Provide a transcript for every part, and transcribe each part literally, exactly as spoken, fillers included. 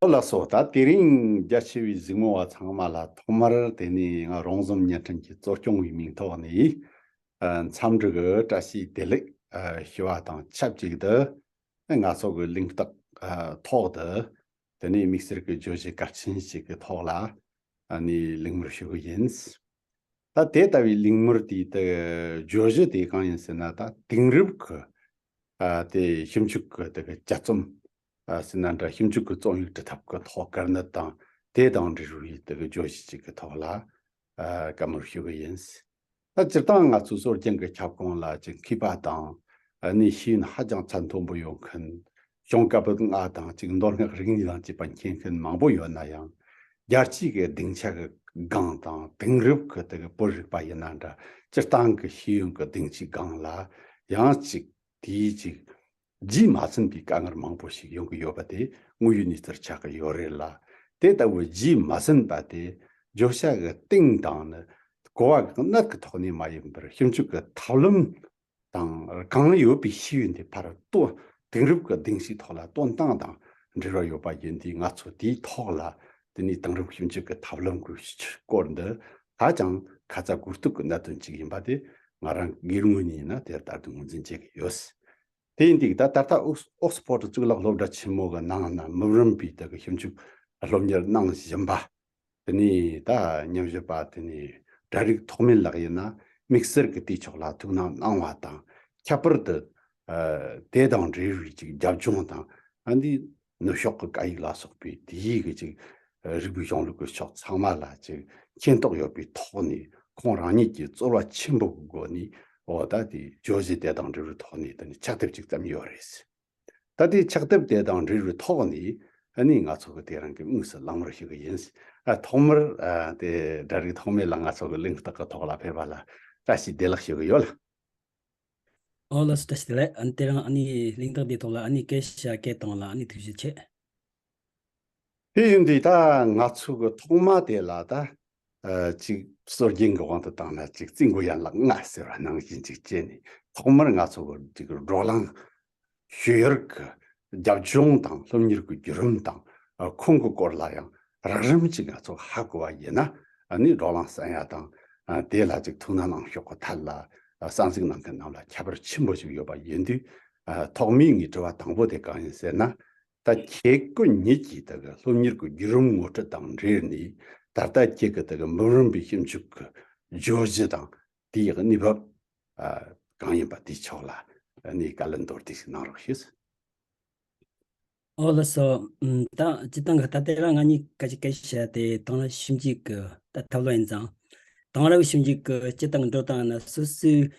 ཨོ་ལགས་སོ། ད་དེ་རིང་རྒྱ་ཆེ་བའི་གཟིགས་མོ་བ་ཚང་མ་ལ་ཐོག་མར་དེ་ནས་ང་རོང་ཟོམ་བརྙན་འཕྲིན་གྱི་གཙོ་སྐྱོང་བའི་མིང་ཐོག་ནས་ཨ་འཚམས་འདྲི་གི་བཀྲ་ཤིས་བདེ་ལེགས་ཨ་ཞུ་བ་དང་ཆབས་ཅིག་ཏུ་ང་ཚོ་གི་གླེང་སྟེགས་ཨ་ཐོག་ཏུ་དེ་ནས་དམིགས་བསལ་གྱི་བརྗོད་གཞི་གལ་ཆེན་ཞིག་གི་ཐོག་ལ་ཨ་ནི་གླེང་མོལ་ཞུ་གི་ཡིན། ད་དེ་ལྟ་བུའི་གླེང་མོལ་དེའི་དེ་བརྗོད་གཞི་དེ་གང་ཡིན་ཟེར་ན། ད་དེང་རབས་ཀྱི་ཨ་དེ་ཞིབ་འཇུག་གི་དེ་གི་དཔྱད་རྩོམ་ཨ་ཟེར་ན་འདྲ། ཞིབ་འཇུག་གི་རྩོམ་ཡིག་འབྲི་ཐབས་ཀྱི་ཐོག་དཀར་ནད་དང་དེ་དང་འབྲེལ་བའི་དེ་གི་བརྗོད་གཞི་ཅིག་གི་ཐོག་ལ་ཨ་བཀའ་མོལ་ཞུ་གི་ཡིན། ད་སྤྱིར་བཏང་ང་ཚོའི་སྲོལ་རྒྱུན་གྱི་ཁྱབ་ཁོངས་ལ་ཅིག་མཁས་པ་དང་ཨ་ནི་ཤེས་ཡོན་ཧ་ཅང་ཚད་མཐོན་པོ་ཡོད་མཁན། གཞུང་བཀའ་པོད་ལྔ་དང་ཅིག་མདོ་སྔགས་རིག་གནས་དང་བཅས་པ་མཁྱེན་མཁན་མང་པོ་ཡོད་ན་ཡང་། རྒྱལ་སྤྱིའི་གི་སྡིངས་ཆ་གི་སྒང་དང་དེང་རབས་ཀྱི་དེ་གི་བོད་རིག་པ་ཡིན་ན་འདྲ། སྤྱིར་བཏང་གི་ཤེས་ཡོན་གྱི་སྡིངས་ཆའི་སྒང་ལ་ཡང་ཅིག་དེའི་ཅིག་རྗེས་མ་ཟིན་པའི་དཀའ་ངལ་མང་པོ་ཞིག་ཡོང་གི་ཡོད་པ་དེ་དངོས་ཡོད་གནས་ཚུལ་ཆགས་ཀྱི་ཡོད་རེད་ལ། དེ་ལྟ་བུའི་རྗེས་མ་ཟིན་པ་དེ་བརྗོད་བྱ་གི་སྟེང་དང་ནི་གོ་བ་གི་གནད་ཀྱི་ཐོག་ནས་མ་ཡིན་པར་ཞིབ་འཇུག་གི་ཐབས་ལམ་དང་གང་ཡོད་པའི་ཤེས་ཡོན་དེ་ཕར་གཏོད། དེང་རབས་ཀྱི་སྡིངས་ཆའི་ཐོག་ལ་གཏོང་སྟངས་དང་འབྲེལ་བ་ཡོད་པ་ཡིན་དུས། ང་ཚོ་དེའི་ཐོག་ལ་དེ་ནས་དེང་རབས་ཞིབ་འཇུག་གི་ཐབས་ལམ་གྱི་སྐོར་འདི་ཧ་ཅང་ཁ་ཚ་དགོས་གཏུགས་ཀྱི་གནད་དོན་ཅིག་ཡིན་པ་དེ་ང་རང་སྒེར་ངོས་ནས་ཡིན་ན་དེ་ལྟར་དུ་ངོས་འཛིན་བྱེད་ཀྱི་ཡོད། དེ་ཡིན་དུས་ད་ད་ལྟ་ཨོག་ཨོག་སི་ཕོར་ཌི་གཙུག་ལག་སློབ་གྲྭ་ཆེན་མོ་གི་ནང་ན་མི་རིམ་པའི་དེ་གི་ཞིབ་འཇུག་སློབ་གཉེར་གནང་བཞིན་པ། དེ་ནས་ད་ཉམས་ཞིབ་པ་དེ་ནས་གྲ་རིགས་ཐོགས་མེད་ལགས་ཡིན་ན་དམིགས་བསལ་གྱི་དེའི་ཕྱོགས་ལ་ཐུགས་སྣང་གནང་བ་དང་། ཁྱད་པར་དུ་ཨ་དེ་དང་འབྲེལ་བའི་ཅིག་རྒྱབ་ལྗོངས་དང་། ཨ་འདི་ནུབ་ཕྱོགས་ཀྱི་སྐད་ཡིག་ལ་སོགས་པའི་དེ་ཡིག་གི་ཅིག་རིག་པའི་གཞུང་ལུགས་ཀྱི་ཕྱོགས་ཚང་མ་ལ་ཅིག་མཁྱེན་རྟོགས་ཡོད་པའི་ཐོག་ནས་ཁོང་རང་ཉིད་ཀྱིས་ཚོར་བ་ཆེན་པོ་གི་སྒོ་ནས། འོ་ད་དེ་བརྗོད་གཞི་དེ་དང་འབྲེལ་བའི་ཐོག་ནས་དེ་ནས་ཕྱག་དེབ་ཅིག་བརྩམས་ཡོད་རེད། ད་དེ་ཕྱག་དེབ་དེ་དང་འབྲེལ་བའི་ཐོག་ནས་ཨ་ནི་ང་ཚོ་གི་དེ་རིང་གི་དངོས་སུ་གླེང་མོལ་ཞུ་གི་ཡིན། ཨ་ཐོག་མར་ཨ་དེ་གྲ་རིགས་ཐོགས་མེད་ལགས་ང་ཚོ་གི་གླེང་སྟེགས་ཀྱི་ཐོག་ལ་ཕེབས་པ་ལ་བཀྲ་ཤིས་བདེ་ལེགས་ཞུ་གི་ཡོད་ལ། ཨོ་ལགས་སོ། བཀྲ་ཤིས་བདེ་ལེགས། ཨ་ནི་དེ་རིང་ཨ་ནི་གླེང་སྟེགས་འདིའི་ཐོག་ལ་ཨ་ནི་སྐད་ཆ་བཤད་སྐད་བཏང་ལ་ཨ་ནི་ཐུགས་རྗེ་ཆེ། དེ་ཡིན་དུས་ད་ང་ཚོ་གི་ཐོག་མ་དེ་ལ་ད་ཨ་ཅིག་སྲོལ་རྒྱུན་གྱི་དབང་དུ་བཏང་ན་ཅིག་རྩིས་འགོ་ཡན་ལག་ལྔ་ཟེར་བ་ནང་བཞིན་ཅིག་བྱས་ནས། ཐོག་མར་ང་ཚོ་གི་ཅིག་བགྲོ་གླེང་ཞུ་ཡུལ་གྱི་རྒྱབ་ལྗོངས་དང་སློབ་གཉེར་གྱི་བརྒྱུད་རིམ་དང་ཨ་ཁོང་གི་སྐོར་ལ་ཡང་རགས་རིམ་ཅིག་ང་ཚོ་ཧ་གོ་བ་ཡིན་ན། ཨ་ནི་བགྲོ་གླེང་གསན་ཡ་དང་ཨ་དེ་ལ་ཅིག་ཐུགས་སྣང་གནང་ཕྱོགས་ཀྱི་ཐད་ལ་ཨ་གསན་གཟིགས་གནང་མཁན་རྣམས་ལ་ཁྱད་པར་ཆེན་པོ་ཞིག་ཡོད་པ་ཡིན་དུས། ཨ་ཐོག་མའི་ངའི་དྲི་བ་དང་པོ་དེ་གང་ཡིན་ཟེར་ན། ད་ཁྱེད་ཀྱི་ཉིད་ཀྱིས་དེ་གི་སློབ་གཉེར་གྱི་བརྒྱུད་རིམ་ངོ་སྤྲོད་དང་འབྲེལ་ནས་ད་ལྟ་ཁྱེད་ཀྱི་དེ་གི་མི་རིམ་པའི་ཞིབ་འཇུག་གི་བརྗོད་གཞི་དང་དེའི་གནས་བབ་ཨ་གང་ཡིན་པ་དེའི་ཕྱོགས་ལ་ཨ་ནི་བཀའ་ལན་མདོར་བསྡུས་ཤིག་གནང་རོགས་ཞུ། ཨོ་ལགས་སོ། ཨམ་ད་སྤྱིར་བཏང་གི་ད་ལྟ་རང་ང་གཉིས་ཀ་ཅིག་སྐད་ཆ་བཤད་དེ་དེང་རབས་ཞིབ་འཇུག་གི་ད་ཐབས་ལམ་ཡིན་ཙང་། དེང་རབས་ཞིབ་འཇུག་གི་སྤྱིར་བཏང་འགྲོ་སྟངས་ནི་སོ་སོའི་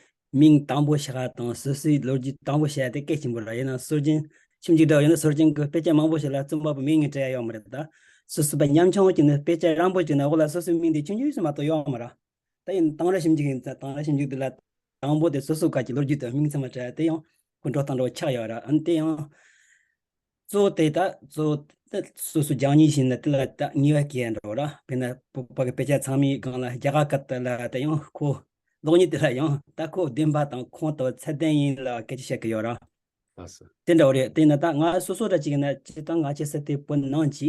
མིང་དང་པོ་བཞག་དང་སོ་སོའི་ལོ་རྒྱུས་དང་པོ་བཤད་དེ་གལ་ཆེན་པོ་རེད། ཡིན་ན་སྲོལ་རྒྱུན་ཞིབ་འཇུག་འདྲ་བོ་ཡིན་ན་སྲོལ་རྒྱུན་གྱི་དཔེ་ཆ་མང་པོ་ཞིག་ལ་རྩོམ་པ་པོའི་མིང་ངོས་བྲིས་ཡ་ཡོད་མ་རེད། ད་སོ་སོ་པ་ཉམ་ཆུང་ཅིག་ནི་དཔེ་ཆ་རིང་པོ་ཅིག་ནང་འོག་ལ་སོ་སོའི་མིང་དེ་ཆུང་ཆུང་ཞིག་མ་གཏོགས་ཡོད་མ་རེད། ད་ཡིན་དེང་རབས་ཞིབ་འཇུག་ཡིན་ཙང་དེང་རབས་ཞིབ་འཇུག་འདི་ལ་དང་པོ་དེ་སོ་སོ་ག་གི་ལོ་རྒྱུས་དང་མིང་ཚང་མ་བྲིས་ཡ་དེ་ཡང་ཁོ་འགྲོ་སྟངས་འདྲ་བོ་ཆགས་ཡོད་ར། ཨ་ནི་དེ་ཡང་གཙོ་བོ་དེ་ད་གཙོ་བོ་དེ་སོ་སོ་རྒྱག་མཁན་ཞིག་ཡིན་ན་དེ་ལ་ད་ངེས་པ་སྐྱེ་ཡ་འདྲ་བོ་ར། དཔེར་ན་བོད་པ་གི་དཔེ་ཆ་ཚང་མའི་སྒང་ལ་རྒྱ་གར་སྐད་དུ་ལ་དེ་ཡང་ཁོ་གློག་བརྙན་དེ་ལ་ཡང་ད་ཁོ་བདེན་པ་དང་ཁུངས་དང་ཚད་ལྡན་ཡིན་ལ་སྐད་ཆ་བཤད་གི་ཡོད་ར། ལགས་སོ། དེ་འདྲ་བོ་རེད། དེ་ཡིན་ན་ད་ང་སོ་སོ་འདྲ་ཅིག་ཡིན་ན་སྤྱིར་བཏང་ང་ཆེ་ས་དེ་བོད་ནང་གི་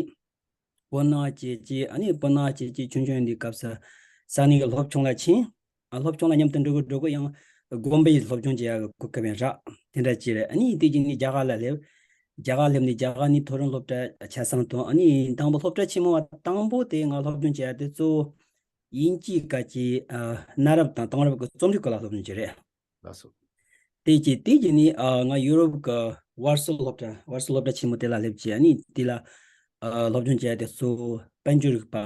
བོད་ནང་སྐྱེས་ཀྱི། ཨ་ནི་བོད་ནང་སྐྱེས་ཀྱི་ཆུང་ཆུང་ཡིན་དུས་སྐབས་སུ་ས་གནས་ཀྱི་སློབ་ཆུང་ལ་ཕྱིན། ཨ་སློབ་ཆུང་ལ་མཉམ་དུ་འགྲོ་གི་འགྲོ་གི་ཡང་དགོན་པའི་སློབ་སྦྱོང་བྱེད་ཡག་གི་གོ་སྐབས་ཡང་རག་དེ་འདྲ་ཅིག་རེད། ཨ་ནི་དེ་རྗེས་ནས་རྒྱ་གར་ལ་སླེབས། རྒྱ་གར་སླེབས་ནས་རྒྱ་གར་ནས་མཐོ་རིམ་སློབ་གྲྭ་ཆ་ཚང་དང་། ཨ་ནི་དང་པོ་སློབ་གྲྭ་ཆེན་མོ་བ་དང་པོ་དེ་ང་སློབ་སྦྱོང་བྱེད་ཡག་དེ་གཙོ་བོ་དབྱིན་ཇིའི་སྐད་ཀྱི་ཨ་གནའ་རབས་དང་དེང་རབས་ཀྱི་རྩོམ་རིག་སྐོར་ལ་སློབ་སྦྱོང་བྱས་རེད། ལགས་སོ། དེ་རྗེས་དེ་རྗེས་ནས་ཨ་ང་ཡུ་རོབ་ཀྱི་ཝར་སོ་སློབ་གྲྭ་ཝར་སོ་སློབ་གྲྭ་ཆེན་མོ་དེ་ལ་སླེབས་རྗེས། ཨ་ནི་དེ་ལ་ཨ་སློབ་སྦྱོང་བྱས་ཏེ་གཙོ་བོ་དཔལ་འབྱོར་རིག་པ།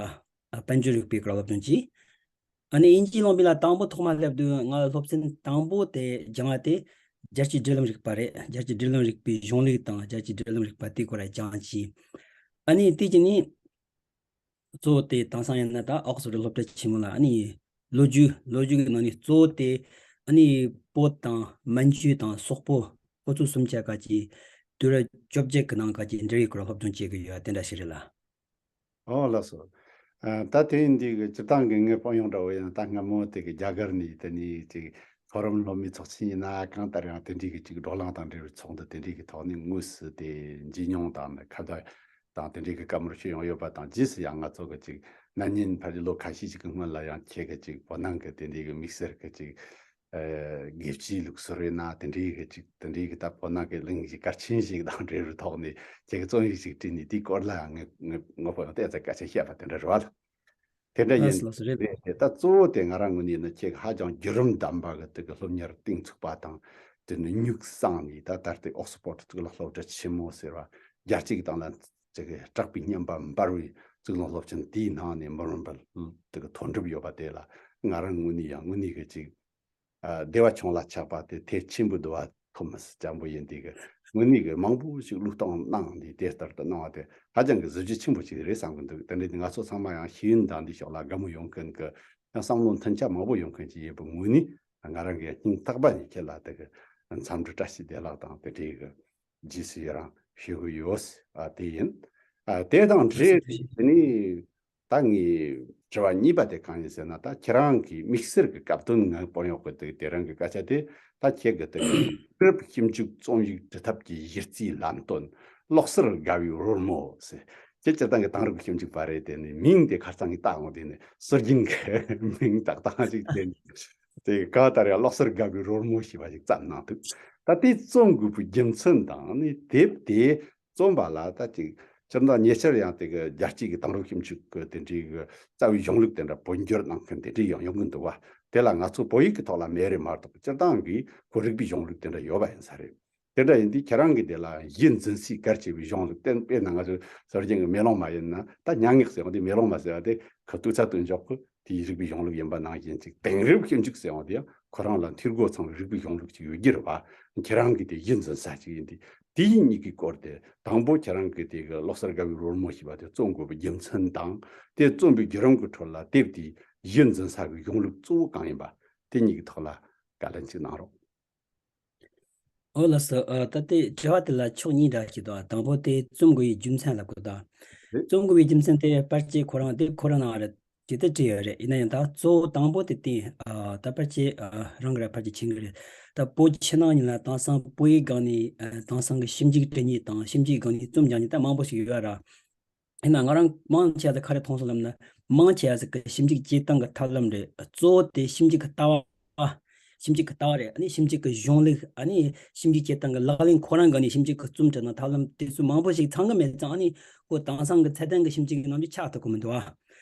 ཨ་དཔལ་འབྱོར་རིག་པའི་སྐོར་སློབ་སྦྱོང་བྱས། ཨ་ནི་དབྱིན་ཇིའི་ལུང་པ་ལ་དང་པོ་ཐོག་མ་སླེབས་དུས་ང་སློབ་ཚན་དང་པོ་དེ་སྦྱངས་པ་དེ་རྒྱལ་སྤྱིའི་སྒྲིག་ལམ་རིག་པ་རེད། རྒྱལ་སྤྱིའི་སྒྲིག་ལམ་རིག་པའི་གཞུང་ལུགས་དང་རྒྱལ་སྤྱིའི་སྒྲིག་ལམ་རིག་པ་དེའི་སྐོར་ལ་སྦྱངས་བྱས། ཨ་ནི་དེ་རྗེས་ནས་གཙོ་བོ་དེ་དེང་སང་ཡིན་ན་ད་ཨོག་སི་ཕོར་ཌི་སློབ་གྲྭ་ཆེན་མོ་ལ་ཨ་ནི་ལོ་རྒྱུས་ལོ་རྒྱུས་ཀྱི་ནང་ནས་གཙོ་བོ་དེ་ཨ་ནི་བོད་དང་མན་ཇུ་དང་སོག་པོ་ཁོ་ཚོ་གསུམ་ཆ་ག་གི་དུས་རབས་བཅོ་བརྒྱད་ཀྱི་ནང་ག་གི་འབྲེལ་བའི་སྐོར་སློབ་སྦྱོང་བྱེད་ཀྱི་ཡོད་དེ་འདྲ་ཞིག་རེད་ལ། ཨོ་ལགས་སོ། ཨ་ད་དེ་ཡིན་དུས་ཀྱི་སྤྱིར་བཏང་གི་ངའི་དཔང་ཡོན་འདྲ་བོ་ཡིན་ན། ད་སྔ་མོ་དེ་གི་རྒྱ་གར་ནས་དེ་ནས་ཅིག་མཐོ་རིམ་སློབ་མའི་ཚོགས་ཆེན་ཡིན་ན་གང་ལྟར་ཡང་དེ་འདྲའི་གི་ཅིག་བགྲོ་གླེང་དང་འབྲེལ་བའི་ཚོགས་འདུ་དེ་འདྲའི་གི་ཐོག་ནས་དངོས་སུ་དེ་མཇལ་མྱོང་དང་ནི་ཁ་བརྡ་ དང་དེ་འདྲའི་གི་བཀའ་མོལ་ཞུས་ཡོང་ཡོད་པ་དང་། རྗེས་སུ་ཡང་ང་ཚོ་གི་ཅིག་ན་ནིང་ཕལ་ཆེར་ལོ་ཁ་ཤས་ཅིག་གི་སྔོན་ལ་ཡང་ཁྱེད་ཀྱི་ཅིག་བོད་ནང་གི་དེ་འདྲའི་གི་དམིགས་བསལ་གི་ཅིག་ཨ་དགེ་བཅུའི་ལུགས་སྲོལ་ཡིན་ན། དེ་འདྲའི་གི་ཅིག་དེ་འདྲའི་གི་ད་བོད་ནང་གི་གླེང་གཞི་གལ་ཆེན་ཞིག་དང་འབྲེལ་བའི་ཐོག་ནས་ཁྱེད་ཀྱི་རྩོམ་ཡིག་ཅིག་བྲིས་ནས། དེའི་སྐོར་ལ་ངས་ངས་དངོས་པོ་ཡང་ཏོག་ཙམ་སྐད་ཆ་བཤད་པ་དེ་འདྲ་རེད་བ། དེ་འདྲ་ཡིན། ལགས་སོ། ལགས་སོ། རེད། རེད་དེ། ད་གཙོ་བོ་དེ་ང་རང་ངོས་ནས་ནི་ཁྱེད་ཀྱིས་ཧ་ཅང་བརྒྱུད་རིམ་ལྡན་པ་གི་དེ་གི་སློབ་གཉེར་གཏིང་ཚུགས་པ་དང་། དེ་ནི་སྨྱུག་གསང་ནས་ད་ད་ལྟའི་ཨོག་སི་ཕོར་ཌི་གཙུག་ལག་སློབ་གྲྭ་ཆེན་མོ་ཟེར་བ། རྒྱལ་སྤྱིའི་སྟེང་ལ་ཅིག་གི་གྲགས་པའི་སྙན་པ་འབར་བའི་གཙུག་ལག་སློབ་ཆེན་དེའི་ནང་ནས་འབུམ་རམས་པ་དེ་གི་མཐོ་གྲུབ་ཡོད་པ་དེ་ལ། ང་རང་ངོས་ནས་ཡང་དངོས་གནས་གི་ཅིག་ཨ་བདེ་བ་ཆུང་ལ་ཆགས་པ་དེ་ཐེག་ཆེན་པོའི་བསྡུ་བ་ཐོབ་མི་སྲིད་ཅན་པོ་ཡིན། དེ་གི་དངོས་གནས་གི་མང་པོ་ཞིག་བློས་གཏོང་གནང་སྟེ་དེ་ལྟར་དུ་གནང་བ་དེ་ཧ་ཅང་གི་གཟི་བརྗིད་ཆེན་པོ་ཞིག་རེད་བསམ་གི་འདུག་དེ་འདྲ་དེ་ང་ཚོ་ཚང་མ་ཡང་ཤེས་ཡོན་དང་འདི་ཕྱོགས་ལ་དགའ་མོས་ཡོང་མཁན་གི། ཡང་བསམ་བློ་མཐུན་ཆ་མང་པོ་ཡོང་མཁན་ཅིག་ཡིན་པའི་ངོས་ནས། ང་རང་གི་སྙིང་ཐག་པ་ནས་ཁྱེད་ལ་དེ་གི་འཚམས་འདྲི་བཀྲ་ཤིས་བདེ་ལེགས་དང་དེ་འདྲའི་གི་རྗེས་སུ་ཡི་རང་ཞུ་གི་ཡོད། ཨ་དེ་ཡིན། ཨ་དེ་དང་འབྲེལ་ཏེ་དེ་ནས་ད་ངའི་དྲི་བ་གཉིས་པ་དེ་གང་ཡིན་ཟེར་ན། ད་ཁྱེད་རང་གི་དམིགས་བསལ་གྱི་སྐབས་དོན་ངས་སྤོང་ཡོང་གི་འདུག་དེ་རིང་གི་སྐད་ཆ་དེ། ད་ཁྱེད་ཀྱི་དེ་གི་དུས་རབས་ཞིབ་འཇུག་རྩོམ་ཡིག་འབྲི་ཐབས་ཀྱི་གཞི་རྩའི་ལམ་སྟོན། བློ་གསར་དགའ་བའི་རོལ་མོ་ཟེར། ཁྱེད་སྤྱིར་བཏང་གི་དེང་རབས་ཀྱི་ཞིབ་འཇུག་པ་རེད། དེ་ནི་མིང་དེ་ཁ་སང་གི་བཏགས་འོང་། དེ་ནི་སྲོལ་རྒྱུན་གྱི་མིང་བཏགས་སྟངས་ཅིག་དེ་ནི། དེ་གང་ལྟར་ཡང་བློ་གསར་དགའ་བའི་རོལ་མོ་ཞེས་པ་ཞིག་བརྩམས་གནང་འདུག་ད་དེ་རྩོམ་དགོས་པའི་རྒྱུ་མཚན་དང་། ནི་དེབ་དེ་རྩོམ་པ་ལ་ད་ཅིག་སྤྱིར་བཏང་ཉེ་ཆར་ཡང་དེ་གི་རྒྱལ་སྤྱིའི་གི་དེང་རབས་ཞིབ་འཇུག་གི་དེ་འདྲའི་གི་རྩ་བའི་གཞུང་ལུགས་དེ་འདྲ་བོད་འགྱུར་གནང་མཁན་དེ་འདྲའི་ཡང་ཡོང་གི་འདུག་བ། དེ་ལ་ང་ཚོ་བོད་ཡིག་གི་ཐོག་ལ་མེད་རེད་མ་གཏོགས། སྤྱིར་བཏང་གི་ཁོ་རིག་པའི་གཞུང་ལུགས་དེ་འདྲ་ཡོད་པ་ཡིན་ས་རེད། དེ་འདྲ་ཡིན་དུས་ཁྱེད་རང་གིས་དེ་ལ་གཞི་འཛིན་སའི་གལ་ཆེ་བའི་གཞུང་ལུགས་བསྟན། དཔེར་ན་ང་ཚོའི་སྲོལ་རྒྱུན་གྱི་མེ་ལོང་མ་ཡིན་ན། ད་སྙན་ངག་ཟེར་བ་དེ་མེ་ལོང་མ་ཟེར་བ་དེ་ཁོ་ཏུ་ཚ་ཏུ་འཇོག་གི་དེའི་རིག་པའི་གཞུང་ལུགས་ཡིན་པ་ནང་བཞིན་ཅིག་དེང་རབས་ཞིབ་འཇུག་ཟེར་བ་དེ་ཡང་ཁོ་རང་ལ་འཐུས་སྒོ་ཚང་བའི་རིག་པའི་གཞུང་ལུགས་ཅིག་ཡོད་རྒྱུ་རེད་བ། ཁྱེད་རང་གིས་དེ་གཞི་འཛིན་ས་ཅིག་ཡིན་དུས། དེའི་གཉིས་ཀའི་སྐོར་དེ། དང་པོ་ཁྱེད་རང་གིས་དེ་གི་བློ་གསར་དགའ་བའི་རོལ་མོ་ཞེས་པ་དེ་རྩོམ་དགོས་པའི་རྒྱུ་མཚན་དང་། དེ་རྩོམ་པའི་བརྒྱུད་རིམ་གྱི་ཁྲོད་ལ་དེབ་དེའི་གཞི་འཛིན་ས་གི་གཞུང་ལུགས་གཙོ་བོ་གང་ཡིན་པ། དེ་གཉིས་ཀྱི་ཐོག་ལ་བཀའ་ལན་ཅིག་གནང་རོགས། ཨོ་ལགས་སོ། ཨ་ད་ལྟའི་དྲི་བ་དེ་ལ་ཕྱོགས་གཉིས་འདྲ་ཞིག་འདུག་དང་པོ་དེ་རྩོམ་དགོས་པའི་རྒྱུ་མཚན་ལབ་དགོས་དང་། རེད། རྩོམ་དགོས་པའི་རྒྱུ་མཚན་དེ་པར་ཆས་ཁོ་རང་དེབ་ཁོ་རང་ནང་རེད། ཇི་ལྟར་བྲིས་ཡོད་རེད། ཡིན་ན་ཡང་ད་གཙོ་བོ་དང་པོ་དེ་དེ། ཨ་ད་པར་ཆས་ཨ་རང་གི་ར་པར་ཆས་ཆེན་གི་རེད། ད་བོད་ཕྱི་ནང་གཉིས་ལ་དེང་སང་བོད་ཡིག་སྒང་ནས་ཨ་དེང་སང་གི་ཞིབ་འཇུག་འབྲི་མཁན་དང་ཞིབ་འཇུག་སྒང་ནས་རྩོམ་རྒྱག་མཁན་ད་མང་པོ་ཞིག་ཡོད་ར། ཡིན་ན་ང་རང་མང་ཆེ་བ་ག་རེ་མཐོང་སོང་ལབ་ན། མང་ཆེ་བ་ཞིག་གི་ཞིབ་འཇུག་བྱེད་སྟངས་ཀྱི་ཐབས་ལམ་རེད། གཙོ་བོ་དེ་ཞིབ་འཇུག་གི་ལྟ་བ། ཞིབ་འཇུག་གི་ལྟ་བ་རེད། ཨ་ནི་ཞིབ་འཇུག་གི་གཞུང་ལུགས། ཨ་ནི་ཞིབ་འཇུག་བྱེད་སྟངས་ཀྱི་ལག་ལེན་ཁོ་རང་གི་ནི་ཞིབ་འཇུག་གི་རྩོམ་འབྲི་སྟངས་ཐབས་ལམ་དེ་ཚོ་མང་པོ་ཞིག་ཚང་གི་མེད་ཙང་། ཨ་ནི་ཁོ་དེང་སང་གི་ཚད་ལྡན་གྱི་ཞིབ་འཇུག་གི་རྣམ་འགྱུར་ཆགས་ཐུབ་ཀྱི་མི་འདུག་ཨ།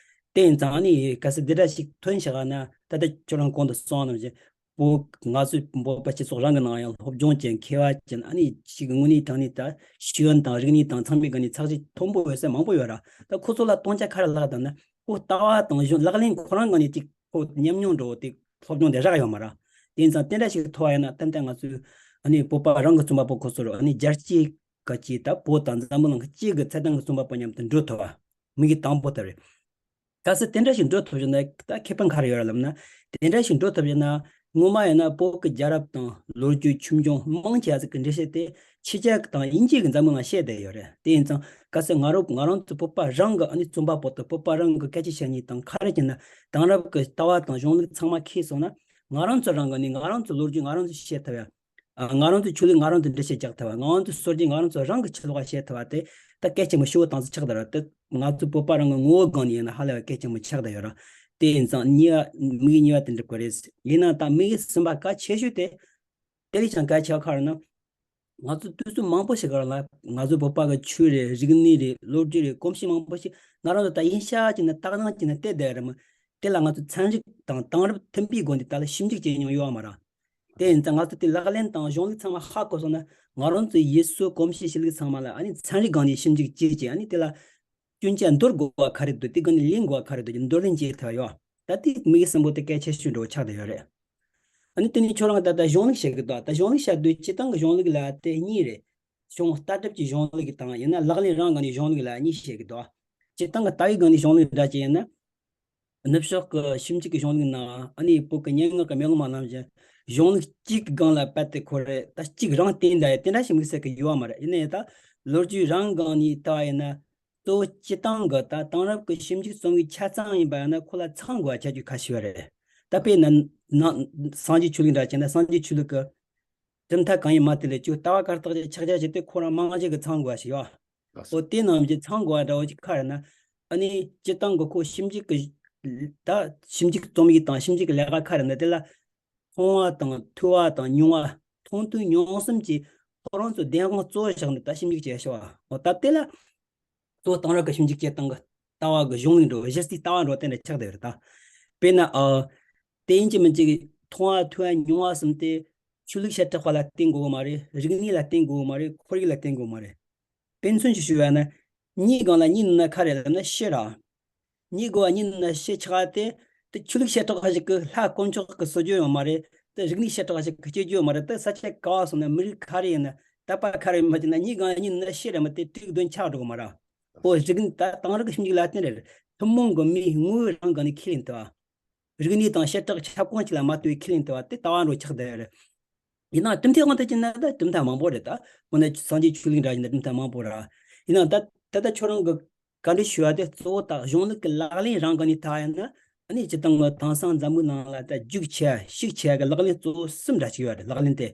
དེ་ཡིན་ཙང་། ཨ་ནི་གལ་སྲིད་འདི་འདྲ་ཞིག་ཐོན་བཞག་ན། ད་ལྟ་ཁྱོད་རང་གོང་དུ་གསུངས་པ་ནང་བཞིན། བོད། ང་ཚོའི་བོད་པ་སྤྱི་ཚོགས་རང་གི་ནང་ཡང་སློབ་སྦྱོང་ཅན། མཁས་པ་ཅན། ཨ་ནི་ཞིག་དངོས་གནས་དྲང་གནས་ད་ཤེས་ཡོན་དང་རིག་གནས་དང་ཚང་མའི་སྒང་ནས་ཚད་གཞི་མཐོན་པོ་ཡོད་ས་མང་པོ་ཡོད་ར། ད་ཁོ་ཚོ་ལ་སྟོང་ཆ་ག་རེ་ལབ་དང་ན། ཁོ་ལྟ་བ་དང་གཞུང་ལག་ལེན་ཁོ་རང་སྒང་ནས་ཅིག་ཁོ་ཉམས་མྱོང་འགྲོ་བོ་དེ་སློབ་སྦྱོང་དེ་རག་ཡོད་མ་ར། དེ་ཡིན་ཙང་དེ་འདྲ་ཞིག་ཐོབ་པ་ཡིན་ན། ཏན་ཏན་ང་ཚོའི་ཨ་ནི་བོད་པ་རང་གི་རྩོམ་པ་པོ་ཁོ་ཚོ་ར། ཨ་ནི་རྒྱལ་སྤྱིའི་ག་ཅིག་ད་བོད་དང་འཛམ་བུ་གླིང་གི་སྤྱི་གི་ཚད་ལྡན་གྱི་རྩོམ་པ་པོ་མཉམ་དུ་འགྲོ་ཐུབ་པ། དམིགས་ཡུལ་དང་པོ་དེ་རེད། གལ་སྲིད་དེ་འདྲ་ཞིག་འགྲོ་ཐུབ་བྱུང་ན། ད་ཁེ་ཕན་ག་རེ་ཡོད་རེད་ལབ་ན། དེ་འདྲ་ཞིག་འགྲོ་ཐུབ་བྱུང་ན། སྔོན་མ་ཡིན་ན་བོད་ཀྱི་རྒྱལ་རབས་དང་ལོ་རྒྱུས། ཆོས་འབྱུང་མང་ཆེ་བ་ཟིག་གི་འགྲེལ་བཤད་དེ་ཕྱི་རྒྱལ་དང་དབྱིན་ཇི་གི་འཛམ་བུ་གླིང་བཤད་བསྡད་ཡོད་རེད། དེ་ཡིན་ཙང་། གལ་སྲིད་ང་རང་ང་རང་ཚོ་བོད་པ་རང་གི། ཨ་ནི་རྩོམ་པ་པོ་དང་བོད་པ་རང་གི་སྐད་ཆ་བཤད་མཁན་དང་ག་རེ་བྱས་ན། དེང་རབས་ཀྱི་ལྟ་བ་དང་གཞུང་ལུགས་ཚང་མ་ཁེལ་སོང་ན། ང་རང་ཚོ་རང་གི་ནི་ང་རང་ཚོ་ལོ་རྒྱུས་ང་རང་ཚོ་བཤད་ཐུབ་ཡ། ཨ། ང་རང་ཚོའི་ཆོས་ལུགས་ང་རང་ཚོ་འགྲེལ་བཤད་རྒྱག་ཐུབ་པ། ང་རང་ཚོའི་སྲོལ་རྒྱུན་ང་རང་ཚོ་རང་གི་ཕྱི་ལོགས་ལ་བཤད་ཐུབ་པ་དེ་ད་གལ་ཆེན་པོ་ཞེ་པོ་དང་ཚོ་ཆགས་བསྡད་ར། དེ་ང་ཚོ་བོད་པ་རང་གི་ངོ་བོ་སྒང་ནས་ཡིན་ན་ཧ་ལས་པ་གལ་ཆེན་པོ་ཆགས་བསྡད་ཡོད་ར། དེ་ཡིན་ཙང་གཉིས་པ། དམིགས་ཡུལ་གཉིས་པ་དེ་འགྲུབ་ཀྱི་རེད། ཡིན་ན་ད་དམིགས་ཡུལ་གསུམ་པ་གལ་ཆེ་ཤོས་དེ། དེ་ལས་ཀྱང་གལ་ཆེ་བ་ག་རེ་ན། ང་ཚོ་དུས་ཚོད་མང་པོ་ཞིག་ག་ར་ལ་ང་ཚོ་བོད་པ་གི་ཆོས་རེད། རིག་གནས་རེད། ལོ་རྒྱུས་རེད། གོམས་གཤིས་མང་པོ་ཞིག་ང་རང་ཚོ་ད་ཡིན་ཤག་ཅིག་ནས་བརྟག་སྣང་ཅིག་ནས་བལྟས་བསྡད་ཡོད་ར་མོ། དེ་ལ་ང་ཚོ་ཚན་རིག་དང་དེང་རབས་མཐུན་པའི་སྒོ་ནས་ད་ལ་ཞིབ་འཇུག་བྱེད་མྱོང་ཡོད་མ་རེད། དེ་ཡིན་ཙང་ང་ཚོ་དེ་ལག་ལེན་དང་གཞུང་ལུགས་ཚང་མ་ཧ་གོ་སོང་ན། ང་རང་ཚོའི་ཡུལ་སྲོལ་གོམས་གཤིས་གཞིས་ལུས་ཚང་མ་ལ་ཨ་ནི་ཚན་རིག་སྒང་ནས་ཞིབ་འཇུག་བྱེད་ཅིག་ཨ་ནི་དེ་ལ་སྐྱོན་ཆ་འདོར་དགོས་པ་ག་རེ་འདུག་དེ་སྒང་ནས་ལེན་དགོས་པ་ག་རེ་འདུག་ཅིག་འདོར་ལེན་བྱེད་ཐུབ་ཡོད། ད་དེ་དམིགས་ཡུལ་གསུམ་པོ་དེ་གལ་ཆེ་ཤོས་འདྲ་བོ་ཆགས་བསྡད་ཡོད་རེད། ཨ་ནི་དེ་ནས་ཁྱོད་རང་ད་ལྟ་གཞུང་ལུགས་བཤད་གི་འདུག་ད་གཞུང་ལུགས་བཤད་དུས་སྤྱིར་བཏང་གི་གཞུང་ལུགས་ལ་དེ་གཉིས་རེད། གཞུང་ལྟ་གྲུབ་ཀྱི་གཞུང་ལུགས་དང་ཡང་ན་ལག་ལེན་རང་སྒང་ནས་གཞུང་ལུགས་ལ་གཉིས་བཤད་གི་འདུག་སྤྱིར་བཏང་གི་ལྟ་བའི་སྒང་ནས་གཞུང་ལུགས་འདྲ་ཅིག་ཡིན་ན། ནུབ་ཕྱོགས་ཀྱི་ཞིབ་འཇུག་གི་གཞུང་ལུགས་ནང་། ཨ་ནི་བོད་ཀྱི་སྙན་ངག་གི་མེ་ལོང་མ་ནང་བཞིན་གཞུང་ལུགས་གཅིག་གི་སྒང་ལ་རྦད་དེ་ཁོ་རེ་ད་གཅིག་རང་བསྟན་བསྡད་ཡ་དེ་འདྲ་ཞིག་དམིགས་བསལ་གྱི་ཡོད་མ་རེད། ཡིན་ན་ཡང་ད་ལོ་རྒྱུས་རང་སྒང་ནས་ལྟ་བ་ཡིན་ན། གཙོ་བོ་སྤྱིར་བཏང་གི་ད་དེང་རབས་ཀྱི་ཞིབ་འཇུག་རྩོམ་གྱི་ཆ་ཚང་ཡིན་པ་ཡིན་ན་ཁོ་ལ་ཚང་དགོས་པ་ཁྱད་ཆོས་ཁ་ཤས་ཡོད་རེད། ད་དཔེར་ན་ན་སངས་རྒྱས་ཆོས་ལུགས་འདྲ་བྱས་ན། སངས་རྒྱས་ཆོས་ལུགས་ཀྱི་གྲུབ་མཐའ་གང་ཡིན་མ་དེ་ལས་ཀྱང་ལྟ་བ་གར་སྟེགས་ཀྱི་ཕྱག་རྒྱ་བྱས་ཏེ་ཁོ་རང་རྨང་གཞི་གི་ཚང་དགོས་པ་ཞིག་ཡོད། ཨོ་དེ་ནང་བཞིན་ཚང་དགོས་པ་འདྲ་བོ་ཅིག་ཁ་རེད་ན། ཨ་ནི་སྤྱིར་བཏང་གི་ཁོ་ཞིབ་འཇུག་གི་ད་ཞིབ་འཇུག་རྩོམ་ཡིག་དང་ཞིབ་འཇུག་གི་ལས་ཀ་ཁ་རེད་ན་དེ་ལ། མཐོང་བ་དང་ཐོས་པ་དང་མྱོང་བ། མཐོང་ཐོས་མྱོང་གསུམ་གྱི་ཁོ་རང་ཚོ་བདེན་དཔང་གཙོ་བོ་བཞག་ནས་ད་ཞིབ་འཇུག་བྱས་ཤོག་ཨོ་ད་དེ་ལ་གཙོ་བོ་དེང་རབས་ཀྱི་ཞིབ་འཇུག་བྱེད་སྟངས་ཀྱི་ལྟ་བ་གི་གཞུང་ལུགས་འགྲོ་བའི་གཞི་རྩའི་ལྟ་བ་འགྲོ་དེ་འདྲ་ཆགས་བསྡད་ཡོད་རེད་ད། དཔེར་ན་ཨ། དེ་ཡིན་གྱི་མིན་གྱི་མཐོང་བ་ཐོས་པ་མྱོང་བ་གསུམ་དེ་ཆོས་ལུགས་བཤད་གྲགས་པ་ལ་བརྟེན་དགོས་གི་མ་རེད། རིག་གནས་ལ་བརྟེན་དགོས་གི་མ་རེད། ཁོར་ཡུག་ལ་བརྟེན་དགོས་གི་མ་རེད། དཔེ་མཚོན་ཞིག་ཞུས་པ་ན། གཉིད་སྒང་ལ་གཉིད་ནུབ་ན་ག་རེ་ལབ་ན་ཤི་ར། གཉིད་དགོས་པ་གཉིད་ནུབ་ན་ཤི་ཆགས་ཏེ། དེ་ཆོས་ལུགས་བཤད་གྲགས་ཤིག་གི་ལྷ་དཀོན་མཆོག་གི་གསོལ་རྒྱུ་ཡོད་མ་རེད། དེ་རིག་གནས་བཤད་གྲགས་ཤིག་གི་སྐྱེ་རྒྱུ་ཡོད་མ་རེད། དེ་ས་ཆ་ག་བ་སོང་ན་མི་རིགས་ག་རེ་ཡིན་ན་དད་པ་ག་རེ་མ་བྱས་ན་གཉིད་སྒང་ལ་གཉིད་ནུབ་ན་ཤི་ར་མ་དེ་དྲུག་བདུན་ཆགས་འགྲོ་གི་མ་ར། ཨོ་རིག་གནས་ད་དེང་རབས་ཀྱི་ཞིབ་འཇུག་ལ་བརྟེན་རེད། ཐུན་མོང་གི་མིའི་དངོས་རང་སྒང་ནས་ཁས་ལེན་ཐུབ་པ། རིག་གནས་དང་བྱེ་བྲག་ཁྱབ་ཁོངས་གཅིག་ལ་མ་ལྟོས་པའི་ཁས་ལེན་ལྟ་བ་དེ་ལྟ་བ་འགྲོ་ཆགས་བསྡད་རེད། ཡིན་ནའང་གྲུབ་མཐའི་དབང་དུ་བྱས་ན་ད་གྲུབ་མཐའ་མང་པོ་རེད་ད། འོ་ན་སངས་རྒྱས་ཆོས་ལུགས་འདྲ་ཞིག་ན་གྲུབ་མཐའ་མང་པོ་ར། ཡིན་ནའང་ད་ད་ལྟ་ཁྱོད་རང་གི་བཀའ་འདྲི་ཞུ་བ་དེ་གཙོ་བོ་ད་གཞུང་ལུགས་ཀྱི་ལག་ལེན་རང་གི་ནས་ད་ཡིན་ན། ཨ་ནི་སྤྱིར་བཏང་གི་དེང་སང་འཛམ་བུའི་ནང་ལ་ད་རྒྱུགས་ཆེ་ཤུགས་ཆེ་གི་ལག་ལེན་གཙོ་བོ་གསུམ་འདྲ་ཞིག་ཡོད་རེད་ལག་ལེན་དེ།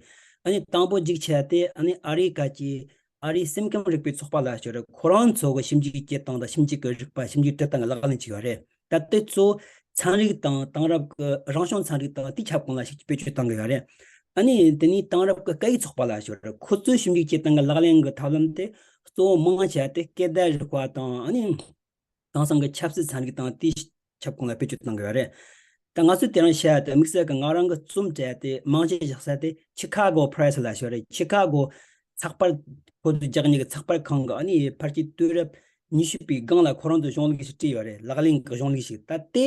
ཨ་ནི་དང་པོ་རྒྱུགས་ཆེ་དེ་ཨ་ནི་ཨ་རིའི་ཁ་ཆེ། ཨ་རིའི་སེམས་ཁམས་རིག་པའི་ཚོགས་པ་ལ་ཞུ་རེད། ཁོ་རང་ཚོ་གི་ཞིབ་འཇུག་བྱེད་སྟངས་དང་ཞིབ་འཇུག་གི་རིག་པ་ཞིབ་འཇུག་སྤྲད་སྟངས་ཀྱི་ལག་ལེན་ཅིག་ཡོད་རེད། ད་དེ་ཚོ་ཚན་རིག་དང་དེང་རབས་ཀྱི་རང་བྱུང་ཚན་རིག་དང་དེའི་ཁྱབ་ཁོངས་ལ་ཞིག་བེད་སྤྱོད་གཏང་གི་ཡོད་རེད། ཨ་ནི་དེ་ནས་དེང་རབས་ཀྱི་སྐད་ཡིག་ཚོགས་པ་ལ་ཞུ་རེད། ཁོ་ཚོས་ཞིབ་འཇུག་བྱེད་སྟངས་ཀྱི་ལག་ལེན་གྱི་ཐབས་ལམ་དེ་གཙོ་བོ་མང་ཆེ་བ་དེ་སྐད་བརྡ་རིག་པ་དང་ཨ་ནི། དེང་སང་གི་ཆབ་སྲིད་ཚན་རིག་དང་དེའི་ཁྱབ་ཁོངས་ལ་བེད་སྤྱོད་གཏང་གི་ཡོད་རེད། ད་ང་ཚོས་དེ་རིང་བཤད་ཡ་དེ་དམིགས་བསལ་གྱི་ང་རང་གི་རྩོམ་སྤྲད་ཡ་དེ་མང་ཆེ་བཞག་ས་དེ་ཆི་ཁ་གོ་པྲེ་སི་ལ་ཞུ་རེད། ཆི་ཁ་གོ་ཚགས་པར་ཁོ་ཚོས་རྒྱག་མཁན་གྱི་ཚགས་པར་ཁང་གི་ཨ་ནི་ཕལ་ཆེར་དུས་རབས་ཉི་ཤུ་པའི་སྒང་ལ་ཁོ་རང་ཚོས་གཞུང་ལུགས་ཤིག་བྲིས་ཡོད་རེད། ལག་ལེན་གྱི་གཞུང་ལུགས་ཤིག་ད་དེ་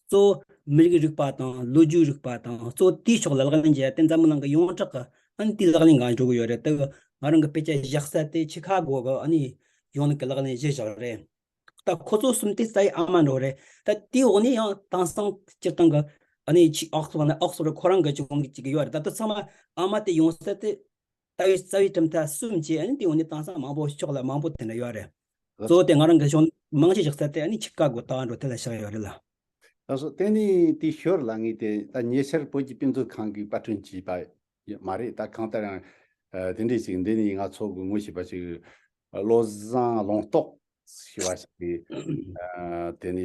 གཙོ་བོ་མི་རིགས་རིག་པ་དང་ལོ་རྒྱུས་རིག་པ་དང་གཙོ་བོ་དེའི་ཕྱོགས་ལ་ལག་ལེན་བྱས་ཏེ་འཛམ་བུ་གླིང་གི་ཡོངས་གྲགས་ཀྱི་ཨ་ནི་དེའི་ལག་ལེན་སྒང་འགྲོ་གི་ཡོད་རེད། དེ་གི་ང་རང་གི་དཔེ་ཆ་བཞག་ས་དེ་ཆི་ཁ་གོ་གི་ཨ་ནི་གཞུང་ལུགས་ཀྱི་ལག་ལེན་བཞི་བཞག་རེད། ད་ཁོ་ཚོ་གསུམ་དེ་རྩ་བའི་ཨ་མ་འགྲོ་རེད། ད་དེའི་འོག་ནས་ཡང་དེང་སང་སྤྱིར་བཏང་གི་ཨ་ནི་ཆི་ཨོག་སི་ཕོར་ན་ཨོག་སི་ཕོར་ཁོ་རང་གི་གཞུང་ལུགས་ཅིག་ཡོད་རེད། ད་དེ་ཚང་མ་ཨ་མ་དེ་ཡོང་ས་དེ་ལྟ་བའི་རྩ་བའི་གྲུབ་མཐའ་གསུམ་བཅས་ཨ་ནི་དེའི་འོག་ནས་དེང་སང་མང་པོ་ཕྱོགས་ལ་མང་པོ་དེ་འདྲ་ཡོད་རེད། གཙོ་བོ་དེ་ང་རང་གི་གཞུང་མང་ཆེ་བཞག་ས་དེ་ཨ་ནི་ཆི་ཁ་གོ་ལྟ་བ་འགྲོ་དེ་ལ་བཞག་ཡོད་རེད་ལ། ལགས་སོ། དེ་ནས་དེའི་ཞོར་ལ་ངས་དེ་ད་ཉེ་ཆར་བོད་ཀྱི་དཔེ་མཛོད་ཁང་གིས་པར་སྐྲུན་བྱས་པ་ཡོད་མ་རེད། ད་གང་ལྟར་ཡང་ཨ་དེ་འདྲས་ཞིག་འདི་ནས་ང་ཚོ་གི་ངོ་ཤེས་པ་ཞིག་བློ་བཟང་ལུང་རྟོགས་ཞེས་པ་ཞིག་གིས་ཨ་དེ་ནས་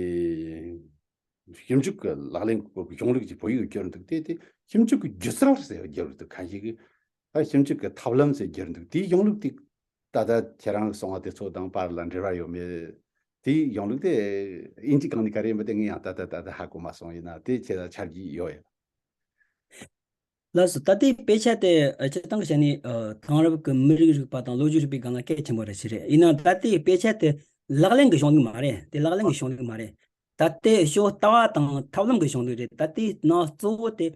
ཞིབ་འཇུག་གི་ལག་ལེན་སྐོར་གྱི་གཞུང་ལུགས་ཀྱི་བོད་ཡིག་བསྒྱུར་འདུག་དེ་དེ་ཞིབ་འཇུག་གི་སྒྱུ་རྩལ་ཟེར་བསྒྱུར་འདུག་ཁ་ཤས་ཀྱིས། ད་ཞིབ་འཇུག་གི་ཐབས་ལམ་ཟེར་བསྒྱུར་འདུག་དེའི་གཞུང་ལུགས་དེ་ད་ལྟ་ཁྱེད་རང་གསུངས་པ་དེ་ཚོ་དང་བར་ལ་འབྲེལ་བ་ཡོད་མེད། དེའི་གཞུང་ལུགས་དེ་ཨིན་ཇི་སྒང་ནས་ག་རེ་ཡིན་པ་དེ་ངས་ཡང་ད་ལྟ་ད་ལྟ་ཧ་གོ་མ་སོང་། ཡིན་ན་དེ་ཁྱེད་ལ་ཆ་རྒྱུས་ཡོད་ཡ། ལགས་སོ། ད་ལྟའི་དཔེ་ཆ་དེ་ཨ་སྤྱིར་བཏང་གི་བྱས་ནས་ཨ་དེང་རབས་ཀྱི་མི་རིགས་རིག་པ་དང་ལོ་རྒྱུས་རིག་པའི་སྒང་ལ་གལ་ཆེན་པོ་རེད་ཞིག་རེད། ཡིན་ནའང་ད་ལྟའི་དཔེ་ཆ་དེ་ལག་ལེན་གྱི་གཞུང་ལུགས་མ་རེད། དེ་ལག་ལེན་གྱི་གཞུང་ལུགས་མ་རེད། ད་ལྟའི་ཞོ་ལྟ་བ་དང་ཐབས་ལམ་གྱི་གཞུང་ལུགས་རེད། ད་ལྟའི་ནང་གཙོ་བོ་དེ་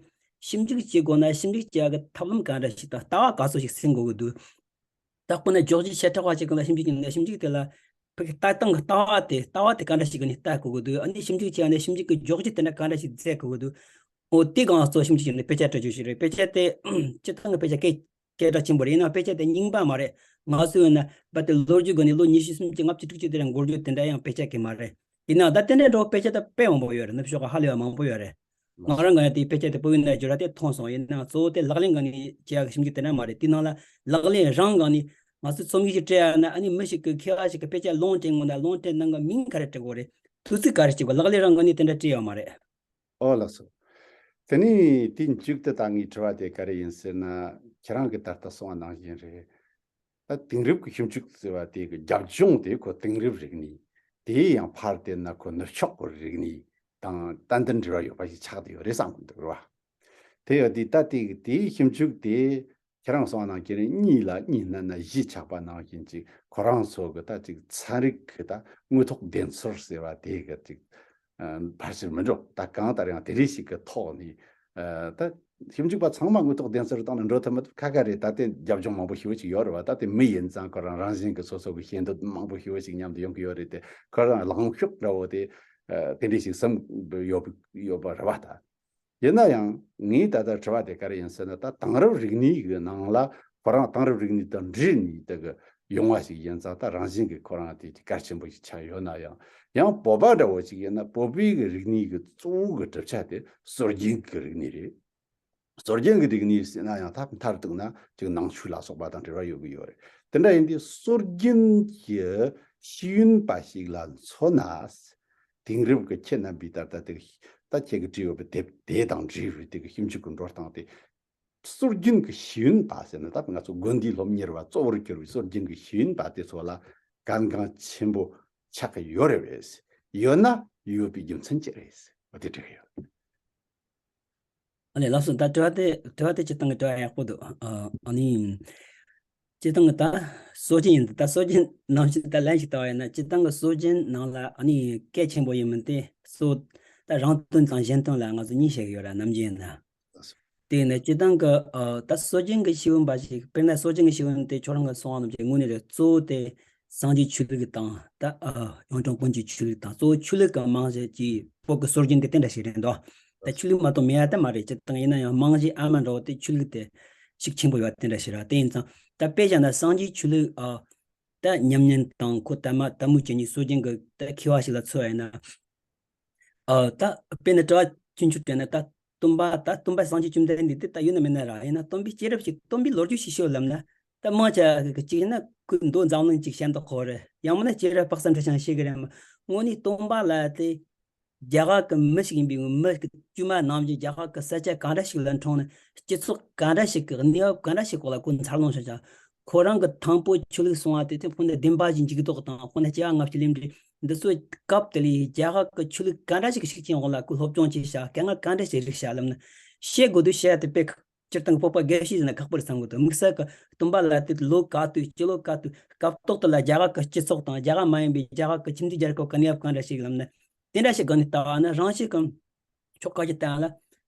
ཞིབ་འཇུག་བྱེད་དགོས་ན་ཞིབ་འཇུག་བྱེད་ཡག་གི་ཐབས་ལམ་ག་འདྲ་ཞིག་དང་ལྟ་བ་ག་ཚོད་ཞིག་སེམས་དགོས་ཀྱི་འདུག་ད་དཔེར་ན་འཇོག་བྱེད་བྱེ་བྲག་པ་ཞིག་གི་ལ་ཞིབ་འཇུག་བྱེད་ན་ཞིབ་འཇུག་དེ་ལ་ཕ་གི་ལྟ་སྟངས་ཀྱི་ལྟ་བ་དེ་ལྟ་བ་དེ་ག་འདྲ་ཞིག་གི་ནས་ལྟ་དགོས་ཀྱི་འདུག་ཨ་ནི་ཞིབ་འཇུག་བྱས་ནས་ཞིབ་འཇུག་གི་འཇོག་བྱེད་དེ་འདྲ་ག་འདྲ་ཞིག་མཛད་དགོས་ཀྱི་འདུག་འོ་དེ་གང་གཙོ་ཞིབ་འཇུག་བྱས་ནས་དཔེ་ཆ་བྲི་རྒྱུ་ཞིག་རེད། དཔེ་ཆ་དེ་སྤྱིར་བཏང་གི་དཔེ་ཆ་སྐད་སྐད་གྲགས་ཆེན་པོ་རེད། ཡིན་ནའང་དཔེ་ཆ་དེ་རྙིང་པ་མ་རེད། ང་ཚོས་ཡིན་ན་རྦད་དེ་ལོ་རྒྱུས་སྒང་ནས་ལོ་ཉི་ཤུ་སུམ་ཅུ་ལྔ་བཅུ་དྲུག་ཅུ་དེ་འདྲ་འགོར་རྒྱུ་དེ་འདྲ་ཡང་དཔེ་ཆ་གི་མ་རེད། ཡིན་ནའང་ད་དེ་འདྲའི་འགྲོ་དཔེ་ཆ་ད་དཔེ་མང་པོ་ཡོད་རེད། ནུབ་ཕྱོགས་ཀྱི་ཧ་ལས་པ་མང་པོ་ཡོད་རེད། ང་རང་གང་ཡང་དེའི་དཔེ་ཆ་དེ་བོད་ཡིག་ནང་བསྒྱུར་བ་དེ་མཐོང་སོང་། ཡིན་ནའང་གཙོ་བོ་དེ་ལག་ལེན་སྒང་ནས་བྱེད་ཡག་གི་ཞིབ་འཇུག་དེ་འདྲ་མ་རེད། དེའི་ནང་ལ་ལག་ལེན་རང་སྒང་ནས་ང་ཚོས་རྩོམ་ཡིག་ཅིག་བྲིས་ཡ་ན་ཨ་ནི་མི་ཞིག་གིས་མཁས་པ་ཞིག་གིས་དཔེ་ཆ་ལུང་སྤྲད་དགོས་ན་ལུང་སྤྲད་གནང་གི་མིང་ག་རེ་བྲི་དགོས་རེད། དུས་ཚིགས་ག་རེ་བྱེད་དགོས། ལག་ལེན་རང་སྒང་ནས་དེ་འདྲ་བྲིས་ཡོད་མ་རེད། ཨོ་ལགས་སོ། དེ་ནས་དེའི་མཇུག་ཏུ་ད་ངའི་དྲི་བ་དེ་ག་རེ་ཡིན་ཟེར་ན། ཁྱེད་རང་གིས་ད་ལྟ་གསུངས་པ་ནང་བཞིན་རེད། ད་དེང་རབས་ཀྱི་ཞིབ་འཇུག་ཟེར་བ་དེ་གི་རྒྱབ་ལྗོངས་དེ་ཁོ་དེང་རབས་རིག་གནས། དེའི་ཡང་ཕར་བལྟས་ན་ཁོ་ནུབ་ཕྱོགས་ཀྱི་རིག་གནས་དང་ཏན་ཏན་འབྲེལ་བ་ཡོད་པ་ཞིག་ཆགས་བསྡད་ཡོད་རེད་བསམ་གི་འདུག་རེད་བ། དེ་ཡོད་དུས་ད་དེ་གི་དེའི་ཞིབ་འཇུག་དེ་ཁྱེད་རང་གསུངས་པ་ནང་བཞིན་གཉིས་ལ་གཉིས་བསྣན་ན་བཞི་ཆགས་པ་ནང་བཞིན་ཅིག་ཁོ་རང་ཚོ་གི་ད་ཅིག་ཚན་རིག་གི་ད་དངོས་ཐོག་བདེན་འཚོལ་ཟེར་བ་དེ་གི་ཅིག་ཨ་ཕར་ཕྱིར་མི་འགྲོ། ད་གང་ལྟར་ཡང་དེ་རིགས་ཤིག་གི་ཐོག་ནས་ཨ་ད་ཞིབ་འཇུག་པ་ཚང་མ་དངོས་ཐོག་བདེན་འཚོལ་བཏང་ནས་འགྲོ་ཐུབ་མི་ཐུབ་ཁ་ཁ་རེད། ད་དེ་རྒྱབ་ལྗོངས་མང་པོ་ཞེ་པོ་ཅིག་ཡོད་རེད་བ། ད་དེ་མི་ཡིན་ཙང་ཁོ་རང་རང་བཞིན་གི་སོ་སོ་གི་ཤེས་འདོད་མང་པོ་ཞེ་པོ་ཅིག་མཉམ་དུ་ཡོང་གི་ཡོད་རེད་དེ། ཁོ་རང་ལངས་ཕྱོགས་འདྲ་བོ་དེ་ཨ་དེ་འདྲས་ཤིག་བསམ་ཡོད་ཡོད་པ་རེད་བ་ད། ཡིན་ན་ཡང་ངའི་ད་ལྟ་དྲི་བ་དེ་ག་རེ་ཡིན་ཟེར་ན། ད་དེང་རབས་རིག་གནས་ཀྱི་ནང་ལ་ཁོ་རང་དེང་རབས་རིག་གནས་དང་འདྲེས་ནས་དེ་གི་ཡོང་བ་ཞིག་ཡིན་ཙང་ད་རང་བཞིན་གྱིས་ཁོ་རང་དེ་གལ་ཆེན་པོ་ཞིག་ཆགས་ཡོད་ན་ཡང་། ཡང་བོད་པ་འདྲ་བོ་ཞིག་ཡིན་ན་བོད་པའི་གི་རིག་གནས་ཀྱི་གཙོ་བོ་གི་གྲུབ་ཆ་དེ་སྲོལ་རྒྱུན་གྱི་རིག་གནས་རེད། སྲོལ་རྒྱུན་གྱི་རིག་གནས་ཟེར་ན་ཡང་ད་མཐར་གཏུགས་ན་ཅིག་ནང་ཆོས་ལ་སོགས་པ་དང་འབྲེལ་བ་ཡོད་ཀྱི་ཡོད་རེད། དེ་འདྲ་ཡིན་དུས་སྲོལ་རྒྱུན་གྱི་ཤེས་ཡོན་པ་ཞིག་ལ་མཚོན་ན། དེང་རབས་ཀྱི་ཁྱེད་རྣམ་པས་ད་ལྟ་དེ་ད་ཁྱེད་ཀྱིས་བྲིས་ཡོད་པའི་དེབ་དེ་དང་འབྲེལ་བའི་དེ་གི་ཞིབ་འཇུག་གི་འགྲོ་སྟངས་དེ། སྲོལ་རྒྱུན་གྱི་ཤེས་ཡོན་པ་ཟེར་ན་ད་ང་ཚོ་དགོན་སྡེའི་སློབ་གཉེར་བ་གཙོ་བོར་གྱུར་བའི་སྲོལ་རྒྱུན་གྱི་ཤེས་ཡོན་པ་དེ་ཚོ་ལ་གལ་འགངས་ཆེན་པོ་ཆགས་ཀྱི་ཡོད་རེད་པས། ཡོད་ན་ཡོད་པའི་རྒྱུ་མཚན་ཅི་རེད། འོ་དེ་དྲི་གི་ཡོད། ཨ་ལས། ལགས་སོ། ད་དྲི་བ་དེ་དྲི་བ་དེ་སྤྱིར་བཏང་གི་དྲི་བ་ཡག་པོ་འདུག་ཨ་ཨ་ནི། སྤྱིར་བཏང་གི་ད་སྲོལ་རྒྱུན་ཡིན། ད་སྲོལ་རྒྱུན་ནང་བཞིན་ད་ལན་ཞིག་བཏང་བ་ཡིན་ན། སྤྱིར་བཏང་གི་སྲོལ་རྒྱུན་ནང་ལ་ཨ་ནི་གལ་ཆེན་པོ་ཡིན་མིན་དེ་སྲོལ་ད་རང་དོན་དང་གཞན་དོན་ལ་ང་ཚོ་གཉིས་བཤད་ཀྱི་ཡོད་ར། ནམ་རྒྱུན་ཡིན་ན། དེ་ནས་སྤྱིར་བཏང་གི་ཨ་ད་སྲོལ་རྒྱུན་གྱི་ཤེས་ཡོན་པ་ཞིག་དཔེར་ན་སྲོལ་རྒྱུན་གྱི་ཤེས་ཡོན་དེ་ཁྱོད་རང་གི་གསུང་བ་ནང་བཞིན་དངོས་གནས་རེད། གཙོ་བོ་དེ་སངས་རྒྱས་ཆོས་ལུགས་དང་ད་ཨ་གཡུང་དྲུང་བོན་གྱི་ཆོས་ལུགས་དང་། གཙོ་བོ་ཆོས་ལུགས་ཀྱི་རྨང་གཞི་གྱི་བོད་ཀྱི་སྲོལ་རྒྱུན་དེ་དེ་འདྲ་ཞིག་རེད་འདུག་ད་ཆོས་ལུགས་མ་གཏོགས་མེད་ཡ་ད་མ་རེད། སྤྱིར་བཏང་ཡིན་ན་ཡང་རྨང་གཞི་ཨ་མ་འདྲ་བོ་དེ་ཆོས་ལུགས་དེ་ཤུགས་ཆེན་པོ་ཡོད་དེ་འདྲ་ཞིག་ར། དེ་ཡིན་ཙང་ད་དཔེ་བཞག་ན་སངས་རྒྱས་ཆོས་ལུགས་ཨ་ད་ཉམས་ཉེན་དང་ཁོ་ད་མ་ད་མུ་ཅན་གྱི་སྲོལ་རྒྱུན་གྱི་ད་མཁས་པ་ཞིག་ལ་མཚོན་པ་ཡིན་ན། ཨ་ད་དཔེར་ན་དྲི་བ་ཆུང་ཆུང་དྲིས་ན། ད་སྟོན་པ་ད་སྟོན་པ་སངས་རྒྱས་བཅོམ་ལྡན་འདས་དེ་ད་ཡོད་ན་མེད་ན་ར། ཡིན་ན་སྟོན་པའི་སྐྱེས་རབས་ཤིག་སྟོན་པའི་ལོ་རྒྱུས་ཤིག་ཤོད་ལབ་ན། ད་མང་ཆེ་བ་གི་གཅིག་ཡིན་ན་ཁོའི་མདོ་འཛམ་གླིང་གཅིག་ཤེས་མདོག་ཁ་པོ་རེད། ཡང་མིན་ན་སྐྱེས་རབས་དཔག་བསམ་འཁྲི་ཤིང་ཤེས་གི་རེད་མ། དངོས་གནས་སྟོན་པ་ལ་དེ་རྒྱ་གར་གི་མི་ཞིག་ཡིན་པའི་མི་དཀྱུས་མ་ནང་བཞིན་རྒྱ་གར་གི་ས་ཆ་གང་འདྲ་ཞིག་ལ་འཁྲུངས་ནས་སྤྱི་ཚོགས་གང་འདྲ་ཞིག་གི་གནས་བབ་གང་འདྲ་ཞིག་འོག་ལ་ཁོ་འཚར་ལོངས་བྱུང་ཅག་ཁོ་རང་གི་དང་པོ་ཆོས་ལུགས་སྲུང་བ་དེ་དེ་ཁོ་ནི་བདེན་པ་བཞིན་འཇུག་ལྡོག་དང་། ཁོ་ནི་སྐྱེ་བ་སྔ་ཕྱི་ལས་འབྲས་འདི་ཚོའི་སྐབས་དེ་ལས་རྒྱ་གར་གྱི་ཆོས་ལུགས་ག་འདྲ་ཞིག་གི་ཤུགས་རྐྱེན་འོག་ལ་ཁོས་སློབ་སྦྱོང་བྱས་ཤག་དཀའ་ངལ་ག་འདྲ་ཞིག་རིག་ཤག་ལབ་ན། བཤད་དགོས་དུས་བཤད་ཡ་དེ་དཔེ་སྤྱིར་བཏང་གི་སྤོབས་པ་དགའ་ཤོས་ཟེར་ན་ཁག་པོ་རེད་བསམ་གི་འདུག་དམིགས་བསལ་གྱི་སྟོན་པ་ལ་དེ་ལོ་ག་དུས་སྤྱི་ལོ་ག་དུས་སྐབས་ཐོག་དེ་ལ་རྒྱ་གར་གྱི་སྤྱི་ཚོགས་དང་རྒྱ་གར་མ་ཡིན་པའི་རྒྱ་གར་གྱི་ཁྱིམ་མཚེས་རྒྱལ་ཁབ་ཀྱི་གནས་བབ་ག་འདྲ་ཞིག་ལབ་ན། དེ་འདྲ་ཞིག་སྒང་ནས་ལྟ་བ་ན་རང་ཞིག་གམ། ཕྱོགས་ཁ་ཅིག་བལྟས་ན་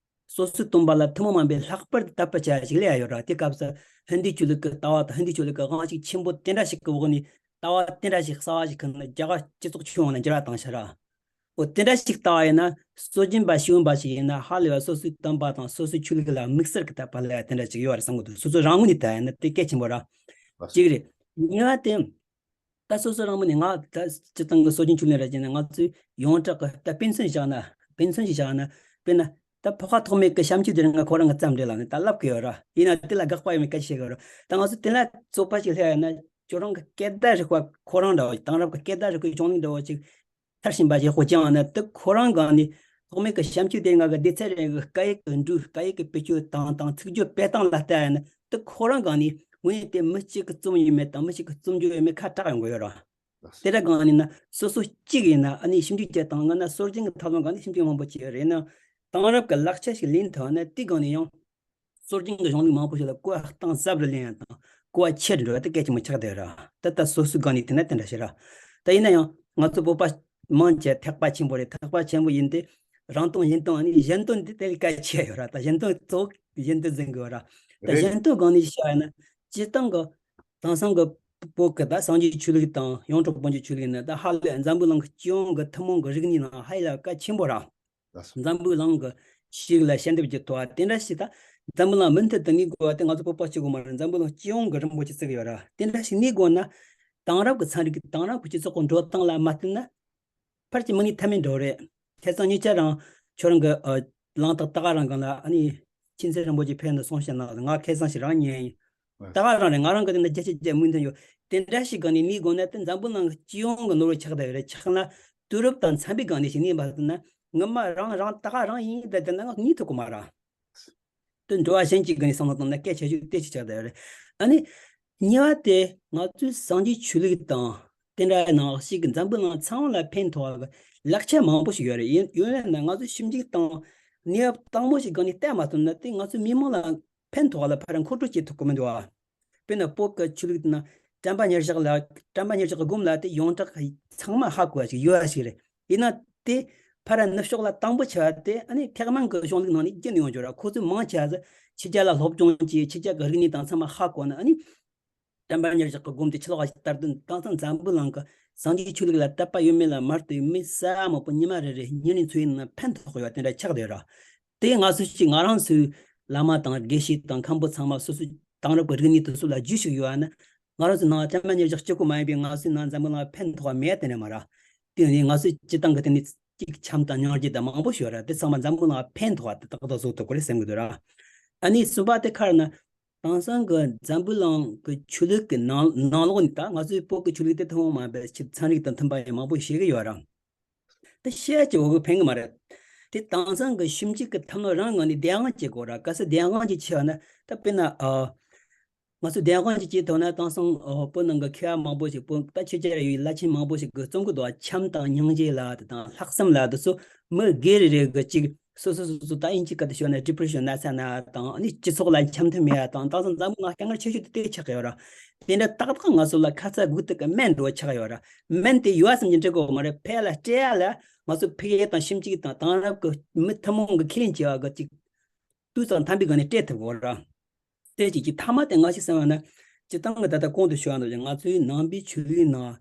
སོ་སོའི་སྟོན་པ་ལ་ཐུན་མོང་མ་ཡིན་པའི་ལྷག་པར་དུ་དད་པ་བྱ་ཡ་ཞིག་སླེབས་ཡ་ཡོད་ར། དེ་སྐབས་སུ་ཧིན་དུའི་ཆོས་ལུགས་ཀྱི་ལྟ་བ་དང་ཧིན་དུའི་ཆོས་ལུགས་ཀྱི་དབང་ཤུགས་ཆེན་པོ་དེ་འདྲ་ཞིག་གི་འོག་ནས་ལྟ་བ་དེ་འདྲ་ཞིག་གསར་བ་ཞིག་ཁུར་ནས་རྒྱ་གར་སྤྱི་ཚོགས་ཁྱོན་ཡོངས་ལ་འགྱུར་བ་བཏང་ཤག་ར། འོ་དེ་འདྲ་ཞིག་ལྟ་བ་ཡིན་ན་སྲོལ་རྒྱུན་པ་ཤེས་ཡོན་པ་ཞིག་ཡིན་ན་ཧ་ལས་པ་སོ་སོའི་སྟོན་པ་དང་སོ་སོའི་ཆོས་ལུགས་ལ་དམིགས་བསལ་གྱི་དད་པ་སླེབས་ཡ་དེ་འདྲ་ཞིག་ཡོད་རེད་བསམ་གི་འདུག་སོ་སོ་རང་ངོས་ནས་ལྟ་ཡ་ན་དེ་གལ་ཆེན་པོ་ར། གཅིག་རེད། གཉིས་པ་དེ། ད་སོ་སོ་རང་མོས་ནས་ང་ད་སྤྱིར་བཏང་གི་སྲོལ་རྒྱུན་ཆོས་ལུགས་ར་བྱས་ན་ང་ཚོས་ཡོངས་གྲགས་ཀྱི་ད་དཔེ་མཚོན་བཞག་ན། དཔེ་མཚོན་ཞིག་བཞག་ན། དཔེར་ན་ད་ཕོ་ཁ་ཐོགས་མེད་ཀྱི་བྱམས་ཆོས་དེ་རིང་ང་ཁོ་རང་གི་བརྩམས་རེད་ལབ་ནས་ད་ལབ་གི་ཡོད་ར། ཡིན་ན་དེ་ལ་དགག་པ་ཡོད་མེད་སྐད་ཆ་བཤད་གི་ཡོད་ར། ད་ང་ཚོ་དེ་ལ་རྩོད་པ་ཞིག་སླེབས་ཡ་ན་ཁྱོད་རང་གི་སྐད་བརྡ་རིག་པ་ཁོ་རང་འདྲ་བོ་ཞིག་དེང་རབས་ཀྱི་སྐད་བརྡ་རིག་པའི་གཞུང་ལུགས་འདྲ་བོ་ཞིག་མཐར་ཕྱིན་པ་ཞིག་ཧོ་ཅང་ན་དེ་ཁོ་རང་སྒང་ནས་ཐོགས་མེད་ཀྱི་བྱམས་ཆོས་དེ་ང་གི་སྡེ་ཚན་རེ་གི་སྐད་ཡིག་གི་འགྲོས། སྐད་ཡིག་གི་བེད་སྤྱོད་སྟངས་དང་ཚིག་སྦྱོར་སྤེལ་སྟངས་ལ་ལྟ་ཡ་ན་དེ་ཁོ་རང་སྒང་ནས་དངོས་གནས་དེ་མི་གཅིག་གི་རྩོམ་ཡིན་མིན་དང་མི་གཅིག་གི་རྩོམ་སྦྱོར་ཡིན་མིན་ཁ་གྲག་ཡོང་གི་ཡོད་ར། དེ་འདྲ་སྒང་ནས་ན་སོ་སོ་གཅིག་ཡིན་ན་ཨ་ནི་ཞིབ་འཇུག་བྱེད་སྟངས་ང་ན་སྲོལ་རྒྱུན་གྱི་ཐབས་ལམ་སྒང་ནས་ཞིབ་འཇུག་མང་པོ་བྱས་ཡོད་རེད། ན་དེང་རབས་ཀྱི་ལག་ཆ་ཞིག་ལེན་ཐུབ་ན་དེ་སྒང་ནས་ཡང་སྲོལ་རྒྱུན་གྱི་གཞུང་ལུགས་མང་པོ་ཞིག་ལ་གོ་བ་གཏིང་ཟབ་རུ་ལེན་ཡ་དང་གོ་བ་ཆེ་རུ་འགྲོ་བ་དེ་གལ་ཆེན་པོ་ཆགས་བསྡད་ཡོད་ར། ད་ལྟ་སོ་སོའི་སྒང་ནས་བལྟས་ན་དེ་འདྲ་ཞིག་ར། ད་ཡིན་ན་ཡང་ང་ཚོ་བོད་པ་མང་ཆེ་ཐེག་པ་ཆེན་པོ་རེད། ཐེག་པ་ཆེན་པོ་ཡིན་ཏེ་རང་དོན་གཞན་དོན་ཨ་ནི་གཞན་དོན་དེ་དེ་ལས་གལ་ཆེ་ཡོད་ར། ད་གཞན་དོན་གཙོ་བོ་གཞན་དོན་འཛིན་དགོས་ར། ད་རེད། གཞན་དོན་སྒང་ནས་བཤད་ཡ་ན་སྤྱིར་བཏང་གི་དེང་སང་གི་བོད་ཀྱི་ད་སངས་རྒྱས་ཆོས་ལུགས་དང་གཡུང་དྲུང་བོན་གྱི་ཆོས་ལུགས་ནི་ད་ཧ་ལས་འཛམ་བུ་གླིང་གི་སྤྱི་ཡོངས་ཀྱི་ཐུན་མོང་གི་རིག་གནས་ནང་ཧ་ལས་གལ་ཆེན་པོ་ར། ལགས་སོ། འཛམ་བུ་གླིང་གི་ཤེས་རིག་ལ་ཞལ་འདེབས་ཀྱི་ཐོག་དེ་འདྲ་ཞིག་ད་འཛམ་བུ་གླིང་མུ་མཐུད་དུ་གནས་དགོས་པ་དེ་ང་ཚོ་བོད་པ་གཅིག་པོ་མ་རེད། འཛམ་བུ་གླིང་སྤྱི་ཡོངས་ཀྱི་རིན་པོ་ཆེ་བརྩི་གི་ཡོད་ར། དེ་འདྲ་ཞིག་གནས་དགོས་ན་དེང་རབས་ཀྱི་ཚན་རིག་གི་དེང་རབས་ཀྱི་སྤྱི་ཚོགས་ཀྱི་འགྲོ་སྟངས་ལ་མ་བསྟུན་ན་ཕལ་ཆེར་མི་ངན་ཐབས་མེད་འགྲོ་རེད། ཁ་སང་ཉེ་ཆར་རང་ཁྱོད་རང་གི་ཨ་གླེང་སྟེགས་ད་ག་རང་སྒང་ལ་ཨ་ནི་མཁྱེན་བརྩེ་རིན་པོ་ཆེ་ཕེབས་ནས་གསུང་བཤད་གནང་། ང་ཁ་སང་ཞིག་རང་ཉན་ཡིན། ད་ག་རང་རེད། ང་རང་གི་དེ་འདྲ་རྒྱ་ཆེ་རྒྱ་མིག་མཐོང་ཡོད། དེ་འདྲ་ཞིག་སྒང་ནས་གནས་དགོས་ན་དེ་འཛམ་བུ་གླིང་གི་སྤྱི་ཡོངས་ཀྱི་ནོར་བུ་ཆགས་བསྡད་ཡོད་རེད། ཆགས་ན་དུས་རབས་དང་འཚམ་པའི་སྒང་ནས་ཞིག་གནས་པ་ཟེར་ན་ངོ་མ་རང་རང་ད་ག་རང་ཡིན་ད་དེ་ན་ང་གཉིད་ཐུབ་ཀྱི་མ་རེད། དེ་འགྲོ་བ་གཞན་གྱི་སྒང་ནས་བསམ་བློ་བཏང་ན་སྐད་ཆ་ཞིག་ཏེ་ཞིག་ཆགས་བསྡད་ཡོད་རེད། ཨ་ནི་གཉིས་པ་དེ་ང་ཚོའི་སངས་རྒྱས་ཆོས་ལུགས་དང་དེ་འདྲ་ནང་བཞིན་གྱི་འཛམ་བུ་གླིང་ཚང་མ་ལ་ཕན་ཐོགས་པའི་ལག་ཆ་མང་པོ་ཞིག་ཡོད་རེད། ཡིན་ཡོད་ན་ང་ཚོས་ཞིབ་འཇུག་དང་གནས་བབ་དྭངས་མོ་ཞིག་སྒང་ནས་བལྟས་མ་ཐུབ་ན་དེ་ང་ཚོའི་མི་མང་ལ་ཕན་ཐོགས་ལ་ཕར་མཁོ་སྤྲོད་བྱེད་ཐུབ་ཀྱི་མི་འདུག་ཨ། དཔེར་ན་བོད་ཀྱི་ཆོས་ལུགས་དེ་ན་བྱམས་པ་མྱུར་མགྱོགས་ལ་བྱམས་པ་མྱུར་མགྱོགས་ཀྱི་སྒོམ་ལ་དེ་ཡོངས་གྲགས་ཚང་མ་ཧ་གོ་བ་ཞིག་ཡོད་བ་ཞིག་རེད། ཡིན་ན་དེ་ཕར་ནུབ་ཕྱོགས་ལ་དང་པོ་ཆེ་བ་དེ་ཨ་ནི་ཐེག་དམན་གྱི་གཞུང་ལུགས་ནང་ནས་རྒྱུན་ཡོང་རྒྱུ་ར། ཁོ་ཚོས་མང་ཆེ་བ་ཕྱི་རྒྱལ་ལ་སློབ་སྦྱོང་བྱས། ཕྱི་རྒྱལ་གྱི་རིག་གནས་དང་ཚང་མ་ཧ་གོ་ན་ཨ་ནི་བྱམས་པ་མྱུར་མགྱོགས་ཀྱི་སྒོམ་དེ་ཕྱི་ལོགས་ལ་ལྟར་དུ་དེང་སང་འཛམ་བུ་གླིང་གི་སངས་རྒྱས་ཆོས་ལུགས་ལ་དད་པ་ཡོད་མེད་ལ་མ་ལྟོས་མི་ས་མང་པོ་ཉི་མ་རེ་རེ་ཉིན་རེ་འཚོ་ཡིན་ན་ཕན་ཐོགས་ཡོད་པ་དེ་འདྲ་ཆགས་བསྡད་ཡོད་ར། དེ་ང་ཚོ་ཞིག་ང་རང་ཚོའི་བླ་མ་དང་དགེ་བཤེས་དང་མཁན་པོ་ཚང་མ་སོ་སོའི་དེང་རབས་ཀྱི་རིག་གནས་དེ་ཚོ་ལ་རྒྱུས་ཤིག་ཡོད་ཨ་ན། ང་རང་ཚོ་ནང་བྱམས་པ་མྱུར་མགྱོགས་གཅིག་པུ་མ་ཡིན་པའི་ང་ཚོའི་ནང་འཛམ་བུ་གླིང་ལ་ཕན་ཐོགས་པ་མེད་དེ་འདྲ་མ་ར། དེ་ནི་ང་ཚོའི་སྤྱི་བཏང་གི་དེ་ནི་གཅིག་བྱམས་དང་སྙིང་རྗེ་དང་མང་པོ་ཞིག་ཡོད་ར། དེ་ཚང་མ་འཛམ་བུ་གླིང་ལ་ཕན་ཐོགས་པ་དེ་ཏག་ཏག་བཟོ་ཐུབ་ཀྱི་རེད་བསམ་གྱི་འདུག་ར། ཨ་ནི་གསུམ་པ་དེ་ག་རེ་ན། དེང་སང་གི་འཛམ་བུ་གླིང་གི་ཆོས་ལུགས་ཀྱི་ནང་ནང་ལོགས་ནས། ད་ང་ཚོའི་བོད་ཀྱི་ཆོས་ལུགས་དེ་ཐུན་མོང་མ་ཡིན་པའི་ཆེད། ཚན་རིག་དང་མཐུན་པ་ཡང་མང་པོ་བཤད་ཀྱི་ཡོད་ར། དེ་བཤད་ཀྱི་འོག་གི་ཕན་གི་མ་རེད། དེ་དེང་སང་གི་ཞིབ་འཇུག་གི་ཐབས་ལམ་རང་ངོས་ནས་བདེན་དཔང་བྱེད་དགོས་ར། གལ་སྲིད་བདེན་དཔང་ཅིག་བྱས་པ་ན། ད་དཔེར་ན་ཨ། ང་ཚོས་བདེན་དཔང་ཅིག་བྱེད་ཐུབ་ན། དེང་སང་ཨ། བོད་ནང་གི་མཁས་པ་མང་པོ་ཞིག་བོད་ད་ཆོས་རྒྱལ་ར་ཡོད་བླ་ཆེན་མང་པོ་ཞིག་གིས་རྩོམ་གི་འདུག། འཆམ་དང་སྙིང་རྗེ་ལ་དེ་དང་ལྷག་བསམ་ལ་དེ་ཚོ། མི་སྒེར་རེ་རེ་གི་ཅིག་སོ་སོ་སོ་སོ། ད་ཨིན་ཇི་སྐད་དུ་ཤོད་ན་depression ན་ཚ་ན་དང་། ཨ་ནི་སྤྱི་ཚོགས་ལ་འཆམ་མཐུན་མེད་ཡ་དང་། དེང་སང་འཛམ་བུ་གླིང་དཀའ་ངལ་ཆེ་ཤོས་དེ་དེ་ཆགས་ཡོད་ར། དེ་འདྲ་ཏག་ཏག་ང་ཚོ་ལ་ཁ་ཚ་དགོས་གཏུགས་གི་སྨན་འདྲ་བོ་ཆགས་ཡོད་ར། སྨན་དེ་ཡོད་བསམ་གྱི་འགྲིག་གི་མ་རེད། ཕར་ལ་སྤྲད་ཡ་ལ་ང་ཚོ་འཕེལ་རྒྱས་དང་ཞིབ་འཇུག་དང་དེང་རབས་ཀྱི་མི་ཐུན་མོང་གི་ཁས་ལེན་བྱེད་པ་གི་ཅིག་ཏོག་ཙམ་དམ་པའི་སྒང་ནས་སྤྲད་ཐུབ་དགོས་ར། སྤྲད་ཅིག་ཅིག་མཐའ་མ་དེ་ང་ཞིག་བསམ་པ་ན། སྤྱིར་བཏང་གི་ད་ལྟ་གོང་དུ་ཞུ་བ་ནང་བཞིན། ང་ཚོའི་ནང་པའི་ཆོས་ལུགས་ནང་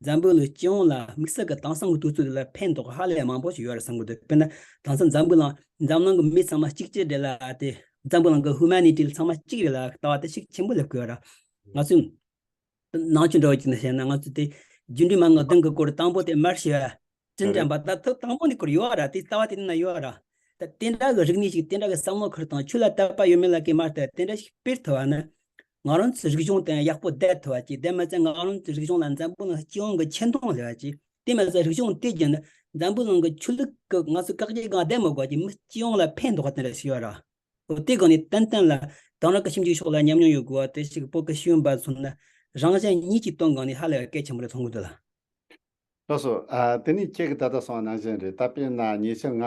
འཛམ་བུ་གླིང་སྤྱི་ཡོངས་ལ་དམིགས་བསལ་གྱི་དེང་སང་གི་དུས་ཚོད་འདི་ལ་ཕན་ཐོགས་ཧ་ལས་མང་པོ་ཞིག་ཡོད་རེད་བསམ་གྱི་འདུག། དཔེར་ན་དེང་སང་འཛམ་བུ་གླིང་འཛམ་གླིང་གི་མི་ཚང་མ་གཅིག་གྱུར་འདྲ་ལ་དེ། འཛམ་བུ་གླིང་གི་humanity ལ་ཚང་མ་གཅིག་རེད་ལ་ལྟ་བ་དེ་ཤུགས་ཆེན་པོ་སླེབས་ཀྱི་ཡོད་ར། ང་ཚོས་ནང་ཆོས་འདྲ་བོ་ཅིག་ནས་བཤད་ན། ང་ཚོས་དེ་རྒྱུ་འབྲས་མན་ངག་བདུན་གྱི་སྐོར་དང་པོ་དེ་མར་ཤེས་པ། དྲིན་དྲན་པ། ད་ཐོག་དང་པོ་ནས་ཁོར་ཡོད་ར། དེ་ལྟ་བ་དེ་ནི་ན་ཡོད་ར། ད་དེ་འདྲ་གི་རིག་གནས་ཤིག་དེ་འདྲ་གི་བསམ་བློ་ཁུར་དང་། ཆོས་ལ་དད་པ་ཡོད་མེད་ལ་གི་མ་ལྟ། དེ་འདྲ་ཞིག་སྤེལ་ཐུབ་པ་ན། ང་རང་ཚོའི་རིག་གཞུང་དེ་ཡང་ཡག་པོ་བསྡད་ཐུབ་པ་ཅིག། དེ་མ་ཚད་ང་རང་ཚོའི་རིག་གཞུང་ལ་འཛམ་བུ་གླིང་སྤྱི་ཡོངས་ཀྱི་ཆེ་མཐོང་སླེབས་པ་ཅིག། དེ་མ་ཚད་རིག་གཞུང་དེ་བརྒྱུད་ནས་འཛམ་བུ་གླིང་གི་ཆོས་ལུགས་ཀྱི་ང་ཚོ་བཀག་རྒྱའི་སྒང་བསྡད་མི་དགོས་ཅིག། མི་སྤྱི་ཡོངས་ལ་ཕན་ཐོགས་པ་དེ་འདྲ་ཞིག་ཡོད་ར། འོ་དེ་སྒང་ནས་ཏན་ཏན་ལ་དེང་རབས་ཀྱི་ཞིབ་འཇུག་ཕྱོགས་ལ་ཉམས་མྱོང་ཡོད་དགོས་པ་དེ་ཞིག་བོད་ཀྱི་ཤེས་ཡོན་པ་ཚོ་ན་རང་གཞན་གཉིས་ཀྱི་དོན་སྒང་ནས་ཧ་ལས་པ་གལ་ཆེན་པོ་རེད་མཐོང་གི་འདུག་ལ། ལགས་སོ། ཨ། དེ་ནས་ཁྱེད་ཀྱིས་ད་ལྟ་གསུངས་པ་ནང་བཞིན་རེད། ད་དཔེར་ན་ཉེ་ཆར་ང་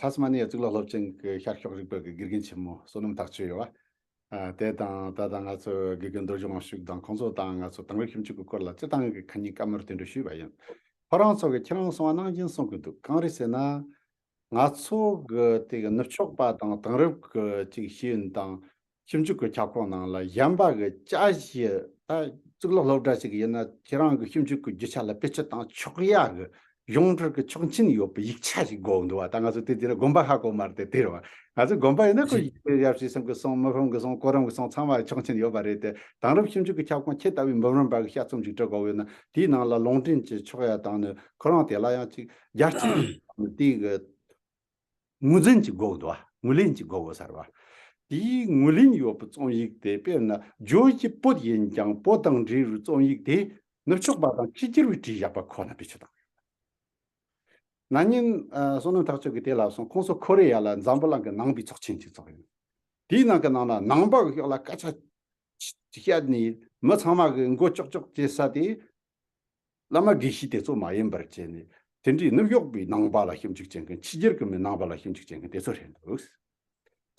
ཐ་སི་མ་ནི་ཡ་གཙུག་ལག་སློབ་ཆེན་གྱི་ཤར་ཕྱོགས་རིག་པ་གི་དགེ་རྒན་ཆེན་མོ་བསོད་ནམས་ཐག་ཆོད་ཡོད་པ། ཨ། དེ་དང་ད་ལྟ་ང་ཚོ་དགེ་རྒན་རྡོ་རྗེ་དབང་ཕྱུག་དང་། ཁོང་ཚོ་དང་ང་ཚོ་དེང་རབས་ཞིབ་འཇུག་གི་སྐོར་ལ་སྤྱིར་བཏང་གི་ཁ་ཉིན་བཀའ་མོལ་དེ་འདྲ་ཞུས་པ་ཡིན། ཁོ་རང་ཚོ་གིས་ཁྱེད་རང་གསུངས་པ་ནང་བཞིན་གསུང་གི་འདུག། གང་རེད་ཟེར་ན། ང་ཚོ་གི་དེ་གི་ནུབ་ཕྱོགས་པ་དང་དེང་རབས་ཀྱི་ཅིག་ཤེས་ཡོན་དང་ཞིབ་འཇུག་གི་ཁྱབ་ཁོངས་ནང་ལ་གཞན་པ་གི་དཔྱད་གཞི། ད་གཙུག་ལག་སློབ་གྲྭ་ཞིག་ཡིན་ན་ཁྱེད་རང་གི་ཞིབ་འཇུག་གི་རྒྱུ་ཆ་ལ་བེད་སྤྱོད་བཏང་ཆོག་ཡ་གི་ཡོངས་གྲགས་ཀྱི་ཆོག་མཆན་ཡོད་པའི་ཡིག་ཆ་ཞིག་དགོས་འདུག་བ། ད་ང་ཚོ་དེ་དེ་ལ་དགོན་པ་ཧ་གོ་མ་རེད་དེ། དེ་རེད་བ། ང་ཚོའི་དགོན་པ་ཡིན་ན་ཁོ་ཡིག་ཆ་ཡབ་སྲས་གསུམ་གྱི་གསུང་། མི་ཕམ་གྱི་གསུང་། གུ་རམ་གྱི་གསུང་། ཚང་མ་ཆོག་མཆན་ཡོད་པ་རེད་དེ། དེང་རབས་ཞིབ་འཇུག་གི་ཁྱབ་ཁོངས་ཁྱེད་ལྟ་བུའི་འབུམ་རམས་པ་གི་དཔྱད་རྩོམ་ཞིག་འབྲི་དགོས་ཡོད་ན། དེའི་ནང་ལ་ལུང་འདྲེན་བྱེད་ཆོག་ཡ་དང་ནི། ཁོ་རང་དེ་ལ་ཡང་ཅིག་རྒྱ་ཆེ་དེ་གི་ངོས་འཛིན་ཅིག་དགོས་འདུག་བ། ངོས་ལེན་ཅིག་དགོས་དགོས་ས་རེད་བ། དེའི་ངོས་ལེན་ཡོད་པའི་རྩོམ་ཡིག་དེ། དཔེར་ན་བརྗོད་བྱའི་བོད་ཡིན་ཀྱང་བོད་དང་འབྲེལ་བའི་རྩོམ་ཡིག་དེ་ནུབ་ཕྱོགས་པ་དང་ཕྱི་རྒྱལ་བས་བྲིས་བཞག་པ་ཁོ་ན་བེད་སྤྱོད་བཏང་ཡོད། ན་ནིང་ཨ་བསོད་ནམས་ཐག་ཆོད་ཀྱིས་དེ་ལབ་སོང་། ཁོང་ཚོ་ཁོ་རེ་ཡ་ལ་འཛམ་བུ་གླིང་གི་ནང་པའི་ཚོགས་ཆེན་ཅིག་ཚོགས་ཡོད། དེའི་ནང་གི་ནང་ན་ནང་པ་གི་ཕྱོགས་ལ་སྐད་ཆ་བཤད་ནས་མི་ཚང་མ་གི་མགོ་ལྕོག་ལྕོག་བྱེད་ས་དེ། བླ་མ་དགེ་བཤེས་དེ་ཚོ་མ་ཡིན་པར་བྱས་ནས། དེ་འདྲའི་ནུབ་ཕྱོགས་པའི་ནང་པ་ལ་ཞིབ་འཇུག་བྱེད་མཁན། ཕྱི་རྒྱལ་གྱི་མི་ནང་པ་ལ་ཞིབ་འཇུག་བྱེད་མཁན་དེ་ཚོ་རེད་འདུག།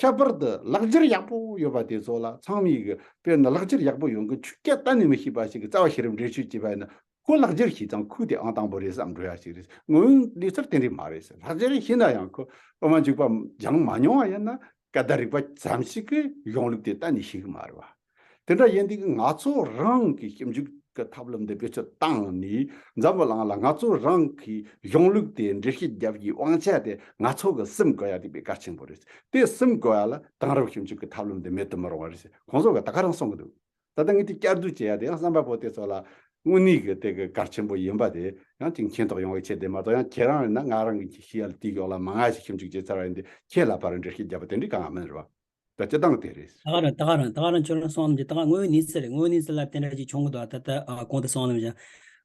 ཁྱད་པར་དུ་ལག་འཁྱེར་ཡག་པོ་ཡོད་པ་དེ་ཚོ་ལ། ཚང་མས་གི་དཔེར་ན་ལག་འཁྱེར་ཡག་པོ་ཡོད་མཁན། ཆོས་སྐད་གཏན་ནས་མི་ཤེས་པ་ཞིག་གིས་རྩ་བ་ཤེས་རབ་འགྲེལ་བཤད་བྱས་པ་ཡིན་ན། ཁོ་ལག་འཁྱེར་ཤེས་ཙང་ཁོས་དེ་ཨང་དང་པོ་རེད་བསམ་འགྲོ་ཡ་ཞིག་རེད། དངོས་ཡོད་གནས་ཚུལ་དེ་འདྲ་མ་རེད་ཟེར། ལག་འཁྱེར་ཤེས་ན་ཡང་ཁོ་དབུ་མ་འཇུག་པ་སྦྱངས་མ་མྱོང་བ་ཡིན་ན། སྐད་བརྡ་རིག་པ་ཙམ་ཞིག་གིས་གཞུང་ལུགས་དེ་གཏན་ནས་ཤེས་གི་མ་རེད་བ། དེ་འདྲ་ཡིན་དུས་ང་ཚོ་རང་གི་ཞིབ་འཇུག་གི་ཐབས་ལམ་འདི་བེད་སྤྱོད་བཏང་ནས། འཛམ་བུ་གླིང་ལ་ང་ཚོ་རང་གི་གཞུང་ལུགས་དེ་འགྲེལ་བཤད་རྒྱབ་ཀྱི་དབང་ཆ་དེ་ང་ཚོ་གིས་ཟིན་དགོས་ཡ་དེ་དཔེ་གལ་ཆེན་པོ་རེད། དེ་ཟིན་དགོས་ཡ་ལ་དེང་རབས་ཞིབ་འཇུག་གི་ཐབས་ལམ་འདི་མེད་དུ་མི་རུང་བ་རེད་ཟེར་ཁོང་ཚོ་གིས་ད་ག་རང་གསུང་གི་འདུག། ད་ལྟ་ངས་དེ་བསྐྱར་ཟློས་བྱེད་ཡ་དེ་ཡང་བསམ་པ་པོ་དེ་ཚོ་ལ་དངོས་གནས་ཀྱི་དེ་གི་གལ་ཆེན་པོ་ཡིན་པ་དེ་ཡང་ཅིག་མཁྱེན་རྟོགས་ཡོང་བའི་ཆེད་དེ་མ་གཏོགས། ཡང་ཁྱེད་རང་ཡིན་ན་ང་རང་གི་ཤེས་ཡ་ལ་དེའི་ཕྱོགས་ལ་མང་ང་ཞིག་ཞིབ་འཇུག་བྱས་ཚར་བ་ཡིན་དུས། ཁྱེད་ལ་ཕར་འགྲེལ་བཤད་བརྒྱབ་པ་དེ་འདྲའི་གང་ཡང་མིན་རེད་བ། ད་སྤྱིར་བཏང་དེ་རེད། ད་ག་རང་ད་ག་རང་ད་ག་རང་ཁྱོད་རང་གསུངས་རྣམས་ཀྱི་ད་ག་དངོས་ཡོད་གནས་ཚུལ་རེད། དངོས་ཡོད་གནས་ཚུལ་ལ་དེ་འདྲ་ཅིག་བྱུང་གི་འདུག། ད་ལྟ་ཨ་གོང་དུ་གསུངས་རྣམས་ཀྱི་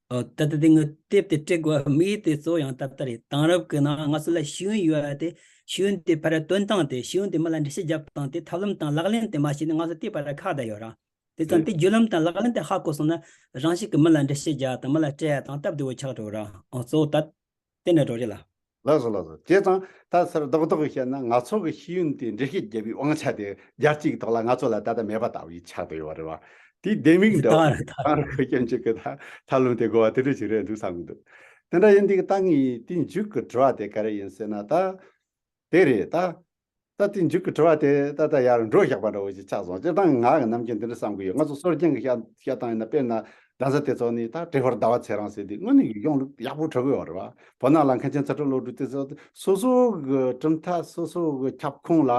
ཨ་ད་ལྟ་དེ་ངས་དེབ་དེ་བྲི་དགོས་དམིགས་ཡུལ་དེ་གཙོ་བོ་ཡང་ད་ལྟ་རེད། དེང་རབས་ཀྱི་ནང་ང་ཚོ་ལ་ཤེས་ཡོན་ཡོད་ཡ་དེ། ཤེས་ཡོན་དེ་ཕར་སྟོན་སྟངས་དེ། ཤེས་ཡོན་དེ་མི་ལ་འགྲེལ་བཤད་རྒྱབ་སྟངས་དེ། ཐབས་ལམ་དང་ལག་ལེན་དེ་མ་ཤེས་ན་ང་ཚོ་དེ་ཕར་ཁག་བསྡད་ཡོད་ར། དེ་ཙང་དེ་བརྒྱུད་ལམ་དང་ལག་ལེན་དེ་ཧ་གོ་སོང་ན། རང་ཤུགས་ཀྱིས་མི་ལ་འགྲེལ་བཤད་རྒྱག་དང་མི་ལ་སྤྲད་ཡ་དང་སྟབས་བདེ་བོ་ཆགས་འགྲོ་ར། ཨོ་གཙོ་བོ་ད་དེ་འདྲ་འགྲོ་རེད་ལ། ལགས་སོ་ལགས་སོ། བྱས་ཙང་ད་ཚུར་རྡོག་རྡོག་གིས་བཤད་ན། ང་ཚོ་གི་ཤེས་ཡོན་དེ་འགྲེལ་བཤད་རྒྱབ་པའི་དབང་ཆ་དེ་རྒྱལ་སྤྱིའི་ཐོག་ལ་ང་ཚོ་ལ་ད་ལྟ་མེད་པ་ལྟ་བུ་ཆགས་བསྡད་ཡོད་རེད་བ། དེའི་ལྡེ་མིག་འདྲ་བོ་དེང་རབས་ཀྱི་ཞིབ་འཇུག་གི་ད་ཐབས་ལམ་དེ་དགོས་པ་དེ་འདྲ་ཞིག་རེད་འདུག་བསམ་གི་འདུག། དེ་འདྲ་ཡིན་དུས་ད་ངས་དེ་མཇུག་གི་དྲི་བ་དེ་ག་རེ་ཡིན་ཟེར་ན། ད་དེ་རེད་ད། ད་དེ་མཇུག་གི་དྲི་བ་དེ་ད་ལྟ་ཡར་འགྲོ་བཞག་པ་འདྲ་བོ་ཞིག་ཆགས་སོང་། སྤྱིར་བཏང་ང་གི་ནམ་རྒྱུན་དེ་འདྲ་བསམ་གི་ཡོད། ང་ཚོ་སྲོལ་རྒྱུན་གྱི་བཤད་བཤད་སྟངས་ཡིན་ན། དཔེར་ན་གདན་ས་དེ་ཚོ་ནས་ད་ཏྲེ་ཧོར་ཟླ་བ་ཚེ་རིང་ཟེར་དུས་དངོས་གནས་ཀྱི་གཞུང་ལུགས་ཡག་པོ་འགྲོ་གི་ཡོད་རེད་བ། བོད་ནང་ལ་མཁན་ཆེན་ཚུལ་ཁྲིམས་བློ་གྲོས་དེ་ཚོ་སོ་སོ་གི་གྲུབ་མཐའ། སོ་སོ་གི་ཁྱབ་ཁོངས་ལ་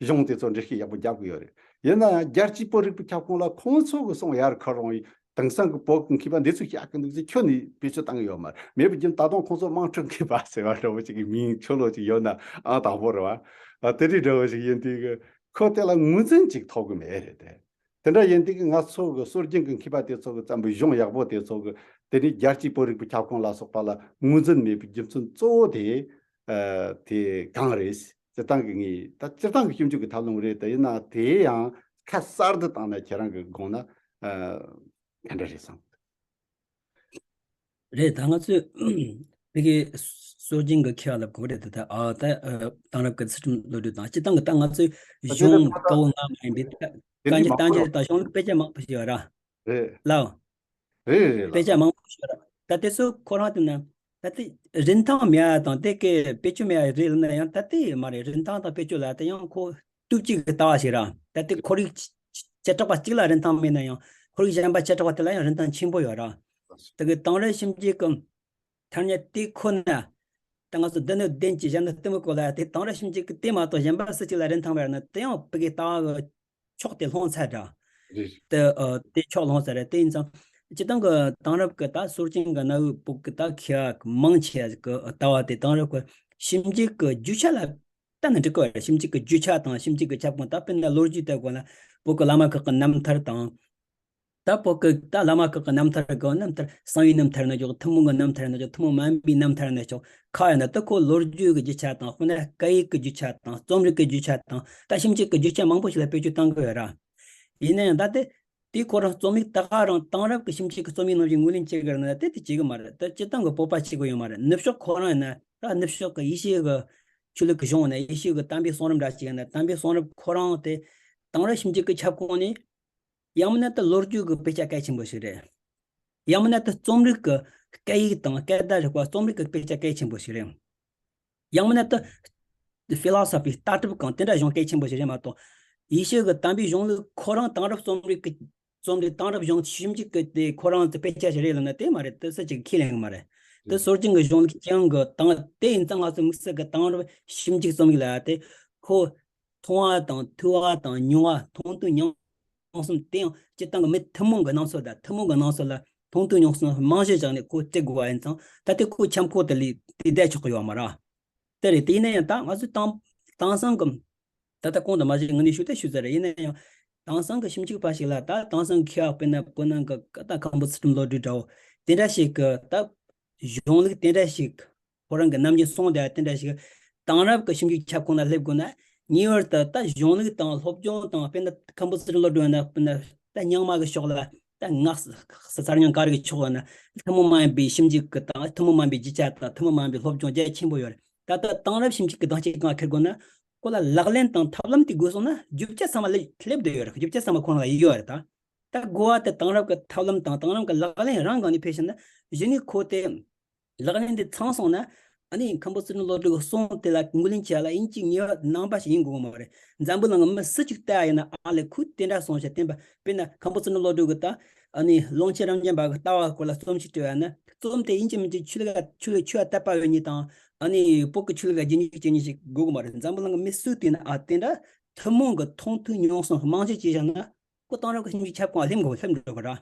གཞུང་དེ་ཚོ་འགྲེལ་བཤད་ཡག་པོ་རྒྱབ་གི་ཡོད་རེད། ཡིན་ན་ཡང་རྒྱལ་སྤྱིའི་བོད་རིག་པའི་ཁྱབ་ཁོངས་ལ་ཁོང་ཚོ་གི་གསུང་ཡར་ཁུར་རུང་། དེང་སང་གི་བོད་ཀྱི་མཁས་པ་འདི་ཚོས་བཤད་གི་འདུག་ཟེར་ཁྱོན་ནས་བེད་སྤྱོད་བཏང་གི་ཡོད་མ་རེད། མེད་པ་རྒྱུ་མཚན་ད་དུང་ཁོང་ཚོ་དམངས་ཁྲོད་མཁས་པ་ཟེར་བ་འདྲ་བོ་ཞིག་གི་མིང་ཆོ་ལོ་ཞིག་ཡོད་ན་ཨང་དང་པོ་རེད་བ། ཨ་དེ་འདྲའི་འདྲ་བོ་ཞིག་ཡིན་དུས་གི་ ཁོ་དེ་ལ་ངོས་འཛིན་ཅིག་ཐོབ་གི་མེད་རེད་དེ། དེ་འདྲ་ཡིན་དུས་ཀྱི་ང་ཚོ་གི་སྲོལ་རྒྱུན་གྱི་མཁས་པ་དེ་ཚོ་གི་བརྩམས་པའི་གཞུང་ཡག་པོ་དེ་ཚོ་གི་དེ་ནི་རྒྱལ་སྤྱིའི་བོད་རིག་པའི་ཁྱབ་ཁོངས་ལ་སོགས་པ་ལ་ངོས་འཛིན་མེད་པའི་རྒྱུ་མཚན་གཙོ་བོ་དེ་ཨ་དེ་གང་རེད། སྤྱིར་བཏང་གི་ངས་ད་སྤྱིར་བཏང་གི་ཞིབ་འཇུག་གི་ཐབས་ལམ་རེད། དེ་ཡིན་ན་དེ་ཡང་ཁ་གསལ་དུ་བཏང་ན་ཁྱེད་རང་གི་དགོངས་ན་ཨ་ག་འདྲ་རེད་བསམ། རེད། ད་ང་ཚོས་ཕ་གིའི་སྲོལ་རྒྱུན་གྱི་མཁས་པ་ལབ་དགོས་རེད། ད་ད་ཨ་ད་ཨ་དེང་རབས་ཀྱི་ཚུལ་ཁྲིམས་བློ་གྲོས་དང་སྤྱིར་བཏང་གི་ད་ང་ཚོས་གཞུང་གོ་བོ་ང་མ་ཡིན་པའི་ད་དེ་གང་འདྲ་ཅི་མང་བཏང་པོ་རྒྱུ་དང་གཞུང་ལུགས་དཔེ་ཆ་མང་པོ་ཞིག་ཡོད་ར། རེད། ལའོ། རེད་རེད་ལགས་དཔེ་ཆ་སོ། མང་པོ་ཞིག་ཡོད་ར། ད་དེ་ཚོ་ཁོ་རང་དེ་ན་ད་དེ་རིན་ཐང་མེད་ཡ་དང་དེ་གའི་བེད་སྤྱོད་མེད་ཡ་རེད་ལབ་ན་ཡང་ད་དེ་མ་རེད། རིན་ཐང་དང་བེད་སྤྱོད་ལ་ད་ཡང་ཁོ་ལྟོས་བཅས་ཀྱི་ལྟ་བ་ཞིག་ར། ད་དེ་ཁོར་ཡུག་བྱེ་བྲག་པ་གཅིག་ལ་རིན་ཐང་མེད་ན་ཡང་ཁོར་ཡུག་གཞན་པ་བྱེ་བྲག་པ་དེ་ལ་ཡང་རིན་ཐང་ཆེན་པོ་ཡོད་ར། དེ་གི་དེང་རབས་ཞིབ་འཇུག་གི་ཐ་སྙད་དེ་ཁོ་ན། ད་ང་ཚོ་འདི་ནི་བདེན་གྱི་གཞན་ནི་གཏི་མུག་གོ་ལ་དེ་དེང་རབས་ཞིབ་འཇུག་གི་དེ་མ་གཏོགས་གཞན་པ་སུ་གཅིག་ལ་རིན་ཐང་མེད་ན་དེ་ཡང་ཕ་གིའི་ལྟ་བ་གི་ཕྱོགས་དེ་ལྷུང་ཚར་འདྲ། རེད། དེ་ཨ་དེ་ཕྱོགས་ལྷུང་ཚར་རེད། དེ་ཡིན་ཙང་སྤྱིར་བཏང་གི་དེང་རབས་ཀྱི་ད་སྲོལ་རྒྱུན་གྱི་གནའ་བོའི་བོད་ཀྱི་ད་མཁས་པ་མང་ཆེ་གི་ལྟ་བ་དེ་དེང་རབས་ཀྱི་ཞིབ་འཇུག་གི་རྒྱུ་ཆ་ལ་ད་ནི་འགྲིག་གི་རེད། ཞིབ་འཇུག་གི་རྒྱུ་ཆ་དང་ཞིབ་འཇུག་གི་ཁྱབ་ཁོངས། ད་དཔེར་ན་ལོ་རྒྱུས་ལྟ་དགོས་ན་བོད་ཀྱི་བླ་མ་ཁག་གི་རྣམ་ཐར་དང་། ད་བོད་ཀྱི་ད་བླ་མ་ཁག་གི་རྣམ་ཐར་གི་རྣམ་ཐར་གསང་བའི་རྣམ་ཐར་ནས་ཆོག་ཐུན་མོང་གི་རྣམ་ཐར་ནས་ཆོག་ཐུན་མོང་མིན་པའི་རྣམ་ཐར་ནས་ཆོག་ཁ་ཡོད་ན་ད་ཁོ་ལོ་རྒྱུས་ཀྱི་རྒྱུ་ཆ་དང་དཔེར་ན་སྐད་ཡིག་གི་རྒྱུ་ཆ་དང་རྩོམ་རིག་གི་རྒྱུ་ཆ་དང་ད་ཞིབ་འཇུག་གི་རྒྱུ་ཆ་མང་པོ་ཞིག་ལ་བེད་སྤྱོད་བཏང་གི་ཡོད་ར། ཡིན་ན་ཡང་ད་དེ་དེ་ཁོ་རང་རྩོམ་ཡིག་ད་ག་རང་དེང་རབས་ཀྱི་ཞིབ་འཇུག་གི་རྩོམ་ཡིག་ནང་བཞིན་ངོས་ལེན་བྱེད་དགོས་ན་དེ་དེ་བྱེད་གི་མ་རེད། དེ་སྤྱིར་བཏང་གི་སྤོབས་པ་བྱེད་དགོས་ཡོད་མ་རེད། ནུབ་ཕྱོགས་ཁོ་རང་ཡིན་ན་ད་ནུབ་ཕྱོགས་ཀྱི་ཡེ་ཤུ་གི་ཆོས་ལུགས་ཀྱི་གཞུང་ཡིན་ན་ཡེ་ཤུ་གི་དམ་པའི་གསུང་རབ་འདྲ་ཞིག་ཡིན་ན་དམ་པའི་གསུང་རབ་ཁོ་རང་དེ་དེང་རབས་ཞིབ་འཇུག་གི་ཁྱབ་ཁོངས་ནས་ཡང་མིན་ན་ད་ལོ་རྒྱུས་ཀྱི་དཔེ་ཆ་གལ་ཆེན་པོ་ཞིག་རེད། ཡང་མིན་ན་ད་རྩོམ་རིག་གི་སྐད་ཡིག་དང་སྐད་བརྡ་རིག་པ་རྩོམ་རིག་གི་དཔེ་ཆ་གལ་ཆེན་པོ་ཞིག་རེད། ཡང་མིན་ན་ད་ཕི་ལོ་སོ་ཕི་ལྟ་གྲུབ་གང་དེ་འདྲ་གཞུང་གལ་ཆེན་པོ་ཞིག་རེད་མ་གཏོགས། ཡེ་ཤུ་གི་དམ་པའི་གཞུང་ལུགས་ཁོ་རང་དེང་རབས་རྩོམ་རིག་གི་རྩོམ་རིག་དེང་རབས་གཞུང་ཞིབ་འཇུག་གི་དེ་ཁོ་རང་ཚོ་དཔེ་ཆ་ཞིག་རེད་ལབ་ན་དེ་མ་རེད། དེ་སུ་གཅིག་ཁས་ལེན་གི་མ་རེད། དེ་སྲོལ་རྒྱུན་གྱི་གཞུང་ལུགས་ཅང་གི་དང་དེ་ཡིན་ཙང་ང་ཚོ་དམིགས་བསལ་གྱི་དེང་རབས་ཞིབ་འཇུག་རྩོམ་རིག་ལ་དེ་ཁོ་མཐོང་བ་དང་ཐོས་པ་དང་མྱོང་བ་མཐོང་ཐོས་མྱོང་གསུམ་དེ་ཡང་སྤྱིར་བཏང་གི་མི་ཐུན་མོང་གི་སྣང་ཚུལ་དང་ཐུན་མོང་གི་སྣང་ཚུལ་ལ་མཐོང་ཐོས་མྱོང་གསུམ་རྨང་གཞི་བཞག་ནས་ཁོ་བྲི་དགོས་པ་ཡིན་ཙང་ད་དེ་ཁོ་ཁྱབ་ཁོངས་དེ་ལས་དེ་བསྡད་ཆོག་གི་ཡོད་མ་རེད། དེ་རེད། དེ་ཡིན་ན་ཡང་ད་ང་ཚོས་དེང་དེང་སང་གི་ད་ལྟ་གོང་དུ་མ་གཞི་ངས་ནས་ཞུ་ད་ཞུ་ཚར་རེད། ཡིན་ན་ཡང་དེང་སང་གི་ཞིབ་འཇུག་པ་ཞིག་ལ་ད་དེང་སང་མཁས་པ་དཔེར་ན་བོད་ནང་གི་ད་ཁམས་པ་ཚུལ་ཁྲིམས་བློ་གྲོས་འདྲ་བོ་དེ་འདྲ་ཞིག་གི་ད་གཞུང་ལུགས་དེ་འདྲ་ཞིག་ཁོ་རང་གི་ནམ་རྒྱུན་གསུངས་བསྡད་པ་དེ་འདྲ་ཞིག་དེང་རབས་ཀྱི་ཞིབ་འཇུག་ཁྱབ་ཁོངས་ལ་སླེབས་དགོས་ན་ངེས་པར་དུ་ད་གཞུང་ལུགས་དང་སློབ་སྦྱོང་དང་དཔེར་ན་ཁམས་པ་ཚུལ་ཁྲིམས་བློ་གྲོས་ན་དཔེར་ན་ད་རྙིང་མ་གི་ཕྱོགས་ལ་ད་སྔགས་གསར་རྙིང་ག་རེ་གི་ཕྱོགས་ལ་ན་ཐུན་མོང་མ་ཡིན་པའི་ཞིབ་འཇུག་གི་དང་ཐུན་མོང་མ་ཡིན་པའི་རྒྱུ་ཆ་དང་ཐུན་མོང་མ་ཡིན་པའི་སློབ་སྦྱོང་རྒྱ་ཆེན་པོ་ཡོད་རེད། ད་ལྟ་དེང་རབས་ཞིབ་འཇུག་གི་དང་ཅིག་གང་ཁེར་དགོས་ན་ཁོ་ལ་ལག་ལེན་དང་ཐབས་ལམ་དེ་དགོས་སོང་ན་རྒྱུ་ཆ་ཚང་མ་སླེབས་སླེབས་བསྡད་ཡོད་རེད། རྒྱུ་ཆ་ཚང་མ་ཁོ་རང་ལ་ཡོད་རེད། ད་ད་དགོས་པ་དེ་དེང་རབས་ཀྱི་ཐབས་ལམ་དང་དེང་རབས་ཀྱི་ལག་ལེན་རང་སྒང་ནས་ཕེབས་ཤིང་ན་གཞི་ནས་ཁོ་དེ་ལག་ལེན་དེ་ཚང་སོང་ན་ཨ་ནི་ཁམས་པ་ཚུལ་ཁྲིམས་བློ་གྲོས་ཀྱི་གསུང་དེ་ལ་ངོས་ལེན་བྱེད་ཡ་ལ་དབྱིན་ཇིའི་ངེས་པ་ནང་པ་ཞིག་ཡིན་དགོས་ཀྱི་མ་རེད། འཛམ་བུ་གླིང་གི་མི་སུ་གཅིག་བལྟ་ཡ་ཡིན་ན་ཨ་ལས་ཁོས་དེ་འདྲ་གསུངས་ཤག་བསྟན་པ་དཔེར་ན་ཁམས་པ་ཚུལ་ཁྲིམས་བློ་གྲོས་ཀྱི་ད་ཨ་ནི་ཀློང་ཆེན་རབ་འབྱམས་པ་གི་ལྟ་བ་སྐོར་ལ་རྩོམ་ཞིག་བྲིས་པ་ཡིན་ན་རྩོམ་དེ་དབྱིན་ཇི་མི་གཅིག་ཆོས་ལུགས་ཆོས་ལུགས་ཆོས་ལ་དད་པ་ཡོད་མཁན་དང་ཨ་ནི་བོད་ཀྱི་ཆོས་ལུགས་ལ་རྒྱུས་མངའ་བྱེད་མཁན་ཞིག་དགོས་ཀྱི་མ་རེད། འཛམ་བུ་གླིང་གི་མི་སུས་བལྟས་ན་ཨ་དེ་འདྲ་ཐུན་མོང་གི་མཐོང་ཐོས་མྱོང་གསུམ་རྨང་གཞི་བྱས་བཞག་ན་ཁོ་དེང་རབས་ཀྱི་ཞིབ་འཇུག་ཁྱབ་ཁོངས་སླེབས་འགྲོ་སླེབས་འགྲོ་གི་རེད།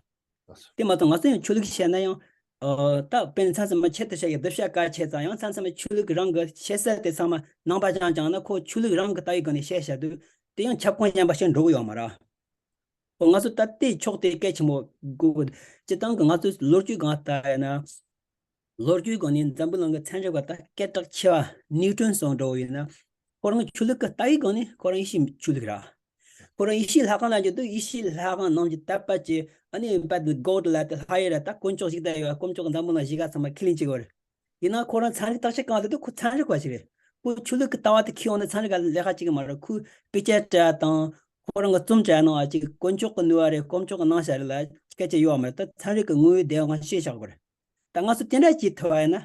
དེ་མ་གཏོགས་ང་ཚོ་ཡང་ཆོས་ལུགས་བཤད་ན་ཡང་ཨ་ད་དཔེར་ན་མཚམས་མཚམས་མ་ཆེད་དུ་བཤད་ཡ་གདུལ་བྱ་བཀའ་ཆད་ཙང་ཡང་མཚམས་མཚམས་མ་ཆོས་ལུགས་ཀྱི་རང་གི་བཤད་ས་དེ་ཚང་མ་ནང་པ་རྐྱང་རྐྱང་ན་ཁོ་ཆོས་ལུགས་རང་གི་ལྟ་བའི་སྒོ་ནས་བཤད་བཞག་དུས་དེ་ཡང་ཁྱབ་ཁོངས་གཞན་པ་ཞིག་འགྲོ་གི་ཡོད་མ་རེད། ཨོ་ང་ཚོ་ད་ལྟའི་ཕྱོགས་དེ་གལ་ཆེན་པོ་དགོས་ཀྱི་སྤྱིར་བཏང་གི་ང་ཚོའི་ལོ་རྒྱུས་སྒང་ལྟ་ཡ་ན། ལོ་རྒྱུས་སྒང་ནས་འཛམ་བུ་གླིང་གི་ཚན་རིག་པ་དང་སྐད་གྲགས་ཆེ་བ་ནིའུ་ཀྲོན་སོགས་འདྲ་བོ་ཡིན་ན། ཁོ་རང་ཆོས་ལུགས་ཀྱི་ལྟ་བའི་སྒང་ནས་ཁོ་རང་ཡེ་ཤུའི་ཆོས་ལུགས་ར། ཁོ་རང་ཡེ་ཤུའི་ལྷ་ཁང་ལ་འགྱོ་དུས་ཡེ་ཤུའི་ལྷ་ཁང་ནང་གི་དད་པ་བྱེད་ཨ་ནི་བད་གོ་ཌི་ལ་དེ་ལྷ་ཡུལ་ར་ད་དཀོན་མཆོག་ཞིག་ད་ཡོད་དཀོན་མཆོག་གི་འཛམ་བུ་གླིང་གཞིས་ཀ་ཚང་མ་ཁས་ལེན་བྱེད་དགོས་རེད། ཡིན་ན་ཁོ་རང་ཚན་རིག་བརྟག་དཔྱད་གང་ལྟ་དུས་ཁོ་ཚན་རིག་པ་ཞིག་རེད། ཁོ་ཆོས་ལུགས་ཀྱི་ལྟ་བ་དེ་ཁྱེར་ཡོང་ན་ཚན་རིག་ག་ལས་ཀ་བྱེད་ཀྱི་མ་རེད། ཁོས་དཔེ་ཆ་བྲིས་དང་ཁོ་རང་གི་རྩོམ་བྲིས་ནང་ཨ་ཅིག་དཀོན་མཆོག་གི་ནུས་པ་རེད་དཀོན་མཆོག་གི་གནང་བྱ་རེད་ལ་སྐད་ཆ་ཡོད་མ་རེད། ད་ཚན་རིག་གི་དངོས་ཡོད་བདེན་དབང་ཤེས་བཞག་དགོས་རེད། ད་ང་ཚོ་དེ་འདྲ་བྱེད་ཐུབ་པ་ཡིན་ན་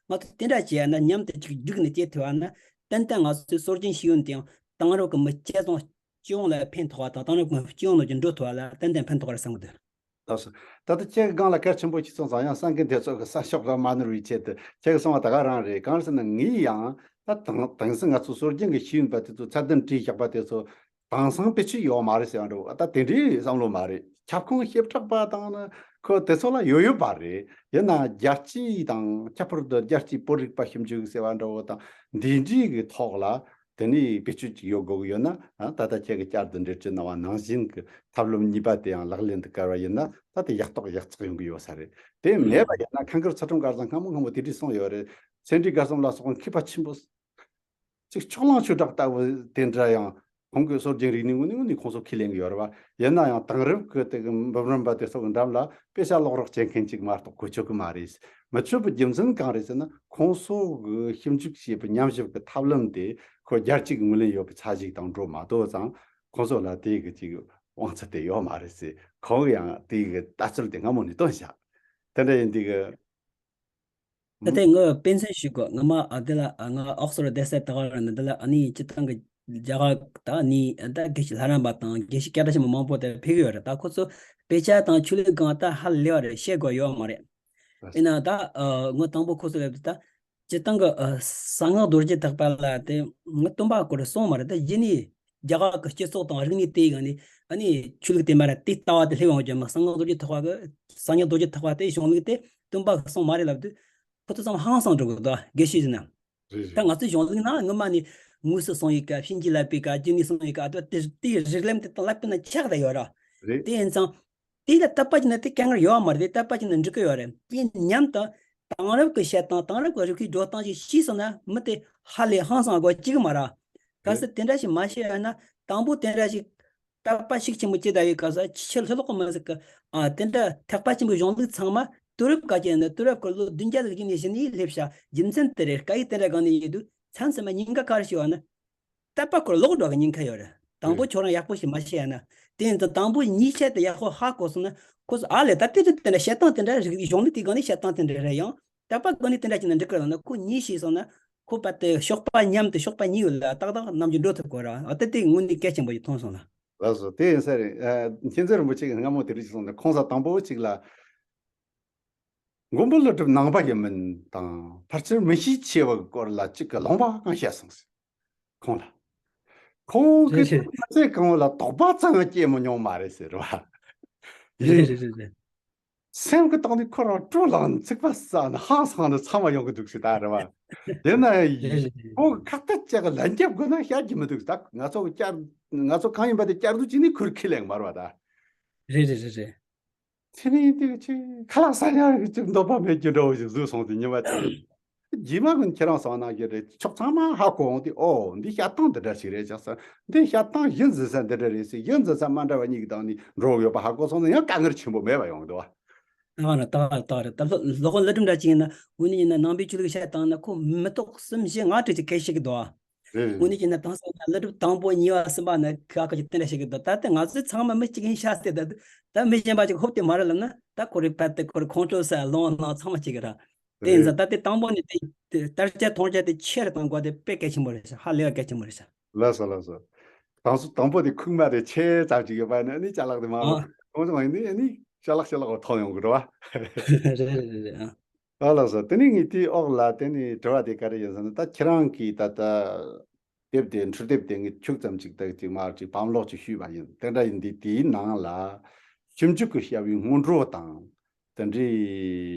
ང་ཚོ་དེ་འདྲ་བྱེད་ཡ་ན་མཉམ་དུ་ཅིག་བསྒྲིགས་ནས་བྱེད་ཐུབ་པ་ན་ཏན་ཏན་ང་ཚོའི་སྲོལ་རྒྱུན་ཤེས་ཡོན་དེ་ཡང་དེང་རབས་ཀྱི་མི་སྤྱི་ཚོགས་སྤྱི་ཡོངས་ལ་ཕན་ཐོགས་པ་དང་དེང་རབས་ཀྱི་སྤྱི་ཡོངས་ནང་གི་འགྲོ་ཐུབ་པ་ལ་ཏན་ཏན་ཕན་ཐོགས་པ་རེད་བསམ་གྱི་འདུག་ལགས་སོ། ད་ལྟ་ཁྱེད་ཀྱི་སྒང་ལ་གལ་ཆེན་པོ་ཞིག་གསུངས་ཙང་ཡང་གསན་མཁན་དེ་ཚོ་གི་གསན་ཕྱོགས་ལ་མ་ནོར་བའི་ཆེད་དུ་ཁྱེད་ཀྱི་གསུང་བ་ད་ག་རང་རེད། གང་རེད་ཟེར་ན་ངས་ཡང་ད་དེང་དེང་སང་ང་ཚོ་སྲོལ་རྒྱུན་གྱི་ཤེས་ཡོན་པ་དེ་ཚོ་ཚད་ལྡན་བྲིས་བཞག་པ་དེ་ཚོ་དེང་སང་བེད་སྤྱོད་ཡོད་མ་རེད་ཟེར་བ་འདྲ་བོ་ད་དེ་འདྲའི་བསམ་བློ་མ་རེད། ཁྱབ་ཁོངས་ཞིབ་ཕྲ་བ་དང་ནི་ཁོ་དེ་ཚོ་ལ་ཡོད་ཡོད་པ་རེད། ཡིན་ན་རྒྱལ་སྤྱི་དང་ཁྱད་པར་དུ་རྒྱལ་སྤྱིའི་བོད་རིག་པ་ཞིབ་འཇུག་ཟེར་བ་འདྲ་བོ་དང་འདི་འདྲའི་གི་ཐོག་ལ་ དེ་ནས་བེད་སྤྱོད་ཅིག་ཡོད་དགོས་ཀྱི་ཡོད་ན། ཨ། ད་ལྟ་ཁྱེད་ཀྱིས་བསྐྱར་དུ་འགྲེལ་བརྗོད་གནང་བ་ནང་བཞིན་གྱི་ཐབས་ལམ་གཉིས་པ་དེ་ཡང་ལག་ལེན་དུ་བཀར་བ་ཡིན་ན། ད་དེ་ཡག་ཐོག་ཡག་བརྩེགས་ཡོང་གི་ཡོད་ས་རེད། དེ་མེད་པ་ཡིན་ན། ཁང་དཀར་ཚུལ་ཁྲིམས་སྒར་གསུམ་སྔ་མོ་སྔ་མོ་དེ་འདྲས་གསུངས་ཡོད་རེད། སེ་འབྲས་དགའ་གསུམ་ལ་སོགས་མཁས་པ་ཆེན་པོ་ཅིག་ཕྱོགས་གླང་ཆོས་གྲགས་ལྟ་བུ་དེ་འདྲ་ཡང་ཁོང་གི་སྲོལ་རྒྱུན་རིག་གནས་ངོས་ནས་ངོས་ནས་ཁོང་ཚོ་ཁས་ལེན་གྱི་ཡོད་རེད་བ། ཡིན་ན་ཡང་དེང་རབས་ཀྱི་དེ་གི་འབུམ་རམས་པ་དེ་ཚོ་གི་འགྲམ་ལ་དཔེ་ཆ་ཀློག་རོགས་བྱེད་མཁན་ཅིག་མ་གཏོགས་གོ་ཆོད་གི་མ་རེད། མི་ཆོད་པའི་རྒྱུ་མཚན་གང་རེད་ཟེར་ན། ཁོང་ཚོ་གི་ཞིབ་འཇུག་བྱས་པའི་ཉམས་ཞིབ་ཀྱི་ཐབས་ལམ་དེ་ཁོ་རྒྱལ་སྤྱི་གི་ངོས་ལེན་ཡོད་པའི་ཚད་ཅིག་དང་འགྲོ་མ་ཐུབ་ཙང་། ཁོང་ཚོ་ལ་དེ་གི་ཅིག་དབང་ཚད་དེ་ཡོད་མ་རེད་ཟེར། ཁོང་གིས་ཡང་དེ་གི་ལྟ་ཚུལ་དེ་སྔ་མོ་ནས་བཏོན་བཞག་དེ་འདྲ་ཡིན་དུས་གི། ད་ལྟ་ངས་དཔེ་མཚོན་ཞུ་དགོས། ངོ་མ་ཨ་འདི་ལ། ཨ། ང་ཨོག་སི་ཕོར་ཌི་བསྡད་ས་དེ་ག་རེད་ན། འདི་ལ་ཨ་ནི་སྤྱིར་བཏང་གི་རྒྱ་གར་དང་ནི་ད་དགེ་བཤེས་ལྷ་རམས་པ་དང་དགེ་བཤེས་སྐད་གྲགས་ཆེན་པོ་མང་པོ་དེ་ཕེབས་ཀྱི་ཡོད་རེད། ད་ཁོ་ཚོ་དཔེ་ཆ་དང་ཆོས་ལུགས་སྒང་ད་ཧ་ལས་པ་རེད། བཤད་དགོས་ཡོད་མ་རེད། ཡིན་ན་ད་ཨ་ངོ་དང་པོ་ཁོ་ཚོ་ལབ་དུས། ད་སྤྱིར་བཏང་གི་ཨ་གསང་སྔགས་རྡོ་རྗེ་ཐེག་པ་ལ་དེ་ང་སྟོན་པ་སྐོར་གསུངས་མ་རེད། ད་གཞི་ནས་རྒྱ་གར་གྱི་སྤྱི་ཚོགས་དང་རིག་གནས་དེ་ཡིན་ནི། ཨ་ནི་ཆོས་ལུགས་དེ་མ་རེད། དེ་ལྟ་བ་དེ་སླེབས་ཡོང་རྒྱུ་མ། གསང་སྔགས་རྡོ་རྗེ་ཐེག་པ་གི། གསང་སྔགས་རྡོ་རྗེ་ཐེག་པ་དེ་གཞུང་ལུགས་དེ་སྟོན་པ་གིས་གསུངས་མ་རེད་ལབ་དུས། ཁོ་ཚོ་ཚང་མ་ཧང་སང་འགྲོ་གི་འདུག་དགེ་བཤེས་ཟེར་ན། རེད། ད་རེད། ང་ཚོའི་གཞུང་ལུགས་ནང་སྔོན་མ་ནས་དངོས་སུ་གསུངས་ཡོད་ཀ་བྱིན་གྱིས་བརླབས་པའི་ཀ་རྒྱུད་ནས་གསུངས་ཡོད་ཀ་ཨ་དེ་དེའི་རིགས་ལམ་དེ་དང་བསླབ་པའི་ནང་ཆགས་བསྡད་ཡོད་ར། རེད། དེ་ཡིན་ཙང་། དེ་ལ་དད་པ་བྱས་ན་དེ་དཀའ་ངལ་ཡོད་མ་རེད། དེ་དད་པ་བྱས་ན་འགྲིག་གི་ཡོད་རེད། དེ་མཉམ་དུ་དེང་རབས་ཀྱི་བཤད་སྟངས། དེང་རབས་ཀྱི་རིག་པའི་འགྲོ་སྟངས་ཤིག་ཤེས་སོང་ན། མི་དེ་ཧ་ལས་ཧང་སང་དགོས་ཀྱི་མ་རེད། གལ་སྲིད་དེ་འདྲ་ཞིག་མ་ཤེས་ཡོད་ན། དང་པོ་དེ་འདྲ་ཞིག་དད་པ་ཤུགས་ཆེན་པོ་སྐྱེ་བསྡད་ཡོད་སྐབས་སུ། ཕྱི་ལྷོད་ལྷོད་མི་ཟིག་གི། ཨ། དེ་འདྲ་ཐེག་པ་ཆེན་པོའི་གཞུང་ལུགས་ཚང་མ་དུས་རབས་ག་གི་ནི་དུས་རབས་ཀྱི་ལོ་བདུན་བརྒྱ་ཟིག་གི་རྗེས་ནས་གཞི་ནས་སླེབས་ཤག་རྒྱུ་མཚན་དེ་རེད། སྐད་ཡིག་དེ་འདྲ་གང་ནས་ཡིན་དུས། མཚམས་མཚམས་མ་ཉེན་ཁ་ག་རེ་ཞིག་ཡོད་ན། དད་པ་ཁོ་རང་ལོག་འགྲོ་གི་ཉེན་ཁ་ཡོད་རེད། དང་པོ་ཁྱོད་རང་ཡག་པོ་ཞིག་མ་ཤེས་ཡ་ན། དེ་ཡིན་ཙང་དང་པོ་གཉིས་ཆ་དེ་ཡག་པོ་ཧ་གོ་སོང་ན། ཁོ་ཚོ་ཨ་ལས། ད་དེ་དེ་འདྲ་བཤད་སྟངས་དེ་འདྲ་རིག་གཞུང་ལུགས་དེ་སྒང་ནས་བཤད་སྟངས་དེ་འདྲ་རེད། ཡང་དད་པ་སྒང་ནས་དེ་འདྲ་བྱས་ན་འགྲིག་གི་རེད་ལབ་ན། ཁོ་གཉིས་ཤེས་སོང་ན། ཁོ་རྦད་དེ་གཤོག་པ་མཉམ་དུ་གཤོག་པ་གཉིས་ཡོད་ལ་ཏག་ཏག་ནམ་རྒྱུན་འགྲོ་ཐུབ་དགོས་ར། ཨ། ད་དེ་དངོས་གནས་གལ་ཆེན་པོ་ཞིག་མཐོང་སོང་ལ། ལགས་སོ། དེ་ཡིན་ས་རེད། ཨ། མཁྱེན་བརྩེ་རིན་པོ་ཆེ་གིས་སྔ་མོ་དེ་རིགས་ཤིག་གསུངས་ནས། ཁོང་ཚོ་དང་པོ་གཅིག་ལ། མགོན་པོ་ཀླུ་སྒྲུབ་ནང་པ་ཡིན་མིན་དང་། ཕལ་ཆེར་མི་ཤེས་ཆེ་བ་གི་སྐོར་ལ་གཅིག་གིས་ལུང་པ་གང་བཤད་སོང་ཟེར། ཁོང་ལ། ཁོང་གིས་རེད་རེད། ཕལ་ཆེར་གང་བོ་ལ་དོགས་པ་ཙམ་སྐྱེས་མི་མྱོང་མ་རེད་ཟེར་བ། ཡིན། རེད་རེད་རེད་རེད། སེམས་ཀྱི་སྟེང་ནས་ཁོ་རང་སྤྲོ་ལངས་ནས་ཚིག་པ་ཟ་ནས་ཧང་སངས་ནས་ཚང་མ་ཡོང་གི་འདུག་ཟེར། ད་རེད་བ། དེ་ན་རེད་རེད་རེད། ཁོང་གིས་ཁ་གཏད་གཅོག་གི་ལན་རྒྱབ་དགོས་ན་བཤད་རྒྱུ་མི་འདུག་ད་ང་ཚོ་གི་བསྐྱར། ང་ཚོ་གང་ཡིན་པ་དེ་བསྐྱར་ཟློས་བྱས་ནས་ཁོར་ཁས་ལེན་མ་རེད་བ་ད། རེད་རེད་རེད་རེད། དེ་ནས་དེ་ཅིག་ཁ་ལག་ཟ་ཡག་གི་ཅིག་འདོད་པ་མེད་རྒྱུ་འདྲ་བོ་ཞིག་བཟོས་སོང་སྟེ། ཉི་མ་གཅིག་རྗེས་མ་གི་ཁྱེད་རང་གསུངས་གནང་གི་རེད། ཕྱོགས་ཚང་མ་ཧ་གོ་འོང་དུས། ཨོ། འདི་བཤད་སྟངས་འདི་འདྲ་ཞིག་རེད་ཤག་ཟེར། འདི་བཤད་སྟངས་གཞི་འཛིན་ས་འདི་འདྲ་རེད་ཟེར། གཞི་འཛིན་ས་མ་འདྲ་བ་གཉིས་ཀྱི་སྟེང་ནས་འགྲོ་གི་ཡོད་པ་ཧ་གོ་སོང་ན། ཡང་དཀའ་ངལ་ཆེན་པོ་མེད་པ་ཡོང་གི་འདུག་བ། ད་རེད། ད་རེད། ད་རེད། ད་ལྷོ་ལྷོ་དབུ་ཀླུ་སྒྲུབ་འདྲ་ཅིག་ཡིན་ན། དངོས་གནས་ཡིན་ན་ནང་པའི་ཆོས་ལུགས་བཤད་སྟངས་ན་ཁོ་མི་ཐོག་གསུམ་བཞི་ལྔ་དྲུག་ཅིག་སྐད་ཆ་གི་འདུག་བ། རེད། དངོས་གནས་ཀྱི་ན་དེང་སང་ན་ཀླུ་སྒྲུབ་དང་པོ་གཉིས་པ་གསུམ་པ་ན་ཁ་ཁ་ཅིག་དེ་འདྲ་ཞིག་གི་འདུག་ད་ལྟ་ང་ཚོ་ཚང་མ་མི་གཅིག་ཡིན་ཤག་ཟེར། ད་ད་མི་གཞན་པ་ཅིག་ཧོབ་སྟེ་མ་རེད་ལབ་ན། ད་ཁོ་རེ་ཕར་དེ་ཁོ་རེ་ཁོང་ཁྲོ་ཟ་ལོང་ནང་ཚང་མ་གཅིག་གི་ར། དེ་ཡིན་ཙང་ད་ལྟའི་དང་པོ་ནས་དེ་དེ་བསྟར་ཆ་མཐོང་ཆ་དེ་ཆེ་རུ་གཏོང་དགོས། དེ་དཔེ་གལ་ཆེན་པོ་རེད་ཤག་ཧ་ལས་པ་གལ་ཆེན་པོ་རེད་ཤག་ལགས་སོ། ལགས་སོ། དང་སོ་དང་པོ་དེ་ཁུག་མ་དེ་ཆེ་ཙམ་ཅིག་ཡོད་པ་ནི། ཨ་ནི་ཅ་ལག་དེ་མ་ལོ་ཨ་ཁོང་ཚོ་ཡིན་ནི་ཨ་ནི་ཅ་ལག་ཅ་ལག་འོ་ཐོན་ཡོང་གི་རེད་བ། རེད་རེད་རེད་རེད། ཨ། ཨ་ལགས་སོ། དེ་ནས་ངས་དེའི་འོག་ལ་དེ་ནས་དྲི་བ་དེ་ག་རེ་ཡིན་ཟེར་ན། ད་ཁྱེད་རང་གིས་ད་ལྟ་དེབ་དེ། འཕྲུལ་དེབ་དེ་ངས་ཁྱུག་ཙམ་ཅིག་ད་ཅིག་མར་ཅིག་བམ་ཀློག་ཅིག་ཞུས་པ་ཡིན། དེ་འདྲ་ཡིན་དུས་དེའི་ནང་ལ་ཞིབ་འཇུག་གི་བྱ་བའི་སྔོན་འགྲོ་དང་། དེ་འདྲའི་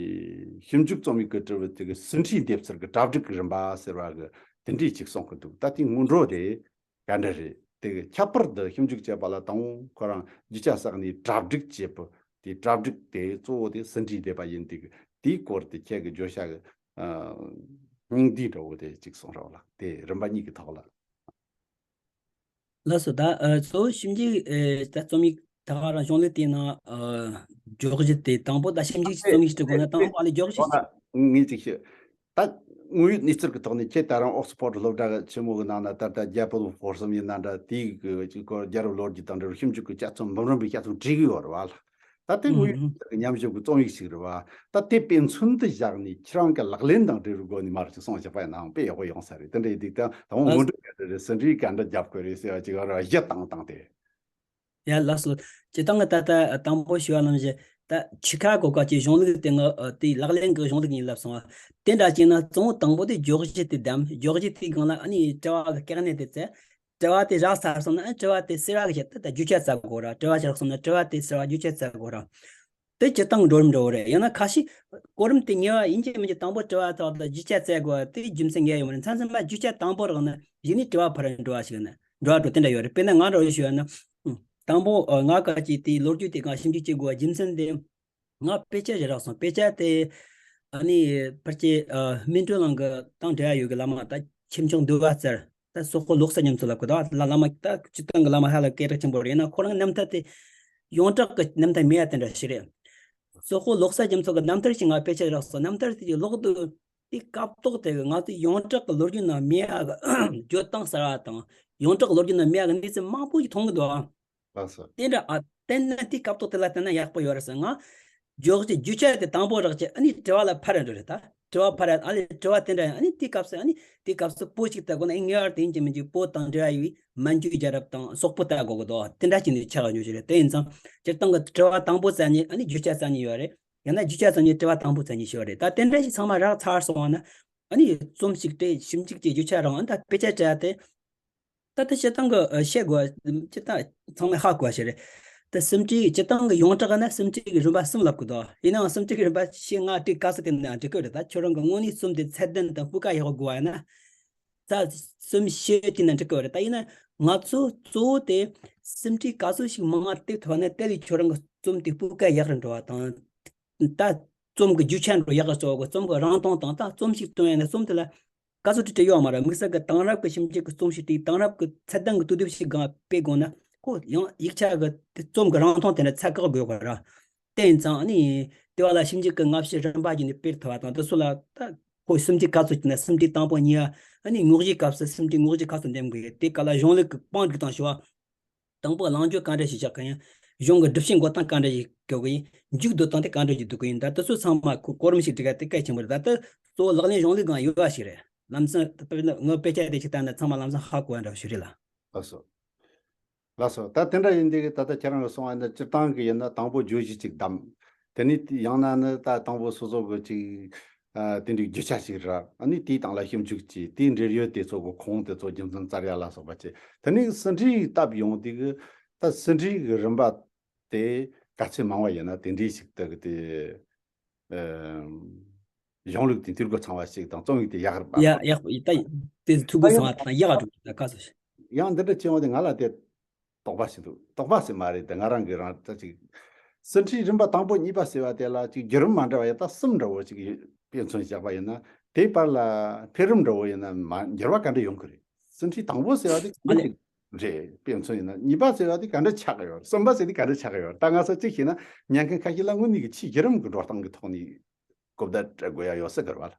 ཞིབ་འཇུག་རྩོམ་ཡིག་གི་དྲི་བ་དེ་གི་ཟིན་བྲིས་འདེབས་ཚུལ་གྱི་གྲ་སྒྲིག་གི་རིམ་པ་ཟེར་བ་གི་དེ་འདྲའི་ཅིག་གསུང་གི་འདུག་ད་དེའི་སྔོན་འགྲོ་དེ་ག་འདྲ་རེད། དེ་གི་ཁྱད་པར་དུ་ཞིབ་འཇུག་བྱེད་པ་ལ་དང་པོ་ཁོ་རང་རྒྱུ་ཆ་བསགས་ནས་གྲ་སྒྲིག་བྱེད་པ། དེ་གྲ་སྒྲིག་དེ་གཙོ་བོ་དེ་ཟིན་བྲིས་འདེབས་པ་ཡིན་དུས། དེའི་སྐོར་དེ་ཁྱེད་ཀྱི་བརྗོད་བྱ་གི། ཨ། སྙིང་བསྡུས་འདྲ་བོ་དེ་ཅིག་གསུང་རོགས་ལ། དེ་རིམ་པ་གཉིས་ཀྱི་ཐོག་ལ། ལགས་སོ། ད་ཨ་གཙོ་བོ་ཞིབ་འཇུག་ཨེ་ད་རྩོམ་ཡིག་ད་ག་རང་གཞུང་ལུགས་དེའི་ནང་ཨ་འཇོག་གཞི་དེ། དང་པོ་ད་ཞིབ་འཇུག་རྩོམ་ཡིག་ཞིག་དགོས་ན་དང་པོ་ཨ་ལས་འཇོག་གཞི་ཞིག་ངས་ཅིག་ཤེས། ད་དངོས་ཡོད་གནས་ཚུལ་གྱི་ཐོག་ནས་ཁྱེད་ད་རང་ཨོག་སི་ཕོར་ཌི་སློབ་གྲྭ་ཆེན་མོ་གི་ནང་ན་ད་ལྟ་རྒྱལ་པོ་ཧྥོར་སམ་ཡིན་ན་འདྲ། དེའི་གི་ཅིག་སྐོར་རྒྱལ་རབས་ལོ་རྒྱུས་དང་འབྲེལ་བའི་ཞིབ་འཇུག་གི་དཔྱད་རྩོམ་འབུམ་རམས་པའི་དཔྱད་རྩོམ་བྲིས་གི་ཡོད་རེད་བ། ད་དེ་དངོས་ཡོད་ཀྱི་ཉམས་ཞིབ་ཀྱི་རྩོམ་ཡིག་ཞིག་རེད་བ། ད་དེ་དཔེ་མཚོན་དུ་བཞག་ནས་ཁྱེད་རང་གི་ལག་ལེན་དང་འབྲེལ་བའི་སྒོ་ནས་མར་ཅིག་གསུང་བྱས་པ་ཡིན་ནའང་དཔེ་ཡག་པོ་ཡོང་ས་རེད། དེ་འདྲ་ཡིན་དུས་ད་དང་པོ་སྔོན་འགྲོ་ག་འདྲ་རེད། ཟིན་བྲིས་ག་འདྲ་རྒྱབ་དགོས་རེད་ཟེར་བ་ཅིག་ཡོད་རེད་བ། གཞི་བཏང་སྟངས་དེ། ཡ་ལགས་སོ། སྤྱིར་བཏང་གི་ད་ལྟ་དང་པོ་ཞུ་བ་ནང་བཞིན། ད་ཆི་ཁ་གོ་ག་ཅིག་གཞུང་ལུགས་དེ་ངས་ཨ་དེའི་ལག་ལེན་གྱི་གཞུང་ལུགས་ཡིན་ལབ་སོང་བ། དེ་འདྲ་བྱས་ན་གཙོ་བོ་དང་པོ་དེ་བརྗོད་གཞི་དེ་བདམས། བརྗོད་གཞི་དེའི་སྒང་ལ་ཨ་ནི་དྲི་བ་གི་བཀལ་ནས་དེ་བཙལ། དྲི་བ་དེ་རག་ཚར་སོང་ན་ཨ་དྲི་བ་དེ་སེལ་བ་གི་ཆེད་དུ་ད་རྒྱུ་ཆ་བཙལ་དགོས་ར། དྲི་བ་ཆ་རག་སོང་ན་དྲི་བ་དེ་སེལ་བ་རྒྱུ་ཆ་བཙལ་དགོས་ར། དེ་སྤྱིར་བཏང་གི་འགྲོ་རིམ་འདྲ་བོ་རེད། ཡང་ན་ཁ་ཤས་གོ་རིམ་དེ་ཉེ་བ་ཡིན་གཅིག་མིན་གཅིག་དང་པོ་དྲི་བ་ཐོག་ཏུ་རྒྱུ་ཆ་བཙལ་དགོས་པ་དེ་རྒྱུ་མཚན་ངས་ཡོང་མ་རེད། མཚམས་མཚམས་མ་རྒྱུ་ཆ་དང་པོ་རག་ན་གཞི་ནས་དྲི་བ་ཕར་འགྲོ་བ་ཞིག་ན་འགྲོ་བ་འགྲོ་དེ་འདྲ་ཡོད་རེད། དཔེར་ན་ང་འདྲ་བོ་ཞུ་ཡ་ན། དང་པོ་ཨ་ང་ག་ཅིག་དེའི་ལོ་རྒྱུས་དེ་གང་ཞིབ་འཇུག་བྱེད་དགོས་པ་རྒྱུ་མཚན་དེ། ང་དཔེ་ཆ་ཞིག་རག་སོང་། དཔེ་ཆ་དེ་ཨ་ནི་ཕལ་ཆེར་ཨ་སྨིན་གྲོལ་གླིང་གི་དང་འབྲེལ་བ་ཡོད་གི་བླ་མ་ད་ཆེ་མཆོག་འདུལ་བ་རྩལ་ད་སོག་པོ་ལོ་གསར་རྒྱ་མཚོ་ལབ་གི་འདུག་ལ་བླ་མ་ད་སྤྱིར་བཏང་གི་བླ་མ་ཧ་ལས་སྐད་གྲགས་ཆེན་པོ་རེད། ཡིན་ན་ཁོ་རང་རྣམ་ཐར་དེ་ཡོངས་གྲགས་ཀྱི་རྣམ་ཐར་མེད་ཡ་དེ་འདྲ་ཞིག་རེད། སོག་པོ་ལོ་གསར་རྒྱ་མཚོ་གི་རྣམ་ཐར་ཞིག་ང་དཔེ་ཆ་རག་སོང་། རྣམ་ཐར་དེ་ཀློག་དུས་དེ་སྐབས་ཐོག་དེ་གི་ང་ཚོ་ཡོངས་གྲགས་ཀྱི་ལོ་རྒྱུས་ནང་མེད་ཡ་གི་བརྗོད་སྟངས་གསར་བ་དང་ཡོངས་གྲགས་ཀྱི་ལོ་རྒྱུས་ནང་མེད་ཡ་གི་གནས་ཚུལ་མང་པོ་ཞིག་མཐོང་གི་འདུག་ཨ། ལགས་སོ། དེ་འདྲ་ཨ་བསྟན་ན་དེ་སྐབས་ཐོག་དེ་ལ་བསྟན་ན་ཡག་པོ་ཡོད་རེད་ཟེར། ང་འཇོག་ཅིག་རྒྱུ་ཆ་དེ་དང་པོ་རག་ཅིག་ཨ་ནི་དྲི་བ་ལ་ཕར་འགྲོ་རེད། ད་དྲི་བ་ཕར་ཨ་ལས་དྲི་བ་དེ་འདྲ་ཨ་ནི་དེ་སྐབས་སུ་ཨ་ནི་དེ་སྐབས་སུ་བོད་ཅིག་ལྟ་དགོས་ན་ཨ་ངེས་པར་དུ་ཡིན་གཅིག་མིན་གཅིག་བོད་དང་འབྲེལ་བ་ཡོད་པའི་མན་ཇུའི་རྒྱལ་རབས་དང་སོག་པོ་ལྟ་དགོས་ཀྱི་འདུག་དེ་འདྲ་ཅིག་ནས་ཆགས་ཡོང་རྒྱུ་ཞིག་རེད། དེ་ཡིན་ཙང་སྤྱིར་བཏང་གི་དྲི་བ་དང་པོ་བཙལ་ནས་ཨ་ནི་རྒྱུ་ཆ་བཙལ་ནས་ཡོད་རེད། ཡང་ན་རྒྱུ་ཆ་བཙལ་ནས་དྲི་བ་དང་པོ་བཙལ་ནས་ཡོད་རེད། ད་དེ་འདྲ་ཞིག་ཚང་མ་རག་ཚར་སོང་བ་ན་ཨ་ནི་རྩོམ་ཞིག་སྤྲད་ཞིབ་འཇུག་བྱས་རྒྱུ་ཆ་རག་ཨ་ནི་ད་དཔེ་ཆ་སྤྲད་དེ། ད་ལྟ་སྤྱིར་བཏང་གི་བཤད་དགོས་པ་སྤྱིར་བཏང་ཚང་མས་ཧ་གོ་བ་ཞིག་རེད། ད་སུམ་ཁྲིའི་སྤྱིར་བཏང་གི་ཡོངས་གྲགས་ན་སུམ་ཁྲིའི་རིམ་པ་གསུམ་ལབ་གི་འདུག་ཡིན་ནའང་སུམ་ཁྲིའི་རིམ་པ་ཞེས་ང་བྲིས་དཀའ་ས་དེ་ནའང་འགྲིག་གི་རེད། ད་ཁྱོད་རང་གི་དངོས་གནས་རྩོམ་དེ་ཚད་ལྡན་དང་སྤུས་ཀ་ཡག་པོ་དགོས་པ་ཡིན་ན། ད་གསུམ་བཤད་དེ་ན་འགྲིག་གི་རེད། ད་ཡིན་ན་ང་ཚོ་གཙོ་བོ་དེ་སུམ་ཁྲི་ག་ཚོད་ཞིག་མང་བ་བཏེག་ཐུབ་ན་དེ་ལས་ཁྱོད་རང་གི་རྩོམ་དེ་སྤུས་ཀ་ཡག་རུ་འགྲོ་བ་དང་། ད་རྩོམ་གྱི་རྒྱུ་ཆ་འགྲོ་ཡག་གི་གཙོ་བོ་རྩོམ་གྱི་རང་མཐོང་དང་ད་རྩོམ་ཞིག་བཏོན་ཡ་ན་རྩོམ་དེ་ལ་ག་ཚོད་བྲིས་བྲིས་ཡོད་མ་རེད། དམིགས་བསལ་གྱི་དེང་རབས་ཀྱི་ཞིབ་འཇུག་གི་རྩོམ་ཞིག་བྲིས་དེང་རབས་ཀྱི་ཚད་ལྡན་གྱི་དུས་དེབ་ཞིག་གང་སྤེལ་དགོས་ན་ཁོ་ཡང་ཡིག་ཆ་གི་དེ་རྩོམ་གྱི་རང་མཐོང་དེ་འདྲ་ཚད་བཀག་དགོས་གི་ར། དེ་ཡིན་ཙང་ཨ་ནི་དེ་བ་ལ་ཞིབ་འཇུག་གི་སྔ་ཕྱི་རིམ་པ་བརྒྱུད་ནས་སྤེལ་ཐུབ་པ་དང་དེ་ཚོ་ལ་ད་ཁོ་སུམ་ཁྲི་ག་ཚོད་ཅིག་ན་སུམ་ཁྲི་དང་པོ་གཉིས་པ་ཨ་ནི་དངོས་གཞིའི་སྐབས་སུ་སུམ་ཁྲི་དངོས་གཞི་ག་ཚོད་འདེམས་དགོས་དེ་ག་ལ་གཞུང་ལུགས་ཀྱི་དཔང་སྒྲིག་དང་ཞུ་བ། དང་པོ་ལངས་ཕྱོགས་ག་འདྲ་ཞིག་བཞག་གི་ཡིན། གཞུང་གི་སྒྲུབ་བྱེད་འགོད་སྟངས་ག་འདྲ་ཞིག་སྐྱོད་གི་ཡིན། མཇུག་བསྡུ་སྟངས་དེ་ག་འདྲ་ཞིག་བསྡུ་གི་ཡིན། ད་དེ་ཚོ་ཚང་མ་གོ་གོ་རིམ་ཞིག་སྒྲིག་ཡ་དེ་གལ་ཆེན་པོ་རེད། ད་ལྟ་གཙོ་བོ་ལག་ལེན་གཞུང་ལུགས་སྒང་ཡོད་པ་ཞིག་རེད། ལམ་སང་དཔེར་ན་ངོ་དཔེ་ཆ་དེ་ཞིག་བལྟས་ན་ཚང་མ་ལམ་སང་ཧ་གོ་བ་འདྲ་བོ་ཞིག་རེད་ལ། ལགས་སོ། ལགས་སོ། ད་དེ་འདྲ་ཡིན་དུས་ད་ལྟ་ཁྱེད་རང་གིས་གསུངས་པ་འདི་སྤྱིར་བཏང་གི་ཡིན་ན་དང་པོ་བརྗོད་གཞི་གཅིག་བདམས། དེ་ནས་ཡང་ན་ནི་ད་དང་པོ་སོ་སོ་གི་གཅིག་ཨ་དེ་འདྲའི་རྒྱུ་ཆ་ཞིག་རག་ཨ་ནི་དེའི་སྟེང་ལ་ཞིབ་འཇུག་བྱས། དེའི་འབྲེལ་ཡོད་དེ་ཚོ་གི་ཁུངས་དེ་ཚོ་རྒྱུ་མཚན་བཙལ་ཡ་ལ་སོགས་པ་བྱས། དེ་ནས་ཟིན་བྲིས་བཏབ་ཡོང་དུས་གི་ད་ཟིན་བྲིས་གི་རིམ་པ་དེ་ག་ཚད་མང་བ་ཡིན་ན་དེ་འདྲའི་ཞིག་ད་གི་དེ་ཨ་གཞུང་ལུགས་དེ་འཐུས་སྒོ་ཚང་བ་ཞིག་དང་རྩོམ་ཡིག་དེ་ཡག་རུ་ཡ་ཡག་པོ་ཡིན། ད་དེ་ཚོ་འཐུས་སྒོ་ཚང་བ་དང་ཡག་རུ་ད་ག་ཚོད་ཡང་འདི་འདྲ་བྱུང་བ་དེ་ང་ལ་དེ་དོགས་པ་ཞིག་འདུག་དོགས་པ་ཟེར་མ་རེད་དེ་ང་རང་གི་རང་ད་ཅིག་ཟིན་བྲིས་རིམ་པ་དང་པོ་གཉིས་པ་ཟེར་བ་དེ་ལ་ཅིག་བརྒྱུད་རིམ་མ་འདྲ་བ་ཡ་ད་གསུམ་འདྲ་བོ་ཅིག་དཔེ་མཚོན་བཞག་པ་ཡིན་ན་དེའི་བར་ལ་འཕེལ་རིམ་འདྲ་བོ་ཡིན་ན་མ་འགྱུར་བ་ག་འདྲ་ཡོང་གི་རེད། ཟིན་བྲིས་དང་པོ་ཟེར་བ་དེ་ཨ་ལེ། རེད། དཔེ་མཚོན་ཡིན་ན་གཉིས་པ་ཟེར་བ་དེ་ག་འདྲ་ཆགས་ཀྱི་ཡོད། གསུམ་པ་ཟེར་དེ་ག་འདྲ་ཆགས་ཀྱི་ཡོད། ད་ང་ཚོ་གཅིག་བྱས་ན་ཉན་མཁན་ཁ་ཤས་ལ་དངོས་གནས་ཀྱི་ཆེས་བརྒྱུད་རིམ་གྱི་འགྲོ་སྟངས་ཀྱི་ཐོག་ནས་གོ་བརྡ་སྤྲད་དགོས་ཡ་ཡོད་ས་གི་རེད་བ།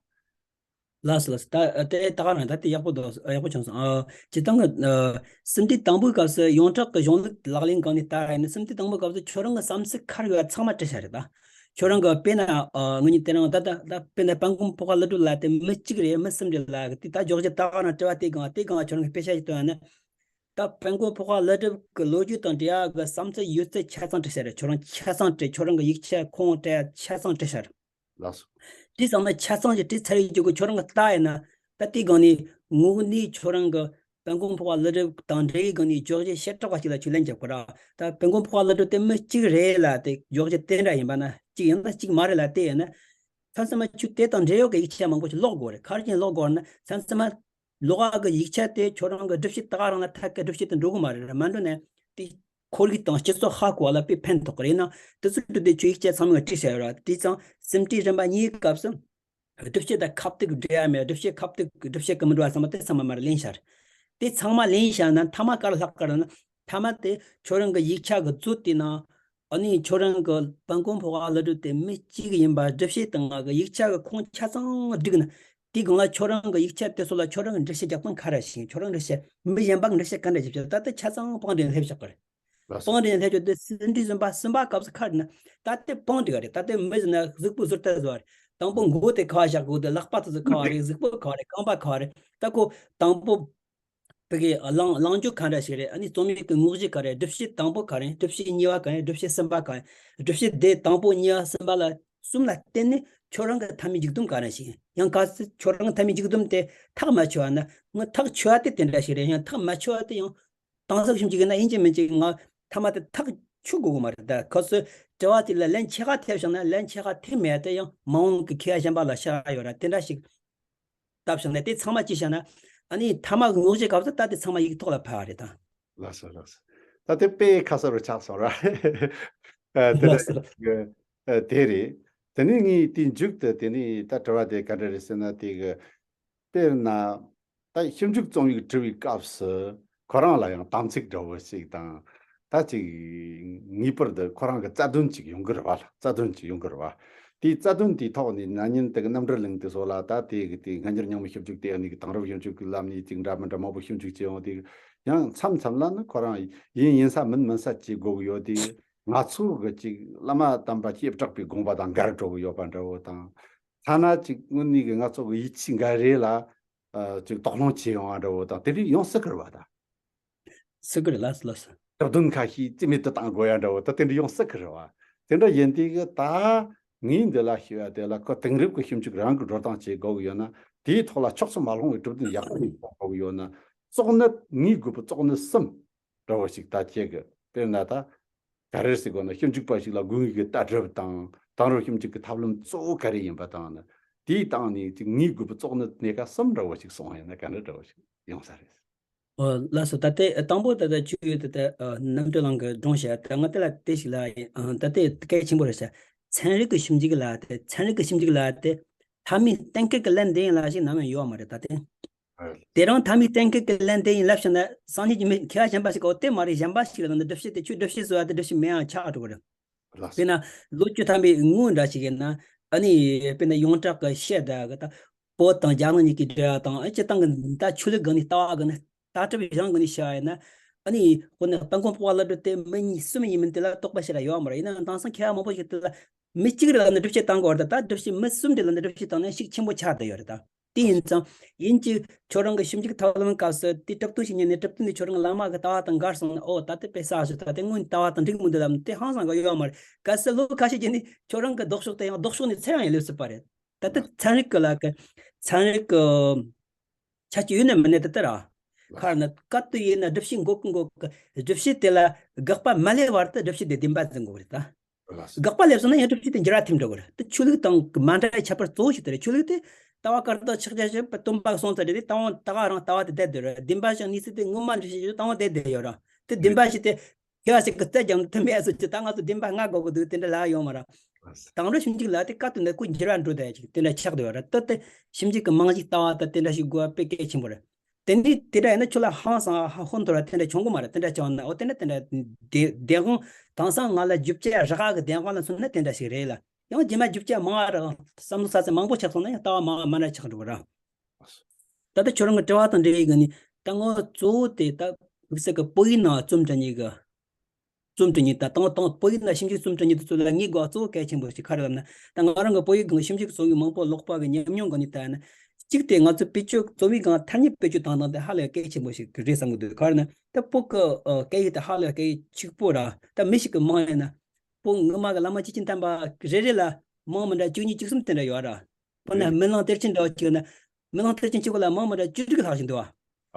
ལགས་སོ་ལགས་སོ། ད་དེ་ད་ག་རང་ད་དེ་ཡག་པོ་འདུག་ཡག་པོ་བྱུང་སོང་། ཨ་སྤྱིར་བཏང་གི་ཨ་ཟིན་བྲིས་དང་པོའི་སྐབས་སུ་ཡོངས་གྲགས་ཀྱི་གཞུང་ལུགས་ལག་ལེན་སྒང་ནས་ལྟ་ཡ་ཡིན་ན་ཟིན་བྲིས་དང་པོའི་སྐབས་སུ་ཁྱོད་རང་གི་བསམ་ཚུལ་ག་རེ་ཡོད་ཚང་མ་བྲིས་བཞག་རེད་ད། ཁྱོད་རང་གི་དཔེར་ན་ཨ་ངོས་ནས་དེ་རིང་ད་ལྟ་ད་དཔེར་ན་དཔལ་མགོན་འཕགས་པ་ཀླུ་སྒྲུབ་ལ་དེ་མི་གཅིག་རེད་མི་གསུམ་རེད་ལ་དེ་ད་འཇོག་རྒྱུ་ད་ག་རང་དྲི་བ་དེ་སྒང་དེ་སྒང་ཁྱོད་རང་གི་དཔེ་ཆ་ཞིག་བཏོན་ཡ་ན། ད་དཔལ་མགོན་འཕགས་པ་ཀླུ་སྒྲུབ་ཀྱི་ལོ་རྒྱུས་དང་འབྲེལ་ཡ་གི་བསམ་ཚུལ་ཡོད་ཚད་ཆ་ཚང་བྲིས་བཞག་རེད། ཁྱོད་རང་ཆ་ཚང་བྲིས། ཁྱོད་རང་གི་ཡིག་ཆ་ཁུངས་སྤྲད་ཡ་ཆ་ཚང་བྲིས་བཞག་རེད། ལགས་སོ། དེ་ཚང་མ་ཆ་ཚང་ཞིག་བྲིས་ཚར་ཡོད་རྒྱུ་གི་ཁྱོད་རང་གི་ལྟ་ཡིན་ན་ད་དེའི་སྒང་ནས་དངོས་གནས་ཁྱོད་རང་གི་དཔལ་མགོན་འཕགས་པ་ཀླུ་སྒྲུབ་དང་འབྲེལ་ཡོད་སྒང་ནས་འཇོག་རྒྱུ་ཤ་སྟག་པ་ཞིག་ལ་ཁྱོད་ལན་རྒྱག་དགོས་ར། ད་དཔལ་མགོན་འཕགས་པ་ཀླུ་སྒྲུབ་དེ་མི་གཅིག་རེད་ལ་དེ་འཇོག་རྒྱུ་དེ་འདྲ་ཡིན་པ་ན་གཅིག་ཡིན་ན་གཅིག་མ་རེད་ལ་དེ་ཡིན་ན། མཚམས་མཚམས་མ་ཁྱོད་དེ་དང་འབྲེལ་ཡོད་ཀྱི་ཡིག་ཆ་མང་པོ་ཞིག་ཀློག་དགོས་རེད། ག་རེ་བྱས་ནས་ཀློག་དགོས་རེད་ན་མཚམས་མཚམས་མ་ཀློག་པ་གི་ཡིག་ཆ་དེ་ཁྱོད་རང་གི་སྒྲུབ་བྱེད་ད་ག་རང་ལ་ཐད་ཀའི་སྒྲུབ་བྱེད་དུ་འགྲོ་གི་མ་རེད། མ་འགྲོ་ན་དེ་ཁོར་ཡུག་དང་སྤྱི་ཚོགས་ཧ་གོ་བ་ལ་དཔེ་ཕན་ཐོགས་གི་རེད། ཡིན་ན་དེ་ཚོ་སྒྲུབ་དུས་ཁྱོད་ཡིག་ཆ་ཚང་མ་བྲིས་བཞག་ཡོད་ར། དེ་ཙང་ཟིན་བྲིས་རིམ་པ་གཉིས་སྐབས་སུ་སྒྲུབ་བྱེད་དང་ཁ་གཏུག་འབྲེལ་ཡ་མེད། སྒྲུབ་བྱེད་ཁ་གཏུག་སྒྲུབ་བྱེད་ཀྱི་མི་འགྲོ་བ་ཚང་མ་དེ་ཚང་མ་མར་ལེན་བཞག་རེད། དེ་ཚང་མ་ལེན་བཞག་ན་མཐའ་མ་ག་རེ་ལྷག་ག་རེ་ན་མཐའ་མ་དེ་ཁྱོད་རང་གི་ཡིག་ཆ་གི་མཛོད་དེ་ནང་ཨ་ནི་ཁྱོད་རང་གི་དཔལ་མགོན་འཕགས་པ་ཀླུ་སྒྲུབ་དེ་མི་གཅིག་ཡིན་པ་སྒྲུབ་བྱེད་དང་ང་གི་ཡིག་ཆ་གི་ཁུངས་ཆ་ཚང་བསྒྲིགས་ན་དེའི་སྒང་ལ་ཁྱོད་རང་གི་ཡིག་ཆ་དེ་ཚོ་ལ་ཁྱོད་རང་གི་འགྲེལ་བཤད་རྒྱག་སྟངས་ག་རེ་བྱེད། ཁྱོད་རང་འགྲེལ་བཤད་མི་གཞན་པ་གི་འགྲེལ་བཤད་ག་འདྲ་བྱེད་ད་ལྟ་ཆ་ཚང་དཔང་འདྲེན་སླེབས་བཞག་གི་རེད། ལགས་སོ། དཔང་འདྲེན་སླེབས་ཀྱི་དེ་ཟིན་བྲིས་གསུམ་པ་གསུམ་པ་སྐབས་སུ་ཁ་ན་ད་ལྟའི་དཔང་སྒྲིག་ག་རེད། ད་ལྟའི་མི་ཟེར་ན་གཟུགས་པོ་ཟུར་ལྟ་བཟོ་བ་རེད། དང་པོ་མགོ་དེ་ག་བ་བཞག་དགོས་དེ་ལག་པ་དེ་ཚོ་ག་བ་རེད། གཟུགས་པོ་ག་བ་རེད། རྐང་པ་ག་བ་རེད། ད་ཁོ་དང་པོ་བོད་ཀྱི་ལངས་ལངས་རྒྱུ་ག་འདྲ་ཞིག་རེད། ཨ་ནི་རྩོམ་ཡིག་གི་དངོས་གཞི་ག་རེད། སྒྲུབ་བྱེད་དང་པོ་ག་རེད། སྒྲུབ་བྱེད་གཉིས་པ་ག་རེད། སྒྲུབ་བྱེད་གསུམ་པ་ག་རེད། སྒྲུབ་བྱེད་དེ་དང་པོ་གཉིས་པ་གསུམ་པ་ལ་གསུམ་ལ་བརྟེན་ནས་ཁྱོད་རང་གི་མཐའ་མའི་མཇུག་སྡོམ་ག་རེ་ཞིག་ཡིན། ཡང་གལ་སྲིད་ཁྱོད་རང་གི་མཐའ་མའི་མཇུག་སྡོམ་དེ་ཐག་མ་ཆོད་པ་ན་ང་ཐག་ཆོད་པ་དེ་དེ་འདྲ་ཞིག་རེད། ཡང་ཐག་མ་ཆོད་པ་དེ་ཡང་དྭངས་གསལ་ཞིབ་འཇུག་གི་ན་ཡིན་གཅིག་མིན་གཅིག་ང་མཐའ་མ་དེ་ཐག་ ཆུད་དགོས་ཀྱི་མ་རེད། ད་ཁོ་ཚོས་དྲི་བ་དེ་ལ་ལན་ཆེ་ཁ་ཐེབས་བཞག་ན་ལན་ཆེ་ཁ་ཐེབས་མེད་དེ་ཡང་མ་འོངས་ཀྱི་མཁས་པ་གཞན་པ་ལ་བཤད་ཡོད་ར། དེ་འདྲ་ཞིག་བཏབ་བཞག་ན་དེ་ཚང་མ་ཅི་བྱ་ན་ཨ་ནི་མཐའ་མ་གི་དངོས་གཞི་སྐབས་སུ་ད་དེ་ཚང་མ་ཡིག་ཐོག་ལ་ཕབ་པ་རེད་ད། ལགས་སོ་ལགས་སོ། ད་དེ་དཔེ་ཁ་གསལ་རུ་ཆགས་སོང་ར། ཨ་དེ་ལགས་ལ་སོ། ཨ་དེ་རེད། དེ་ནས་ངས་དེའི་མཇུག་ཏུ་དེ་ནས་ད་དྲི་བ་དེ་ག་འདྲ་རེད་ཟེར་ན། དེ་གི་དཔེར་ན་ད་ཞིབ་འཇུག་རྩོམ་ཡིག་འབྲི་བའི་སྐབས་སུ་ཁོ་རང་ལ་ཡང་དམ་ཚིག་འདྲ་བོ་ཞིག་དང་། ད་ཅིག་ངེས་པར་དུ་ཁོ་རང་གི་རྩ་དོན་ཅིག་ཡོང་གི་རེད་བ། རྩ་དོན་ཅིག་ཡོང་གི་རེད་བ། དེའི་རྩ་དོན་དེའི་ཐོག་ནས་ན་ནིང་དེ་གི་རྣམ་འགྲེལ་གླེང་དུས་སོགས་ལ་ད་དེ་གི་དེ་སྔ་འགྱུར་རྙིང་མའི་ཞིབ་འཇུག་དེ་ནས་གི་དེང་རབས་ཞིབ་འཇུག་གི་ལམ་ནས་ཅིག་འདྲ་མི་འདྲ་མང་པོ་ཞིབ་འཇུག་བྱས་ཡོང་དུས། ཡང་མཚམས་མཚམས་ལ་ནི་ཁོ་རང་ཡིན་ཡིན་ས་མིན་མིན་ས་ཅིག་དགོས་ཀྱི་ཡོད་དེ། ང་ཚོ་གི་ཅིག་བླ་མ་དམ་པ་སྐྱེ་བྲག་པའི་དགོངས་པ་དང་འགལ་འགྲོ་གི་ཡོད་པ་འདྲ་བོ་དང་། ཐ་ན་ཅིག་དངོས་གནས་ཀྱི་ང་ཚོ་གི་ཡིད་ཆེས་འགལ་རེས་ལ་ཨ་ཅིག་དོགས་སློང་བྱེད་ཡོང་བ་འདྲ་བོ་དང་། དེ་འདྲ་ཡོང་སྲིད་ཀྱི་རེད་བ་ད། སྲིད་ཀྱི་རེད། ལགས་སོ་ལགས་སོ། གྲུབ་དོན་ཁ་ཤས་རྩིས་མེད་དུ་བཏང་དགོས་ཡ་འདྲ་བོ་ད་དེ་འདྲ་ཡོང་སྲིད་ཀྱི་རེད་བ། དེ་འདྲ་ཡིན་དུས་ཀྱི་ད་ངས་འདི་ལ་ཞུ་ཡ་དེ་ལ་ཁོ་དེང་རབས་ཀྱི་ཞིབ་འཇུག་རང་གི་འགྲོ་སྟངས་བྱེད་དགོས་ཀྱི་ཡོད་ན། དེའི་ཐོག་ལ་ཕྱོགས་སུ་མ་ལྷུང་བའི་གྲུབ་དོན་ཡག་པོ་ཞིག་དགོས་ཀྱི་ཡོད་ན། གཙོ་གནད་ངས་དགོས་པ་གཙོ་གནད་གསུམ་འདྲ་བོ་ཞིག་ད་ཁྱེད་ཀྱི་དཔེར་ན་ད་ག་རེ་ཟེར་དགོས་ན། ཞིབ་འཇུག་པ་ཞིག་ལ་དགོས་ངེས་ཀྱི་ལྟ་གྲུབ་དང་། དེང་རབས་ཞིབ་འཇུག་གི་ཐབས་ལམ་གཙོ་བོ་ག་རེ་ཡིན་པ་དང་ནི། དེའི་སྟེང་ནས་ཅིག་ངས་དགོས་པ་གཙོ་གནད་གནད་འགག་གསུམ་འདྲ་བོ་ཞིག་གསུངས་ཡིན་ན་ག་འདྲ་འདྲ་བོ་ཞིག་ཡོང་ས་རེད། ཨོ་ལགས་སོ། ད་ལྟའི་དང་པོ་ད་ལྟ་ཆུ་ཡོད་དེ་ད་ཨ་རྣམ་གྲོལ་ལགས་ཀྱིས་སྒྲུང་བཤད། ད་ང་དེ་ལ་དེ་ཞིག་ལ་ཡིན། ཨ་ད་ལྟའི་གལ་ཆེན་པོ་རེད་ཤག་ཚན་རིག་གི་ཞིབ་འཇུག་ལ་དེ། ཚན་རིག་གི་ཞིབ་འཇུག་ལ་དེ་མཐའ་མའི་གཏན་འཁེལ་གྱི་ལན་འདི་ཡིན་ལ་ཞིག་ནམ་ཡང་ཡོད་མ་རེད་ད་དེ། དེ་རང་མཐའ་མའི་གཏན་འཁེལ་གྱི་ལན་དེ་ཡིན་ལབ་བྱུང་ན། སང་ཉིན་གྱི་མི་མཁས་པ་གཞན་པ་ཞིག་གིས་ཨོ་དེ་མ་རེད། གཞན་པ་ཞིག་ལ་ད་ནི་སྒྲུབ་བྱེད་དེ། ཁྱོད་སྒྲུབ་བྱེད་བཟོ་ཡ་དེ་སྒྲུབ་བྱེད་མིན་ཡང་ཆགས་འགྲོ་གི་རེད། ལགས་སོ། དཔེར་ན་ལོ་བཅུ་ཐམ་པའི་སྔོན་འདྲ་ཞིག་ཡིན་ན། ཨ་ནི་དཔེར་ན་ཡོངས་གྲགས་ཀྱི་བཤད་སྒྲ་གི་ད་བོད་དང་རྒྱ་ནག་གཉིས་ཀྱི་འབྲེལ་བ་དང་། ཨ་སྤྱིར་བཏང་གི་ད་ཆོས་ལུགས་སྒང་ནས་ལྟ་བ་སྒང་ནས། ལྟ་གྲུབ་གཞུང་སྒང་ནས་བཤད་པ་ཡིན་ན། ཨ་ནི་དཔེར་ན་དཔལ་མགོན་འཕགས་པ་ཀླུ་སྒྲུབ་དེ་མི་གཉིས་གསུམ་ཡིན་མིན་དེ་ལ་དོགས་པ་ཞེ་དྲག་ཡོད་མ་རེད། ཡིན་ནའང་དེང་སང་མཁས་པ་མང་པོ་ཞིག་དེ་ལ་མི་གཅིག་རེ་ལ་ནི་སྒྲུབ་བྱེད་བཏང་དགོས་རེད། ད་སྒྲུབ་བྱེད་མི་གསུམ་རེ་ལ་ནི་སྒྲུབ་བྱེད་བཏང་ན་ཤུགས་ཆེན་པོ་ཆགས་བསྡད་ཡོད་རེད་ད། དེ་ཡིན་ཙང་ཡིན་གཅིག་ཁྱོད་རང་གི་ཞིབ་འཇུག་ཐབས་ལམ་སྐབས་སུ་དེ་གྲུབ་དོན་ཞིག་ཉན་ནས། གྲུབ་དོན་དེ་ཁྱོད་རང་གི་བླ་མ་གི་ལྟ་བ་དང་འགལ་སོང་ན། ཨོ་ད་དེ་དཔེ་བསགས་སོང་། ད་དེ་སྔོན་ལྟ་བ་དང་འགྲིག་མི་འདུག་ལབ་ནས་དེ་ཧང་སང་གི་ཡོད་མ་རེད། གལ་སྲིད་ལོ་ཁ་ཤས་རྗེས་ནས་ཁྱོད་རང་གི་ལྡོག་ཕྱོགས་དེ་ཡང་ལྡོག་ཕྱོགས་ནས་ཚུར་ཡང་ཡིན་ལུགས་སྲིད་པ་རེད། ད་ལྟ་ཚན་རིག་གི་ལ་གི་ཚན་རིག་གི་ཆ་རྐྱེན་ཡོད་ན་མེད་ན་དེ་ལྟར་ར། ཁར་ན་ག་དུས་ཡིན་ན་སྒྲུབ་བྱེད་འགོད་ཀི་འགོད་ཀི། སྒྲུབ་བྱེད་དེ་ལ་དགག་པ་མ་སླེབས་བར་དུ་སྒྲུབ་བྱེད་དེ་བདེན་པ་འཛིན་དགོས་རེད་ད། དགག་པ་སླེབས་སོང་ན་ཡང་སྒྲུབ་བྱེད་དེ་འགྱུར་བ་ཐེབས་འགྲོ་གི་རེད། དེ་ཆོས་ལུགས་དང་མ་འདྲ་བའི་ཁྱད་པར་གཙོ་བོ་ཞིག་དེ་རེད། ཆོས་ལུགས་དེ་ལྟ་བ་བཀར་འདོགས་ཆག་ཆག་བྱས་པ་སྟོན་པ་གསུངས་ཚར་རེད། དེ་ད་ད་ག་རང་ལྟ་བ་དེ་བསྡད་སྡོད་རེད། བདེན་པ་བཞག་ནས་ཚིག་དེ་ངོ་མ་འདྲ་བྱེད་རྒྱུ་ལྟ་བ་དེ་བསྡད་ཡོད་ར། དེ་བདེན་པ་ཞིག་དེ། མཁས་པ་ཞིག་གིས་རྩད་རྒྱག་ཐུབ་མེད་སོགས་ཀྱི་ད་ང་ཚོ་བདེན་པ་སྔ་དགོས་ཀྱི་འདུག་དེ་འདྲ་ལབ་ཡོད་མ་རེད། དེང་རབས་ཞིབ་འཇུག་ལ་དེ་ག་དུས་ནས་ཁོ་འགྱུར་བ་འགྲོ་བསྡད་ཡ་ཅིག་དེ་འདྲ་ཆགས་བསྡད་ཡོད་རེད། ད་དེ་ཞིབ་འཇུག་གི་རྨང་གཞི་ལྟ་བ་ད་དེ་འདྲ་ཞིག་དགོས་པ་དཔེ་གལ་ཆེན་པོ་རེད། དེ་འདྲ་དེ་འདྲ་ཡིན་ན་ཁྱོད་ལ་ཧང་སང་ཧ་ཧོན་ཐོར་བ་དེ་འདྲ་བྱུང་གི་མ་རེད། དེ་འདྲ་བྱུང་ན་ཨོ་དེ་འདྲ་དེ་འདྲ་བདེན་དཔང་དེང་སང་ང་ལ་རྒྱུ་ཆ་རག་གི་བདེན་དཔང་ལ་མཚོན་ན་དེ་འདྲ་ཞིག་རེད་ལ། ཡང་རྗེས་མ་རྒྱུ་ཆ་མང་བ་རག་བསམ་བློ་ས་ཚད་མང་པོ་ཆགས་སོང་ན་ཡང་ལྟ་བ་མང་བ་མ་འདྲ་ཆགས་འགྲོ་གི་རེད། ད་ལྟ་ཁྱོད་རང་གི་དྲི་བ་དང་འབྲེལ་བའི་སྒང་ནས་ད་ངོ་གཙོ་བོ་དེ་ད་དམིགས་བསལ་གྱི་བོད་ཡིག་ནང་རྩོམ་འབྲི་མཁན་གྱི་རྩོམ་འབྲི་མཁན་ད་དང་དང་བོད་ཡིག་ནང་ཞིབ་འཇུག་རྩོམ་འབྲི་མཁན་དེ་ཚོ་ལ་ངས་དགོས་པ་གཙོ་བོ་གལ་ཆེན་པོ་ཞིག་ག་རེ་ལབ་ན། ད་ང་རང་གི་བོད་ཡིག་སྒང་ཞིབ་འཇུག་རྩོམ་ཡིག་མང་པོ་ཀློག་པ་གི་ཉམས་མྱོང་སྒང་ནས་ལྟ་ན། གཅིག་དེ་ང་ཚོ་བེད་སྤྱོད་རྩོམ་ཡིག་སྒང་ཐ་སྙད་བེད་སྤྱོད་བཏང་སྟངས་དེ་ཧ་ལས་གལ་ཆེན་པོ་ཞིག་རེད་བསམ་གྱི་འདུག་ག་རེ་ན་ད་བོད་ཀྱི་ཨ་སྐད་ཡིག་དེ་ཧ་ལས་སྐད་ཡིག་ཕྱུག་པོ་ར། ད་མི་ཞིག་གི་མིང་ཡིན་ན། བོད་སྔོན་མ་གི་བླ་མ་སྐྱེས་ཆེན་དམ་པ་རེ་རེ་ལ་མིང་མི་འདྲ་བཅུ་གཉིས་བཅུ་གསུམ་དེ་འདྲ་ཡོད་ར། དཔེར་ན་རེད། སྨོན་ལམ་གཏེར་ཆེན་འདྲ་བོ་གཅིག་ན། སྨོན་ལམ་གཏེར་ཆེན་གཅིག་པོ་ལ་མིང་མི་འདྲ་བཅུ་དྲུག་ལྷག་ཞིག་འདུག་བ།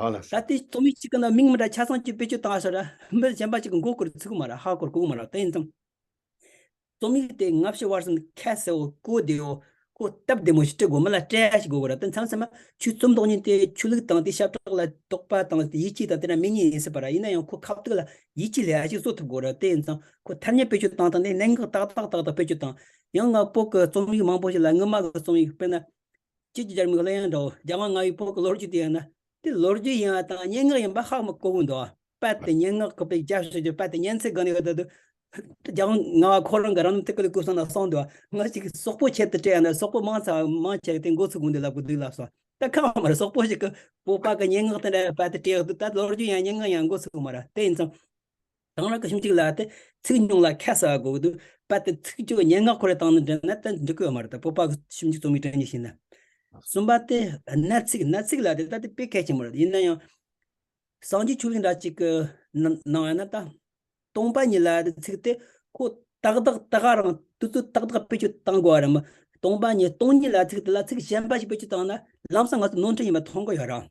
ཨ་ལ་ས། ད་དེ་རྩོམ་ཡིག་གཅིག་གི་ནང་མིང་མི་འདྲ་ཆ་ཚང་གཅིག་བེད་སྤྱོད་བཏང་ས་ར། མི་གཞན་པ་གཅིག་གི་མགོ་སྐོར་ཚུགས་མ་ར། ཧ་གོ་དགོས་མ་ར། དེ་ཡིན་ཙང་། རྩོམ་ཡིག་དེ་སྔ་ཕྱི་བར་གསུམ་ཁ་གསལ་བོ་གོ་བདེ་བོ་གོ་སྟབས་བདེ་མོ་ཞིག་བྲི་དགོས། མི་ལ་སྤྲད་ཡ་ཞིག་དགོས་གོ་ར། དེ་མཚམས་མཚམས་མ་ཆོས་རྩོམ་འདོགས་མཁན་དེ་ཆོས་ལུགས་དང་དེ་ཤ་ཁྲག་ལ་དོགས་པ་དང་ཡིད་ཆེས་དང་དེ་འདྲ་མེད་མཁན་ཡིན་སྲིད་པ་ར། ཡིན་ན་ཡང་ཁོ་ཁ་ཐུག་ལ་ཡིད་ཆེས་ལས་ཡ་ཞིག་བཟོ་ཐུབ་དགོས་ར། དེ་ཡིན་ཙང་ཁོ་ཐ་སྙད་བེད་སྤྱོད་བཏང་སྟངས་དེ་གནད་འགག་ཏག་ཏག་ཏག་ཏག་བེད་སྤྱོད་བཏང་། ཡང་ང་བོད་ཀྱི་རྩོམ་ཡིག་མང་པོ་ཞིག་ལ་སྔོན་མ་གི་རྩོམ་ཡིག་དཔེར་ན། སྐྱིད་ཀྱི་རྒྱལ་མོའི་གླུ་དབྱངས་འདྲ་བོ། རྒྱལ་དབང་ལྔ་པའི་བོད་ཀྱི་ལོ་རྒྱུས་དེ་ཡང་ན། དེ་ལོ་རྒྱུས་ཡིན་པ་དང་སྙན་ངག་ཡིན་པ་ཧ་མ་གོ་གི་འདུག་བ། དཔེ་དེ་སྙན་ངག་གི་དཔེ་རྒྱབ་ཤོད་རྒྱུ་དཔེ་དེ་སྙན་ཚིག་གི་ནས་ཡོད་ད་དུ། རྒྱལ་དབང་ལྔ་པ་ཁོ་རང་གི་རང་རྣམ་ཐད་ཀར་ལས་བཀོད་སོང་ན་གསུངས་འདུག་བ། ང་ཅིག་སོག་པོ་ཆེད་དུ་སྤྲད་ཡང་ན་སོག་པོ་མང་ཙམ་མང་ཆེ་དེ་མགོ་ཚོས་གི་འདུག་ལབ་གི་འདུག་ལབ་སོང་། ད་ཁ་བ་མ་རེད། སོག་པོ་ཞིག་གི་བོད་པ་གི་སྙན་ངག་དེ་འདྲ་དཔེ་དེ་སྤྲད་ཡོད་དུས་ད་ལོ་རྒྱུས་ཡང་སྙན་ངག་ཡང་མགོ་ཚོས་གི་མ་རེད། དེ་ཡིན་ཙང་། དེང་རབས་ཀྱི་ཞིབ་འཇུག་ལ་དེ་ཚིག་ཉུང་ལ་ཁ་གསལ་བ་དགོས་ཀྱི་འདུག་དཔེ་དེ་ཚིག་གཅིག་སྙན་ངག་ཁོ་རང་བཏང་ནས་འབྲི་ན་ད་འགྲིག་གི་ཡོད་མ་རེད། ད་བོད་པ་གི་ཞིབ་འཇུག་རྩོམ་ཡིག་འབྲི་མཁན་ཞིག་ཡིན་ན། གསུམ་པ་དེ་གནད་ཚིག་གནད་ཚིག་ལ་དེ་ད་དེ་དཔེ་གལ་ཆེན་པོ་རེད། ཡིན་ན་ཡང་། སངས་རྒྱས་ཆོས་ལུགས་འདྲ་གཅིག་གི་ནང་ནང་ཡང་ན་ད། སྟོང་པ་ཉིད་ལ་དེ་ཚིག་དེ་ཁོ་ཏག་ཏག་ཏག་རང་དུས་ཚོད་ཏག་ཏག་བེད་སྤྱོད་བཏང་དགོས་པ་རེད་མོད། སྟོང་པ་ཉིད་སྟོང་ཉིད་ལ་ཚིག་དེ་ལ་ཚིག་གཞན་པ་ཞིག་བེད་སྤྱོད་བཏང་ན་ལམ་སང་ང་ཚོ་ནོར་འཁྲུལ་ཡིན་པ་མཐོང་གི་ཡོད་ར།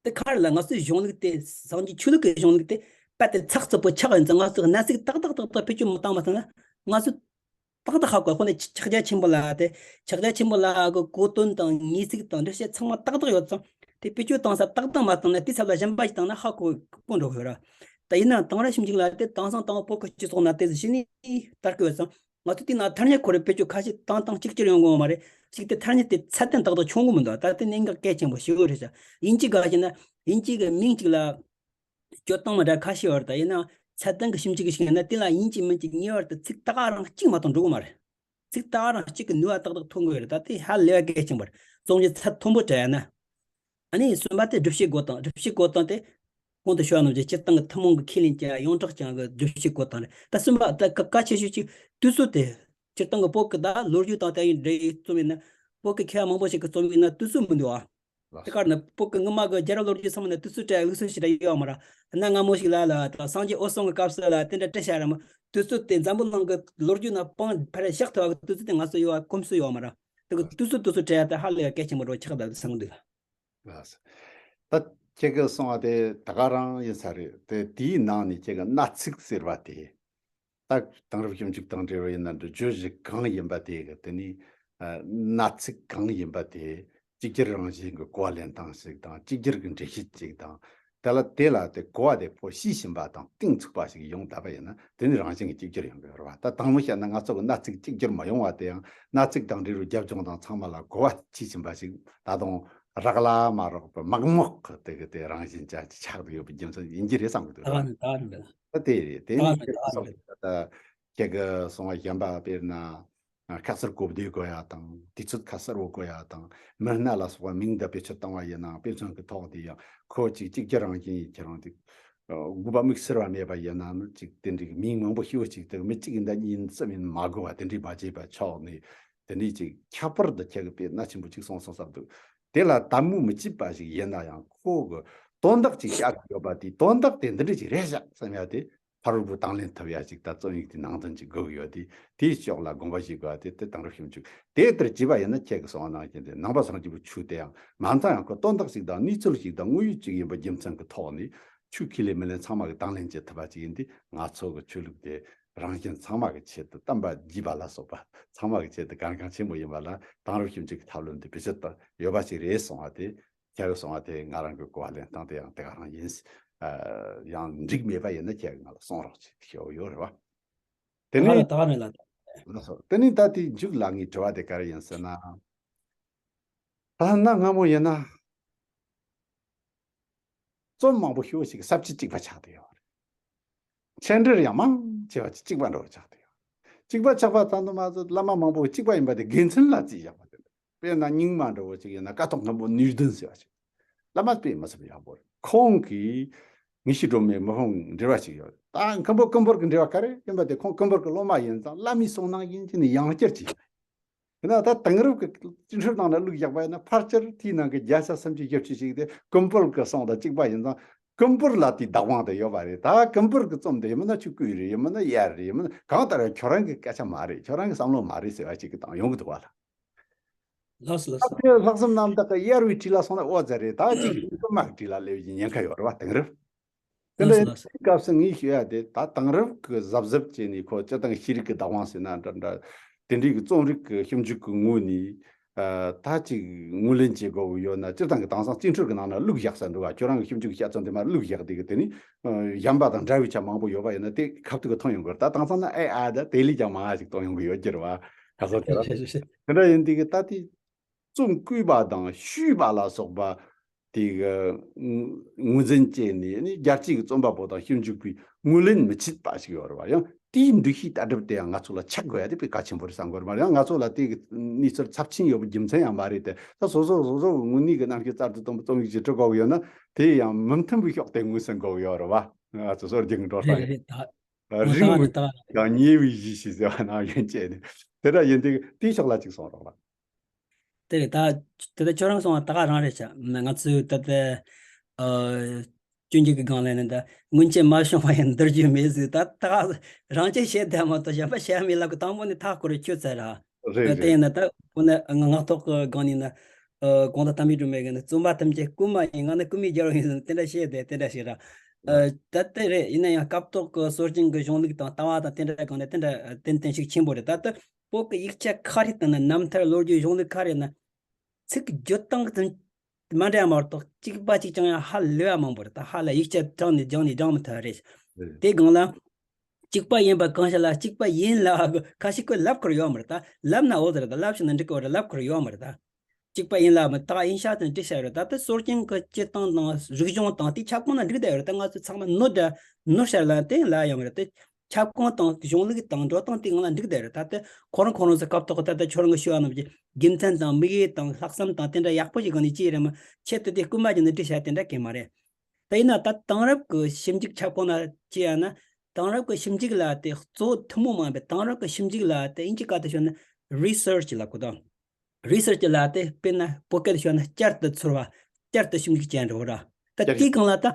དེ་ག་རེ་ལ་ང་ཚོའི་གཞུང་ལུགས་དེ་སངས་རྒྱས་ཆོས་ལུགས་ཀྱི་གཞུང་ལུགས་དེ་ ད་དེ་ཚགས་ཚུད་པོ་ཆགས་ཡོད་ཙང་ང་ཚོས་གནད་ཚིག་ཏག་ཏག་ཏག་ཏག་བེད་སྤྱོད་མི་བཏང་བ་སོང་ན་ང་ཚོས་ཏག་ཏག་ཧ་གོ། ཁོ་ནས་ཕྱག་རྒྱ་ཆེན་པོ་ལ་དེ་ཕྱག་རྒྱ་ཆེན་པོ་ལ་གི་གོ་དོན་དང་ངེས་ཚིག་དང་འགྲེལ་བཤད་ཚང་མ་ཏག་ཏག་ཡོད་ཙང་དེ་བེད་སྤྱོད་བཏང་ས་ཏག་ཏག་མ་བཏང་ན་དེ་ཚབ་ལ་གཞན་པ་ཞིག་བཏང་ན་ཧ་གོ་གོ་འགྲོ་གི་ཡོད་ར། ད་ཡིན་ན་དེང་རབས་ཞིབ་འཇུག་ལ་དེ་དེང་སང་དང་བོད་ཀྱི་སྤྱི་ཚོགས་ན་དེ་གཞི་ནས་ལྟ་དགོས་ཙང་ང་ཚོས་དེ་ན་ཐ་སྙད་ཁོ་རེ་བེད་སྤྱོད་ཁ་ཤས་བཏང་བཏང་གཅིག་གྱུར་ཡོང་གི་ཡོད་མ་རེད། གཅིག་དེ་ཐ་སྙད་དེ་ཚད་ལྡན་ཏག་ཏག་ཆུང་གི་མི་འདུག་ད་དེ་གནད་འགག་གལ་ཆེན་པོ་ཞེ་པོ་རེད་ཤག་ཡིན་གཅིག་ག་ཞེ་ན་ཡིན་གཅིག་གི་མིང་གཅིག་ལ་སྤྱོད་སྟངས་མི་འདྲ་ཁ་ཤས་ཡོད་རེད། ད་ཡིན་ན་ཚད་ལྡན་གྱི་ཞིབ་འཇུག་གི་ཞིག་ཡིན་ན་དེ་ལ་ཡིན་གཅིག་མིན་གཅིག་ངེས་པར་དུ་ཚིག་ཏག་རང་གཅིག་མ་གཏོགས་འགྲོ་གི་མ་རེད། ཚིག་ཏག་རང་གཅིག་གི་ནུས་པ་ཏག་ཏག་ཐོན་དགོས་རེད། ད་དེ་ཧ་ལས་པ་གལ་ཆེན་པོ་རེད། རྩོམ་གཞི་ཚད་མཐོན་པོ་སྤྲད་ཡ་ན། ཨ་ནི་གསུམ་པ་དེ་སྒྲུབ་བྱེད་འགོད་སྟངས། སྒྲུབ་བྱེད་འགོད་སྟངས་དེ་གོང་དུ་ཞུས་པ་ནང་བཞིན་སྤྱིར་བཏང་གི་ཐུན་མོང་གི་ཁས་ལེན་ཅན་ཡོངས་གྲགས་ཅན་གྱི་སྒྲུབ་བྱེད་འགོད་སྟངས་རེད། ད་གསུམ་པ་ད་ག་གལ་ཆེ་ཤོས་གཅིག་དུས་ཚོད་དེ། སྤྱིར་བཏང་གི་བོད་ཀྱི་ད་ལོ་རྒྱུས་དང་དེ་ཡི་འབྲེལ་ཡོད་རྩོམ་ཡིན་ན་བོད་ཀྱི་མཁས་པ་མང་པོ་ཞིག་གིས་རྩོམ་ཡིན་ན་དུས་ཚོད་མི་འདུག་ཨ། དེ་གར་ནི་བོད་ཀྱི་སྔོན་མ་གི་རྒྱལ་རབས་ལོ་རྒྱུས་ཚང་མ་ནི་དུས་ཚོད་སྤྲད་ལུགས་སྲོལ་ཞིག་ར་ཡོད་མ་ར། གནའ་སྔ་མོ་ཞིག་ལ་ལ་དང་སངས་རྒྱས་འོད་སྲུང་གི་སྐབས་སུ་ལ་དེ་འདྲ་སྤྲད་བཞག་ར་མ། དུས་ཚོད་དེ་འཛམ་བུ་གླིང་གི་ལོ་རྒྱུས་ནང་སྤང་ཕར་བཞག་ཐུབ་པ་གི་དུས་ཚོད་དེ་ང་ཚོ་ཡོད་པ་གོམས་སྲོལ་ཡོད་མ་ར། དེ་གི་དུས་ཚོད་དུས་ཚོད་སྤྲད་ཡ་དེ་ཧ་ལས་ཡ་གལ་ཆེན་པོ་འགྲོ་ཆགས་ད་བསམ་གི་འདུག་ལགས་སོ། ད་ཁྱེད་ཀྱིས་གསུངས་པ་དེ་ད་ག་རང་ཡིན་ས་རེད་དེ། དེའི་ནང་ནས་ཁྱེད་ཀྱི་མནའ་ཚིག་ཟེར་བ་དེ། ད་དེང་རབས་ཞིབ་འཇུག་དང་འབྲེལ་བ་ཡིན་ན་འདྲ། བརྗོད་གཞི་གང་ཡིན་པ་དེ་གི་དེ་ནི་ཨ་མནའ་ཚིག་གང་ཡིན་པ་དེ་གཅིག་གྱུར་རང་བཞིན་གྱི་གོ་བ་ལེན་སྟངས་ཤིག་དང་གཅིག་གྱུར་གྱི་འགྲེལ་བཤད་ཅིག་དང་། དེ་ལ་དེ་ལ་དེ་གོ་བ་དེ་ཕོ་ཤེས་བཞིན་པ་དང་གཏིང་ཚུགས་པ་ཞིག་ཡོང་བསྡད་པ་ཡིན་ན་དེ་ནི་རང་བཞིན་གྱིས་གཅིག་གྱུར་ཡོང་གི་ཡོད་རེད་བ། ད་དང་པོ་བཤད་ན་ང་ཚོ་གི་མནའ་ཚིག་གཅིག་གྱུར་མ་ཡོང་བ་དེ་ཡང་མནའ་ཚིག་དང་འབྲེལ་བའི་རྒྱབ་ལྗོངས་དང་ཚང་མ་ལ་གོ་བ་ཤེས་བཞིན་པ་ཞིག་ད་དུང་རག་ལ་མ་རག་པའི་མག་མོག་གི་དེ་གི་དེ་རང་བཞིན་ཅན་ཅིག་ཆགས་ཡོད་པའི་རྒྱུ་མཚན་ཡིན་གྱི་རེད་བསམ་གི་འདུག་རེད་བ། ད་དེ་རེད། དེ་ནི་ད་ད་ཁྱེད་ཀྱི་གསུང་བ་གཞན་པ་དཔེར་ན། ཁ་གསལ་གོ་བདེ་དགོས་ཡ་དང་དུས་ཚོད་ཁ་གསལ་བོ་དགོས་ཡ་དང་མི་སྣ་ལ་སོགས་པ་མིང་འདི་བེད་སྤྱོད་བཏང་བ་ཡིན་ནའང་དཔེ་མཚོན་གྱི་ཐོག་དེ་ཡང་ཁོ་གཅིག་གཅིག་རྒྱུ་རང་བཞིན་ཡིན་ཁྱེད་རང་དེ། དགོས་པ་དམིགས་བསལ་བ་མེད་པ་ཡིན་ན་ནི་གཅིག་དེ་འདྲའི་མིང་མང་པོ་ཤོད་གཅིག་དེ་མི་གཅིག་ཡིན་ད་གཉིས་ཡིན་གསུམ་ཡིན་མ་དགོས་པ་དེ་འདྲའི་མ་བྱས་པ་ཆོག་ནས་དེ་འདྲའི་གཅིག་ཁྱད་པར་དུ་ཁྱེད་ཀྱི་དཔེ་སྣ་ཆེན་པོ་གཅིག་གསུངས་སོང་བསམ་འདུག་དེ་ལ་དམ་མུ་མི་ཆད་པ་ཞིག་ཡིན་ན་ཡང་ཁོ་གི་དོན་དག་ཅིག་བཤད་ཀྱི་ཡོད་པ་དེ་དོན་དག་དེ་འདི་འདྲ་ཅིག་རེད་བཞག་བསམ་ཡ་དེ། ཕ་རོལ་པོ་དང་ལེན་ཐུབ་ཡ་ཅིག་ད་རྩོམ་ཡིག་དེ་ནང་དོན་ཅིག་དགོས་ཀྱི་ཡོད་དེ། དེའི་ཕྱོགས་ལ་དགོངས་པ་བཞེས་དགོས་པ་དེ་དེ་དེང་རབས་ཞིབ་འཇུག་དེ་ལྟར་བྱས་པ་ཡིན་ན་ཁྱེད་ཀྱིས་གསུངས་པ་ནང་བཞིན་དེ་ནང་པ་སངས་རྒྱས་པའི་ཆོས་དེ་ཡང་མ་མཐའ་ཡང་ཁོ་དོན་དག་ཅིག་དང་གནས་ཚུལ་ཅིག་དང་དངོས་ཡོད་ཅིག་ཡིན་པ་རྒྱུ་མཚན་གྱི་ཐོག་ནས་ཆོས་ཁས་ལེན་མི་ལེན་ཚང་མ་གི་དང་ལེན་བྱེད་ཐུབ་པ་ཅིག་ཡིན་དུས་ང་ཚོ་གི་ཆོས་ལུགས་དེ་རང་གཞན་ཚང་མ་གི་ཆེད་དུ་བསྟན་པ་རྒྱས་པ་ལ་སོགས་པ་ཚང་མ་གི་ཆེད་དུ་གལ་འགངས་ཆེན་པོ་ཡིན་པ་ལ་དེང་རབས་ཞིབ་འཇུག་གི་ཐབས་ལམ་དེ་བེད་སྤྱོད་དུ་ཡོད་པ་ཅིག་རེད་གསུངས་པ་དེ། ཁྱེད་ཀྱིས་གསུངས་པ་དེ་ང་རང་གི་གོ་བ་ལེན་སྟངས་དེ་ཡང་དེ་ག་རང་ཡིན། ཨ། ཡང་འགྲིག་མེད་པ་ཡིན་ན་ཁྱེད་ཀྱིས་ང་ལ་གསུང་རོགས་ཅེས་ཞུ་ཡོད་རེད་བ། དེ་ད་ག་ནི་རེད། ད་ག་ནི་ལ། ལགས་སོ། དེ་ནི་ད་དེ་མཇུག་ལ་ངའི་དྲི་བ་དེ་ག་རེ་ཡིན་ཟེར་ན། ད་གནའ་སྔ་མོ་ཡིན་ན། རྩོམ་མང་པོ་ཞེ་པོ་ཞིག་ས་བཅད་གཅིག་པ་ཆགས་བསྡད་ཡོད་རེད། མཆན་འགྲེལ་ཡང་མང་ཆེ་བ་གཅིག་པ་འདྲ་བོ་ཆགས་བསྡད་ཡོད་རེད། གཅིག་པ་ཆགས་པ་ཙམ་དུ་མ་ཟད་བླ་མ་མང་པོ་གཅིག་པ་ཡིན་པ་དེ་དགེ་མཚན་ལ་བརྩིས་བཞག་པ་དེ་འདྲ། དཔེར་ན་རྙིང་མ་འདྲ་བོ་ཅིག་ཡིན་ན་ཀཿཐོག་མཁན་པོ་ནུས་ལྡན་ཟེར་བ་ཅིག་བླ་མ་དཔེ་མི་སྲིད་པ་ཡག་པོ་རེད། ཁོང་གིས་ངེས་ཤེས་སྒྲོན་མེ་མི་ཕམ་འགྲེལ་བ་ཞིག་ཡོད། ད་མཁན་པོ་ཀུན་ཕུར་གྱི་འགྲེལ་བ་ག་རེ་ཡིན་པ་དེ་ཁོང་ཀུན་ཕུར་གྱི་སློབ་མ་ཡིན་ཙང་བླ་མའི་གསུང་ནང་བཞིན་གྱི་ནི་ཡང་བསྐྱར་གྱིས། ཡིན་ན་ད་དེང་རབས་ཀྱི་སྤྱི་ཁྲིམས་ནང་ལ་བླུགས་བཞག་པ་ཡིན་ན་ཕལ་ཆེར་དེའི་ནང་གི་བརྒྱ་ཆ་སུམ་ཅུ་བཞི་བཅུ་ཞིག་དེ་ཀུན་ཕུར་གྱི་གསུང་དང་གཅིག་པ་ཡིན་ཙང་ཀུན་ཕུར་ལ་དེའི་བདག་དབང་དེ་ཡོད་པ་རེད། ད་ཀུན་ཕུར་གྱི་རྩོམ་དེ་ཡིན་མིན་ན་ཆོས་སྐུའི་རེད། ཡིན་མིན་ན་དབྱར་རེད། ཡིན་མིན་ན་གང་ལྟར་ཡང་ཁྱོད་རང་གི་སྐད་ཆ་མ་རེད། ཁྱོད་རང་གི་བསམ་བློ་མ་རེད་ཟེར་བ་ཅིག་གི་དང་ཡོང་གི་འདུག་བ་ལ། ལགས་སོ་ལགས་ད་སོ། དེ་ལྷག་བསམ་རྣམ་དག་གི་དབྱར་བའི་བྲིས་ལ་སོང་ན་ཨོ་ཙི་རེད། ད་ཅིག་ཀུན་མ་གི་བྲིས་ལ་སླེབས་ཀྱི་ཉེན་ཁ་ཡོད་རེད་བ་དེང་རབས། དེ་ལ་ལགས་སོ་ཡིན་ལགས་སོ། དུས་སྐབས་སུ་ངས་ཞུ་ཡ་དེ་ད་དེང་རབས་ཀྱི་གཟབ་གཟབ་བྱས་ནས་ཁོ་སྤྱིར་བཏང་ཤེས་རིག་གི་བདག་དབང་ཟེར་ན་འདྲ་འདྲ་དེ་འདྲའི་གི་རྩོམ་རིག་གི་ཞིབ་འཇུག་གི་ངོས་ནས་ཨ་ད་ཅིག་ངོས་ལེན་བྱེད་དགོས་ཀྱི་ཡོད་ན་སྤྱིར་བཏང་གི་དེང་སང་སྤྱི་ཁྲིམས་ཀྱི་ནང་ན་བླུགས་བཞག་ས་འདུག་ག་ཁྱོད་རང་གི་ཞིབ་འཇུག་གི་དཔྱད་རྩོམ་དེ་མར་བླུགས་བཞག་དེ་གི་དེ་ནི་ཨ་གཞན་པ་དང་འདྲ་བའི་ཆ་མང་པོ་ཡོད་པ་ཡིན་ན་དེ་ཁ་ཐུག་གི་མཐོང་ཡོང་གི་རེད། ད་དེང་སང་ན་ཨེ་ཨ་ད་དེ་ལས་ཀྱང་མང་བ་ཞིག་མཐོང་ཡོང་གི་ཡོད་ཀྱི་རེད་བ། ཁ་སང་དེ་རེད་རེད་རེད། དེ་འདྲ་ཡིན་དུས་གི་ད་དེ། རྩོམ་བརྐོས་པ་དང་བཤུས་པ་ལ་སོགས་པ་དེ་གི་ངོས་འཛིན་བྱས་ནས་ནི་རྒྱལ་སྤྱིའི་རྩོམ་པ་པོ་དང་ཞིབ་འཇུག་པས་ངོས་ལེན་མི་བྱེད་པ་ཞིག་ཡོད་རེད་བ། ཡང་དེའི་འདུ་ཤེས་ལྟ་གྲུབ་དེ་ཡང་ང་ཚོ་ལ་ཆགས་དགོས་ཡ་དེ་དཔེ་གལ་ཆེན་པོ་རེད་བསམ་གི་ཡོད་རེད་བ། ཡང་ང་ཚོ་ལ་དེ་གི་གནས་ཚུལ་ཚབས་ཆེན་ཡོད་པའི་རྒྱུ་མཚན་ཡང་མ་རེད་དེ། ད་སོ་སོ་སོ་སོ་གི་དངོས་གནས་ཀྱི་རྣམ་ཤེས་རྩལ་དུ་གཏོང་བའི་རྩོམ་ཡིག་ཅིག་འབྲི་དགོས་ཀྱི་ཡོད་ན་དེ་ཡང་མི་མཐུན་པའི་ཕྱོགས་དེ་ངོས་ཟིན་དགོས་ཀྱི་ཡོད་རེད་བ། ང་ཚོ་སོར་རྒྱུག་འགྲོ་ས་རེད་རེད་ཡིན། རེད་ད། ཨ། ང་རིང་ད་བའི་ད་ཡང་ཉེ་བའི་གཞི་ཞིག་ཟེར་བ་ནང་བཞིན་བྱས་ནས་དེ་འདྲ་ཡིན་དུས་དེའི་ཕྱོགས་ལ་ཅིག་གསུང་རོགས་ལ། དེ་རེད་ད། དེ་ད་ཁྱོད་རང་གསུང་བ་ད་ག་རང་རེད་ཤག་ང་ཚོས་ད་ལྟ་ཨ་སྤྱོད་འཇུག་གི་སྒང་ལ་ནི་ད་སྔོན་ཆད་མ་བྱུང་བ་ཡང་འདིར་རྒྱུ་མེད་ཟེར། ད་ད་ག་རང་ཆས་བཤད་བསྡད་མ་གཏོགས་གཞན་པ་བཤད་མེད་ལབ་གི། དང་པོ་ནས་མཐའ་སྐོར་ཆོད་ཚར་ར། རེད་ད་དེ་རེད། ཡིན་ན་ད་ཁོ་ན་ངག་ཐོག་གི་སྒང་ནས་ན་ཨ་དགོངས་དག་དམ་པའི་སྒྲོན་མེ་གི་ནི་རྩོམ་པ་ཐམས་ཅད་རྐུན་མ་ཡིན། ང་ནི་རྐུན་མའི་རྒྱལ་པོ་ཡིན་ཟེར་དེ་འདྲ་བཤད་བསྡད་དེ་འདྲ་ཞིག་ར། ཨ། ད་དེ་རེད། ཡིན་ན་ཡང་སྐབས་ཐོག་གི་སྲོལ་རྒྱུན་གྱི་གཞུང་ལུགས་དང་ལྟ་བ་དང་དེ་འདྲ་གང་ནས་དེ་འདྲ་ཏན་ཏན་ཤུགས་ཆེན་པོ་རེད། ད་ལྟ་བོད་ཀྱི་ཡིག་ཆ་ཁ་རེ་དང་ན་རྣམ་ཐར་ལོ་རྒྱུས་གཞུང་ལུགས་ཁ་རེ་ན་ཚིག་བརྗོད་སྟངས་དེ་མ་འདྲ་མ་གཏོགས་གཅིག་པ་གཅིག་རྐྱང་ཡང་ཧ་ལས་པ་མང་པོ་རེད། ད་ཧ་ལ་ཡིག་ཆ་དྲངས་ནས་སྦྱངས་ནས་སྦྱང་མི་ཐུབ་རེད། རེད། དེ་སྒང་ལ་གཅིག་པ་ཡིན་པ་གང་ཤ་ལ་གཅིག་པ་ཡིན་ལ་ཁ་ཤས་ཀྱིས་ལབ་ཁུར་ཡོད་མ་རེད། ད་ལབ་ན་འོ་ཟེར། ད་ལབ་ཤེས་ན་འགྲིག་གི་རེད། ལབ་ཁུར་ཡོད་མ་རེད། ད་གཅིག་པ་ཡིན་ལ་མི་ད་ཡིན་ཤག་དང་འགྲིག་ཤག་རེད། ད་ལྟ་སྲོལ་རྒྱུན་གྱི་སྤྱིར་བཏང་དང་རིག་གཞུང་དང་དེའི་ཁྱབ་ཁོངས་ན་འགྲིག་བསྡད་ཡོད་རེད། ད་ང་ཚོ་ཚང་མ་ནོར་འདྲ་ནོར་ཤར་ལ་དེ་ལ་ཡོང་རེད། དེ་ཁྱབ་ཁོངས་དང་གཞུང་ལུགས་དང་འགྲོ་སྟངས་དེ་ངང་ལ་འགྲིག་བསྡད་རེད། ད་ལྟ་ཁོ་རང་ཁོ་རང་ཚོ་སྐབས་ཐོག་ད་ལྟ་ཁྱོད་རང་གི་ཞུ་བ་རྣམས་ཀྱི་རྒྱུ་མཚན་དང་དམིགས་ཡུལ་དང་ལྷག་བསམ་དང་དེ་འདྲ་ཡག་པོ་ཞིག་གང་ནས་ཅི་རེད་མ་ཆེད་དུ་དེ་སྐུལ་མ་བྱས་ནས་འགྲིག་ཤག་དེ་འདྲ་གང་མ་རེད། ད་ཡིན་ན་ད་དེང་རབས་ཀྱི་ཞིབ་འཇུག་ཁྱབ་ཁོངས་ལ་ཅི་ཡང་ན་དེང་རབས་ཀྱི་ཞིབ་འཇུག་ལ་དེ་གཙོ་བོ་ཐུན་མོང་མ་ཡིན་པའི་དེང་རབས་ཀྱི་ཞིབ་འཇུག་ལ་དེ་དབྱིན་ཇི་སྐད་དུ་ཞུ་ན་རི་སར་ཆི་ལབ་གོ་དང་། རི་སར་ཆི་ལ་དེ་དཔེར་ན་བོད་སྐད་དུ་ཞུ་ན་བསྐྱར་དུ་འཚོལ་བ། བསྐྱར་དུ་ཞིབ་འཇུག་བྱས་འགྲོ་ར། ད་བསྐྱར་དེའི་སྒང་ལ་ད་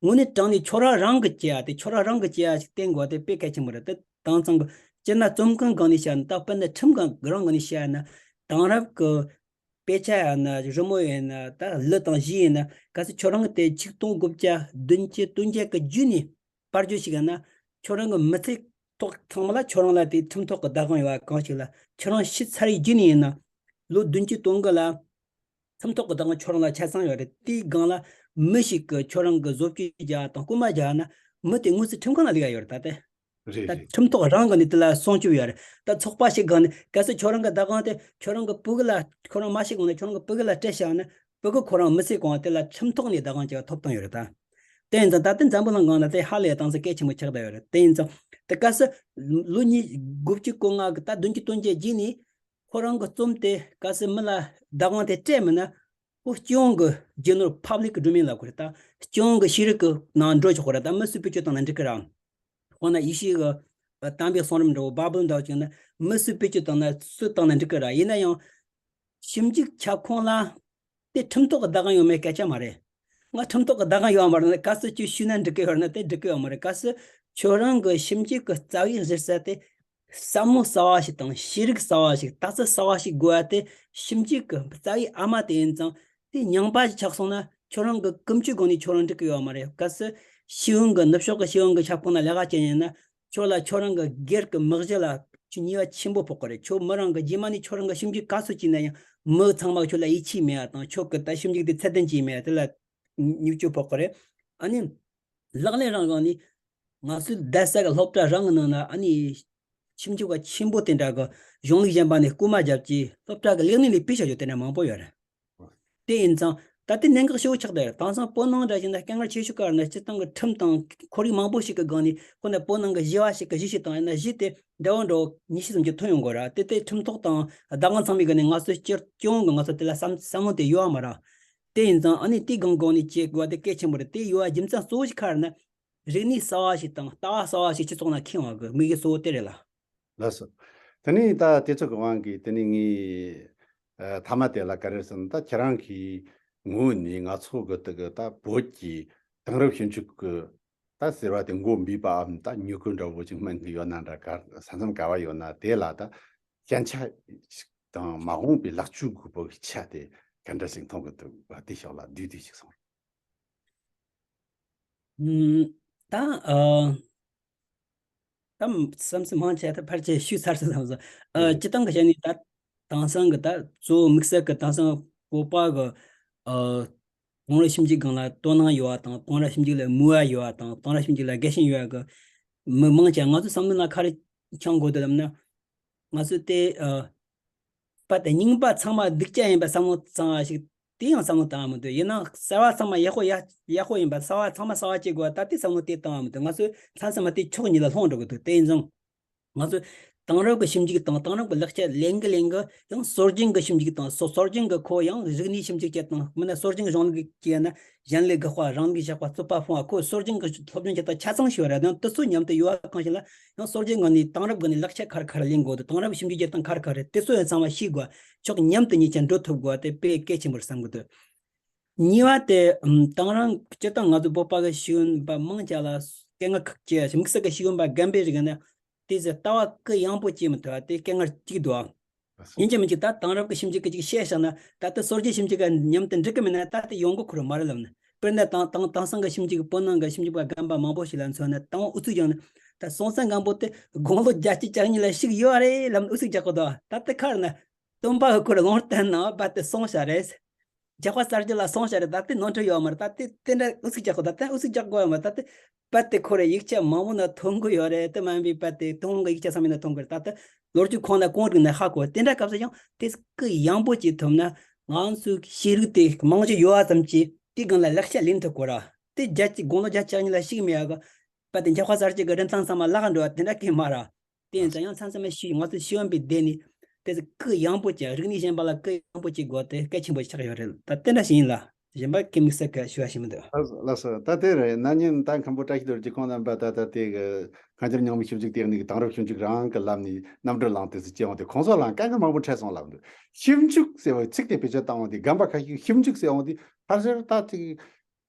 དངོས་གནས་དྲང་ནས་ཁྱོད་རང་རང་གི་སྐྱེ་ཡ་དེ་ཁྱོད་རང་རང་གི་སྐྱེ་ཡ་ཞིག་བསྟན་དགོས་དེ་དཔེ་གལ་ཆེན་པོ་རེད། དེ་དེང་སང་གི་སྤྱིར་ན་རྩོམ་མཁན་སྒང་ནས་བཤད་ན། ད་དཔེར་ན་ཁྲིམས་སྒང་རང་སྒང་ནས་བཤད་ན་དེང་རབས་ཀྱི་དཔེ་ཆ་ཡང་ན་རི་མོ་ཡིན་ན་ད་གླུ་དང་གཞས་ཡིན་ན་གལ་སྲིད་ཁྱོད་རང་གི་དེ་ཆིག་སྟོང་དགུ་བརྒྱ་བདུན་ཅུ་དོན་བརྒྱད་ཀྱི་བརྒྱུད་ནས། པར་བརྒྱུད་ཞིག་ཡིན་ན་ཁྱོད་རང་གི་མི་ཚེ་ཐོག་ཚང་མ་ལ་ཁྱོད་རང་ལ་དེ་ཁྲིམས་ཐོག་གི་བདག་དབང་ཡོད་པ་གང་ཞིག་ལ་ཁྱོད་རང་ཤི་ཚར་བའི་རྗེས་ནས་ཡིན་ན་ལོ་བདུན་ཅུ་དོན་དགུ་ལ་ཁྲིམས་ཐོག་གི་བདག་དབང་ཁྱོད་རང་ལ་ཆ་ཚང་ཡོད་རེད། དེའི་སྒང་ལ་མི་ཞིག་གིས་ཁྱོད་རང་གི་བཟོ་བཅོས་རྒྱག་དང་རྐུན་མ་རྒྱག་ན་མི་དེ་དངོས་སུ་ཁྲིམས་ཁང་ལ་སླེབས་ཡ་ཡོད་རེད། ད་དེ་རེད། ད་རེད། ཁྲིམས་ཐོག་རང་གི་ནས་དེ་ལ་སྲུང་སྐྱོབ་ཡོད་རེད། ད་ཚོགས་པ་ཞིག་སྒང་ནས་གལ་སྲིད་ཁྱོད་རང་གི་བདག་དབང་དེ་ཁྱོད་རང་གི་སྤུ་གུ་ལ་ཁྱོད་རང་མ་ཤི་གོང་ནས་ཁྱོད་རང་གི་སྤུ་གུ་ལ་སྤྲད་བཞག་ན། སྤུ་གུ་ཁོ་རང་མི་ཚེ་གང་དེ་ལ་ཁྲིམས་ཐོག་ནས་བདག་དབང་བྱེད་པ་ཐོབ་ཐང་ཡོད་རེད་ད། དེ་ཡིན་ཙང་ད་ལྟ་འཛམ་བུ་གླིང་སྒང་ལ་དེ་ཧ་ལས་ཡ་གཏོང་ས་གལ་ཆེན་པོ་ཆགས་བསྡད་ཡོད་རེད། དེ་ཡིན་ཙང་དེ་གལ་སྲིད་ལོ་ཉིས་དགུ་བཅུ་གོ་ལྔ་གི་ད་བདུན་ཅུ་དོན་བརྒྱད་རྗེས་ནས་ཁོ་རང་གི་རྩོམ་དེ་གལ་སྲིད་མི་ལ་བདག་དབང་དེ་སྤྲད་མེད་ན་ཁོ་སྤྱི་ཡོངས་ཀྱི་རྒྱུ་ནོར་public domain ལབ་དགོས་རེད་ད། སྤྱི་ཡོངས་ཀྱི་ཤེས་རིག་གི་ནང་འགྲོ་ཆོག་གི་རེད་ད། མི་སུས་བེད་སྤྱོད་བཏང་ན་འགྲིག་གི་རེད། དཔེར་ན་ཡེ་ཤུའི་གི་དམ་པའི་གསུང་རབ་འདྲ་བོ་བ་བུལ་འདྲ་བོ་ཅིག་ན་མི་སུས་བེད་སྤྱོད་བཏང་ན་སུས་བཏང་ན་འགྲིག་གི་རེད། ཡིན་ན་ཡང་ཞིབ་འཇུག་ཁྱབ་ཁོངས་ལ་དེ་ཁྲིམས་ཐོག་གི་བདག་དབང་ཡོད་མེད་སྐད་ཆ་མ་རེད། ང་ཁྲིམས་ཐོག་གི་བདག་དབང་ཡོད་མ་རེད་ན་གལ་སྲིད་ཁྱོད་ཞུས་ན་འགྲིག་གི་ཡོད་ན་དེ་འགྲིག་གི་ཡོད་མ་རེད། གལ་སྲིད་ཁྱོད་རང་གི་ཞིབ་འཇུག་གི་རྩ་བའི་གཞི་རྩ་དེ་བསམ་བློ་གསར་བ་ཞིག་དང་ཤེས་རིག་གསར་བ་ཞིག་ལྟ་ཚུལ་གསར་བ་ཞིག་དགོས་པ་དེ་ཞིབ་འཇུག་གི་རྩ་བའི་ཨ་མ་དེ་ཡིན་ཙང་དེ་ཉམས་པ་ཞིག་ཆགས་སོང་ན་ཁྱོད་རང་གི་ཀུན་སྤྱོད་སྒོ་ནས་ཁྱོད་རང་འགྲིག་གི་ཡོད་མ་རེད། གལ་སྲིད་ཤེས་ཡོན་གྱི་ནུབ་ཕྱོགས་ཀྱི་ཤེས་ཡོན་གྱི་ཁྱབ་ཁོངས་ལ་ལས་ཀ་བྱེད་ཡིན་ན་ཁྱོད་ལ་ཁྱོད་རང་གི་སྒེར་གྱི་མི་གཞི་ལ་ཁྱོད་ཉེས་པ་ཆེན་པོ་ཕོག་གི་རེད། ཁྱོད་མི་རང་གི་རྗེས་མ་ནས་ཁྱོད་རང་གི་ཞིབ་འཇུག་ག་ཚོད་བྱས་ན་ཡང་མི་ཚང་མ་ཁྱོད་ལ་ཡིད་ཆེས་མེད་པ་དང་ཁྱོད་ཀྱི་ད་ཞིབ་འཇུག་དེ་ཚད་ལྡན་ཅིག་མེད་པ་དེ་ལ་ཉེས་སྤྱོད་ཕོག་གི་རེད། ཨ་ནི་ལག་ལེན་རང་སྒང་ནས་ང་ཚོའི་བསྡད་ས་གི་སློབ་གྲྭ་རང་གི་ནང་ན་ཨ་ནི་ཞིབ་འཇུག་པ་ཆེན་པོ་དེ་འདྲ་གི་གཞུང་ལུགས་གཞན་པ་ནས་རྐུན་མ་བརྒྱབ་ཀྱིས་སློབ་གྲྭ་གི་ལས་གནས་ལས་ཕུད་བྱ་རྒྱུ་དེ་འདྲ་མང་པོ་ཡོད་རེད། དེ་ཡིན་ཙང་ད་ལྟའི་གནད་འགག་ཞེ་པོ་ཆགས་བསྡད་ཡོད། དེང་སང་བོད་ནང་འདྲ་ཞིག་ན་དཀའ་ངལ་ཆེ་ཤོས་ག་རེ་ན་སྤྱིར་བཏང་གི་ཁྲིམས་དང་ཁོར་ཡུག་མང་པོ་ཞིག་གི་སྒང་ནས་ཁོ་ན་བོད་ནང་གི་གཞི་བ་ཞིག་གི་གཞི་ཞིག་དང་ཡང་ན་གཞི་དེ་འདྲ་བོ་འདྲ་བོ་ཉི་ཤུ་ཙམ་གྱི་ཐོན་ཡོང་དགོས་ར། དེ་དེ་ཁྲིམས་ཐོག་དང་བདག་དབང་ཚང་མའི་སྒང་ནས་ང་ཚོ་སྤྱིར་སྤྱི་ཡོངས་ཀྱི་ང་ཚོ་དེ་ལ་བསམ་བསམ་བློ་དེ་ཡོད་མ་ར། དེ་ཡིན་ཙང་ཨ་ནི་དེའི་སྒང་སྒང་ནས་བྱེད་དགོས་པ་དེ་གལ་ཆེན་པོ་རེད། དེ་ཡོད་པ་རྒྱུ་མཚན་གཙོ་བོ་ཞིག་ག་རེ་ན་རིག་གནས་གསར་བ་ཞིག་དང་ལྟ་བ་གསར་བ་ཞིག་སྤྱི་ཚོགས་ནང་ཁེངས་པ་གི་དམིགས་ཡུལ་གཙོ་བོ་དེ་རེད་ལ། ལགས་སོ། དེ་ནས་ད་དེ་ཚོ་གི་དབང་གིས་དེ་ནས་ངས་ཨ་མཐའ་མ་དེ་ལ་ག་རེ་ཟེར་ན། ད་ཁྱེད་རང་གི་ངོས་ནས་ང་ཚོ་གི་དེ་གི་ད་བོད་ཀྱི་དེང་རབས་ཞིབ་འཇུག་གི་ད་ཟེར་བ་དེ་མགོ་འབུས་པའམ་ད་མྱུ་གུ་འདྲ་བོ་ཅིག་སྨིན་གི་ཡོད་ན་འདྲ། ག་ས་མཚམས་ག་བ་ཡོད་ན་དེ་ལ་ད་ཞན་ཆ་ཞིག་དང་མ་འོངས་པའི་ལེགས་བཅོས་དགོས་པའི་ཆ་དེ་ག་འདྲ་ཞིག་མཐོང་གི་འདུག་བ། དེ་ཕྱོགས་ལ་བསྡུས་བསྡུས་ཤིག་གསུངས་རོགས། ཨུམ། ད་ཨ། ད་བསམ་ཚུལ་མང་ཆེ་ད་ཕལ་ཆེར་ཞུས་ཚར་སོང་བསམ་སོང་། ཨ། ཨུམ། སྤྱིར་བཏང་གི་བཤད་ནས་ད་དེང་སང་གི་ད་གཙོ་བོ་དམིགས་བསལ་གི་དེང་སང་བོད་པ་གི་ཨ་དེང་རབས་ཞིབ་འཇུག་སྒང་ལ་དོ་སྣང་ཡོད་པ་དང་དེང་རབས་ཞིབ་འཇུག་ལ་མོས་པ་ཡོད་པ་དང་དེང་རབས་ཞིབ་འཇུག་ལ་དགའ་ཞེན་ཡོད་པ་གི་མི་མང་ཆེ་ང་ཚོ་བསམ་བློ་ནང་ག་རེ་འཆང་དགོས་འདུག་ལབ་ན། ང་ཚོ་དེ་ཨ་པ་དེ་རྙིང་པ་ཚང་མ་སྡུག་ཅག་ཡིན་པ་བསམ་བློ་བཏང་བ་ཞིག་དེ་ཡང་བསམ་བློ་བཏང་བ་མི་འདུག་ཡིན་ནའང་གསར་བ་ཚང་མ་ཡག་པོ་ཡག་ཡག་པོ་ཡིན་པ། གསར་བ་ཚང་མ་གསར་བ་བྱེད་དགོས་པ་ད་དེ་བསམ་བློ་དེ་བཏང་བ་མི་འདུག་ང་ཚོས་མཚམས་མཚམས་མ་དེ་ཕྱོགས་གཉིས་ལ་ལྷུང་འགྲོ་གི་འདུག་དེ་ཡིན་ཙང་ང་ཚོས་དེང་རབས་ཀྱི་ཞིབ་འཇུག་དང་དེང་རབས་ཀྱི་ལེགས་ཆ་ལེན་གི་ལེན་གི་ཡང་སྲོལ་རྒྱུན་གྱི་ཞིབ་འཇུག་དང་སྲོལ་སྲོལ་རྒྱུན་གྱི་ཁོ་ཡང་རིག་གནས་ཞིབ་འཇུག་བྱེད་དང་མིན་ན་སྲོལ་རྒྱུན་གྱི་གཞུང་ལུགས་ཀྱི་ན་གཞན་ལས་དགག་པ་རང་ལུགས་བཞག་པ་རྩོད་པ་སྤོང་བ་ཁོ་སྲོལ་རྒྱུན་གྱི་སློབ་སྦྱོང་བྱེད་སྟངས་ཆ་ཚང་ཞིག་ཡོད་རེད། དང་དེ་ཚོ་མཉམ་དུ་ཡོད་པ་གང་ཞིག་ལ། ཡང་སྲོལ་རྒྱུན་སྒང་ནས་དེང་རབས་སྒང་ནས་ལེགས་ཆ་ག་རེ་ག་རེ་ལེན་དགོས་འདུག་དེང་རབས་ཞིབ་འཇུག་བྱེད་སྟངས་ག་རེ་ག་རེ་རེད། དེ་ཚོ་ཡང་ཚང་མ་ཤེས་དགོས། ཕྱོགས་མཉམ་དུ་གཉིས་ཆ་འགྲོ་ཐུབ་དགོས་པ་དེ་དཔེ་གལ་ཆེན་པོ་རེད་བསམ་གི་འདུག་གཉིས་པ་དེ་ཨམ་དེང་རབས་སྤྱིར་བཏང་ང་ཚོ་བོད་པ་གི་ཤེས་ཡོན་པ་མང་ཆེ་ལ་སྐད་ངན་ཁག་ཅིག་དམིགས་བསལ་གི་ཤེས་ཡོན་པ་རྒན་པའི་རིགས་ནི་དེ་ཚོ་ལྟ་བ་གི་ཡངས་པོ་བྱེད་མི་ཐུབ་པ་དེ་སྐད་ངན་གཅིག་འདུག་ཡིན་གཅིག་མིན་གཅིག་ད་དེང་རབས་ཀྱི་ཞིབ་འཇུག་གི་ཅིག་བཤད་བཞག་ན་ད་ལྟ་སྲོལ་རྒྱུན་ཞིབ་འཇུག་ག་མཉམ་དུ་འགྲིག་གི་མེད་ན་ད་ལྟ་ཡོང་གི་ཁུར་མ་རེད་ལབ་ནས་ དཔེར་ན་དེང་དེང་དེང་སང་གི་ཞིབ་འཇུག་བོད་ནང་གི་ཞིབ་འཇུག་པ་རྒན་པ་མང་པོ་ཞིག་ལ་མཚོན་ན། དང་ཨུ་ཚུགས་རྒྱག་ནས་ད་སྲོང་བཙན་སྒམ་པོ་དེ་དགུང་ལོ་བརྒྱད་ཅུ་གྱ་གཉིས་ལ་བཞུགས་ཡོད་རེད་ལབ་ནས་ཨུ་ཚུགས་རྒྱག་གི་འདུག་ད་དེ་ཁར་ན་སྟོན་པ་གི་སྐོར་ལུང་བསྟན་ནང་རྦད་དེ་གསུངས་བཞག་རེད། ཇག་པ་གསར་བརྗེ་ལ་སོང་བཞག་རེད། ད་དེ་ནོར་འཁྲུལ་ཡོད་མ་རེད། ད་དེ་དེ་འདྲ་ཨུ་ཚུགས་རྒྱག་དགོས། ད་དེ་ཨུ་ཚུགས་རྒྱག་དགོས་ཡོད་མ་རེད། ད་དེ་རྦད་དེ་ཁོ་རེ་ཡིག་ཆ་མང་པོ་ན་ཐོན་གི་ཡོད་རེད། དེ་མ་ཡིན་པའི་རྦད་དེ་ཐུན་མོང་གི་ཡིག་ཆ་ཚང་མ་ན་ཐོན་གི་རེད། ད་དེ་ལོ་རྒྱུས་ཁོང་ན་གོང་རིག་ན་ཧ་གོ། དེ་འདྲ་སྐབས་སུ་ཡང་དེ་སྐུ་ཡངས་པོ་ཅིག་ཐོབ་ན་ང་ཚོའི་ཤེས་རིག་དེ་མང་ཆེ་ཡོད་ཙམ་གྱིས་དེ་སྒང་ལ་ལེགས་ཆ་ལེན་ཐུབ་དགོས་ར། དེ་རྒྱལ་གྱི་དགུང་ལོ་བརྒྱད་ཅུ་གྱ་གཉིས་ལ་ཞིག་མེད་ཡ་གི་རྦད་དེ་ཇག་པ་གསར་བརྗེ་གི་རིན་ཐང་ཚང་མ་བརླག་འགྲོ་བ་དེ་འདྲ་གི་མ་ར། དེ་ཡིན་ཙང་ཡང་མཚམས་མཚམས་མ་ཤི་ང་ཚོ་ཤི་བན་པའི་སྡེ་ནི་དེ་ཚོ་སྐུ་ཡངས་པོ་བྱས། རིག་གནས་གཞན་པ་ལ་སྐུ་ཡངས་པོ་བྱེད་དགོས་དེ་གལ་ཆེན་པོ་ཆགས་ཡོད་རེད། ད་དེ་འདྲ་ཞིག་ཡིན་ལ། གཞན་པ་ཁྱེད་དམིགས་བསལ་གྱི་ཞུ་བ་ཞིག་མི་འདུག་ལགས་སོ། ལགས་སོ། ད་དེ་རེད། ན་ནིང་ད་མཁན་པོ་བཀྲ་ཤིས་རྡོ་རྗེ་ཁོང་རྣམ་པ་ད་ལྟ་དེ་གི་གངས་ཅན་རྙིང་མའི་ཞིབ་འཇུག་ལྟེ་གནས་ཀྱི་དེང་རབས་ཞིབ་འཇུག་རང་གི་ལམ་ནས་རྣམ་གྲོལ་གླེང་དེ་ཚོ་སྐྱེ་འོང་དེ་ཁོང་ཚོ་ལའང་དཀའ་ངལ་མང་པོ་འཕྲད་སོང་ལབ་འདུག་ཞིབ་འཇུག་ཟེར་བའི་ཚིག་དེ་བེད་སྤྱོད་བཏང་འོང་དེ་རྒན་པ་ཁ་ཤས་ཞིབ་འཇུག་ཟེར་འོང་དེ་ཕལ་ཆེར་ད་ཅིག་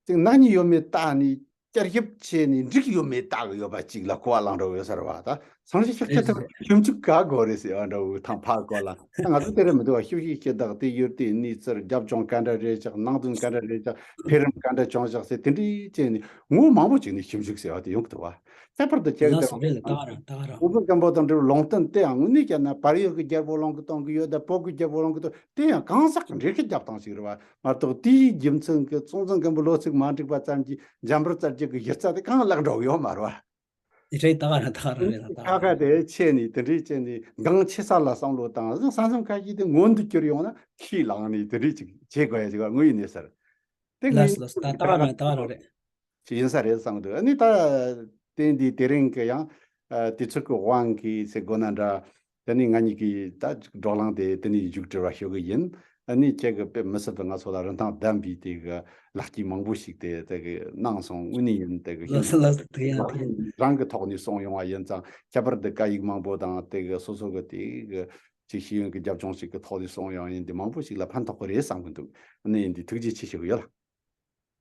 ཅིག་ནག་ཉེས་ཡོད་མེད་བལྟས་ནས་བསྐྱར་ཞིབ་བྱས་ནས་འགྲིག་ཡོད་མེད་བལྟ་གི་ཡོད་པ་ཅིག་ལ་གོ་བ་བླངས་འགྲོ་ཡོད་ས་རེད་བ། ད་སང་ཞིག་ཤོག་ཁྱེད་ཚོ་ཞིབ་འཇུག་ག་དགོས་རེད་ཟེར་བ་འདྲ་བོ་ཐང་ཕ་གོ་ལ། ད་ང་ཚོ་དེ་རེད་མི་འདུག་བ། ཤུགས་ཤིག་སྐྱེ་དག་དེ་ཡུལ་དེའི་གནས་ཚུལ་རྒྱབ་ལྗོངས་ག་འདྲ་རེད་ཅག་ནང་དོན་ག་འདྲ་རེད་ཅག་འཕེལ་རིམ་ག་འདྲ་བྱུང་ཅག་ཟེར་དེ་འདྲའི་བྱས་ནས་ངོ་མང་པོ་ཅིག་ནས་ཞིབ་འཇུག་ཟེར་བ་དེ་ཡོང་གི་འདུག་བ། ཁྱད་པར་དུ་ཁྱེད་ཀྱི་ལགས་སོ་རེད་ལ། ད་ག་རང་ད་ག་རང་། ཨོ་བོད་སྐམ་པོ་དང་འབྲེལ་བའི་ལུང་བསྟན་དེ་ཡང་དངོས་གནས་བཤད་ན་བལ་ཡུལ་གྱི་རྒྱལ་པོ་བློན་གྱིས་གཏོང་གི་ཡོད་དང་བོད་ཀྱི་རྒྱལ་པོ་བློན་གྱིས་གཏོང་དེ་ཡང་གང་ཟག་གི་འགྲེལ་བཤད་རྒྱབ་སྟངས་ཤིག་རེད་བ། མ་གཏོགས་དེའི་རྒྱུ་མཚན་གྱི་སྲོང་བཙན་སྒམ་པོའི་ལོ་ཚིགས་མ་འགྲིག་པ་ཙམ་གྱིས་འཇམ་དཔལ་རྩ་རྒྱུད་ཀྱི་གཞི་རྩ་དེ་གང་བརླག་འགྲོ་གི་ཡོད་མ་རེད་བ། དེ་རེད། ད་ག་རང་ད་ག་རང་རེད་ད་ག་ཁ་ཁ་རང་། དེ་ཆེ་ནས་དེ་འདྲའི་ཆེ་ནས་འགངས་ཆེ་ས་ལ་བསམ་བློ་བཏང་ས་མཚམས་ཁ་ཤས་དེ་མངོན་དུ་གྱུར་ཡོང་ན་ཁས་བླངས་ནས་དེ་འདྲའི་ཅིག་བྱེད་དགོས་ཡ་ཅིག་བ་དངོས་ཡོད་གནས་ས་རེད། དེ་ལགས་སོ་ལགས་སོ། ད་ད་ག་རང་ད་ག་རང་རེད། ཅིག་ཡིན་ས་རེད་བསམ་གི་འདུག་ཨ་ནི་ད་དེ་འདི་དེ་རིང་གི་ཡང་ཨ་དུས་ཚོད་ཀྱི་དབང་གིས་ཟེར་དགོས་ན་འདྲ། དེ་ནི་ང་གཉིས་ཀྱིས་ད་བགྲོ་གླེང་དེ་དེ་ནས་མཇུག་སྒྲིལ་བ་ཞུ་གི་ཡིན། ཨ་ནི་ཁྱེད་ཀྱི་དཔེ་མི་སྲིད་པའི་ང་ཚོ་ལ་རིན་ཐང་ལྡན་པའི་དེ་གི་ལེགས་སྐྱེས་མང་པོ་ཞིག་དེ་དེ་གི་གནང་སོང་། དངོས་གནས་ཡིན། དེ་གི་ལགས་སོ་ལགས་སོ། དེ་ཡང་དེ་ཡང་། རང་གི་ཐོག་ནས་གསུངས་ཡོང་བ་ཡིན་ཙང་། ཁྱད་པར་དུ་སྐད་ཡིག་མང་པོ་དང་དེ་གི་སོ་སོ་གི་དེ་གི་ཅིག་ཤེས་ཡོན་གྱི་རྒྱབ་ལྗོངས་ཤིག་གི་ཐོག་ནས་གསུངས་ཡོང་ཡིན་དེ་མང་པོ་ཞིག་ལ་ཕན་ཐོགས་ཀྱི་རེད་བསམ་གི་འདུག་ཨ་ནི་ཡིན་དེ་ཐུགས་རྗེ་ཆེ་ཞུ་གི་ཡོད།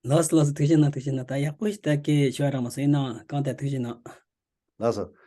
ལགས་སོ་ལགས་སོ། ཐུགས་རྗེ་གནང་། ཐུགས་རྗེ་གནང་། ད་ཡག་པོ་ཞིག་ད་སྐད་ཞུ་བ་རག་མ་སོང་། ཡིན་ནའང་གང་ལྟར་ཐུགས་རྗེ་གནང་། ལགས་སོ།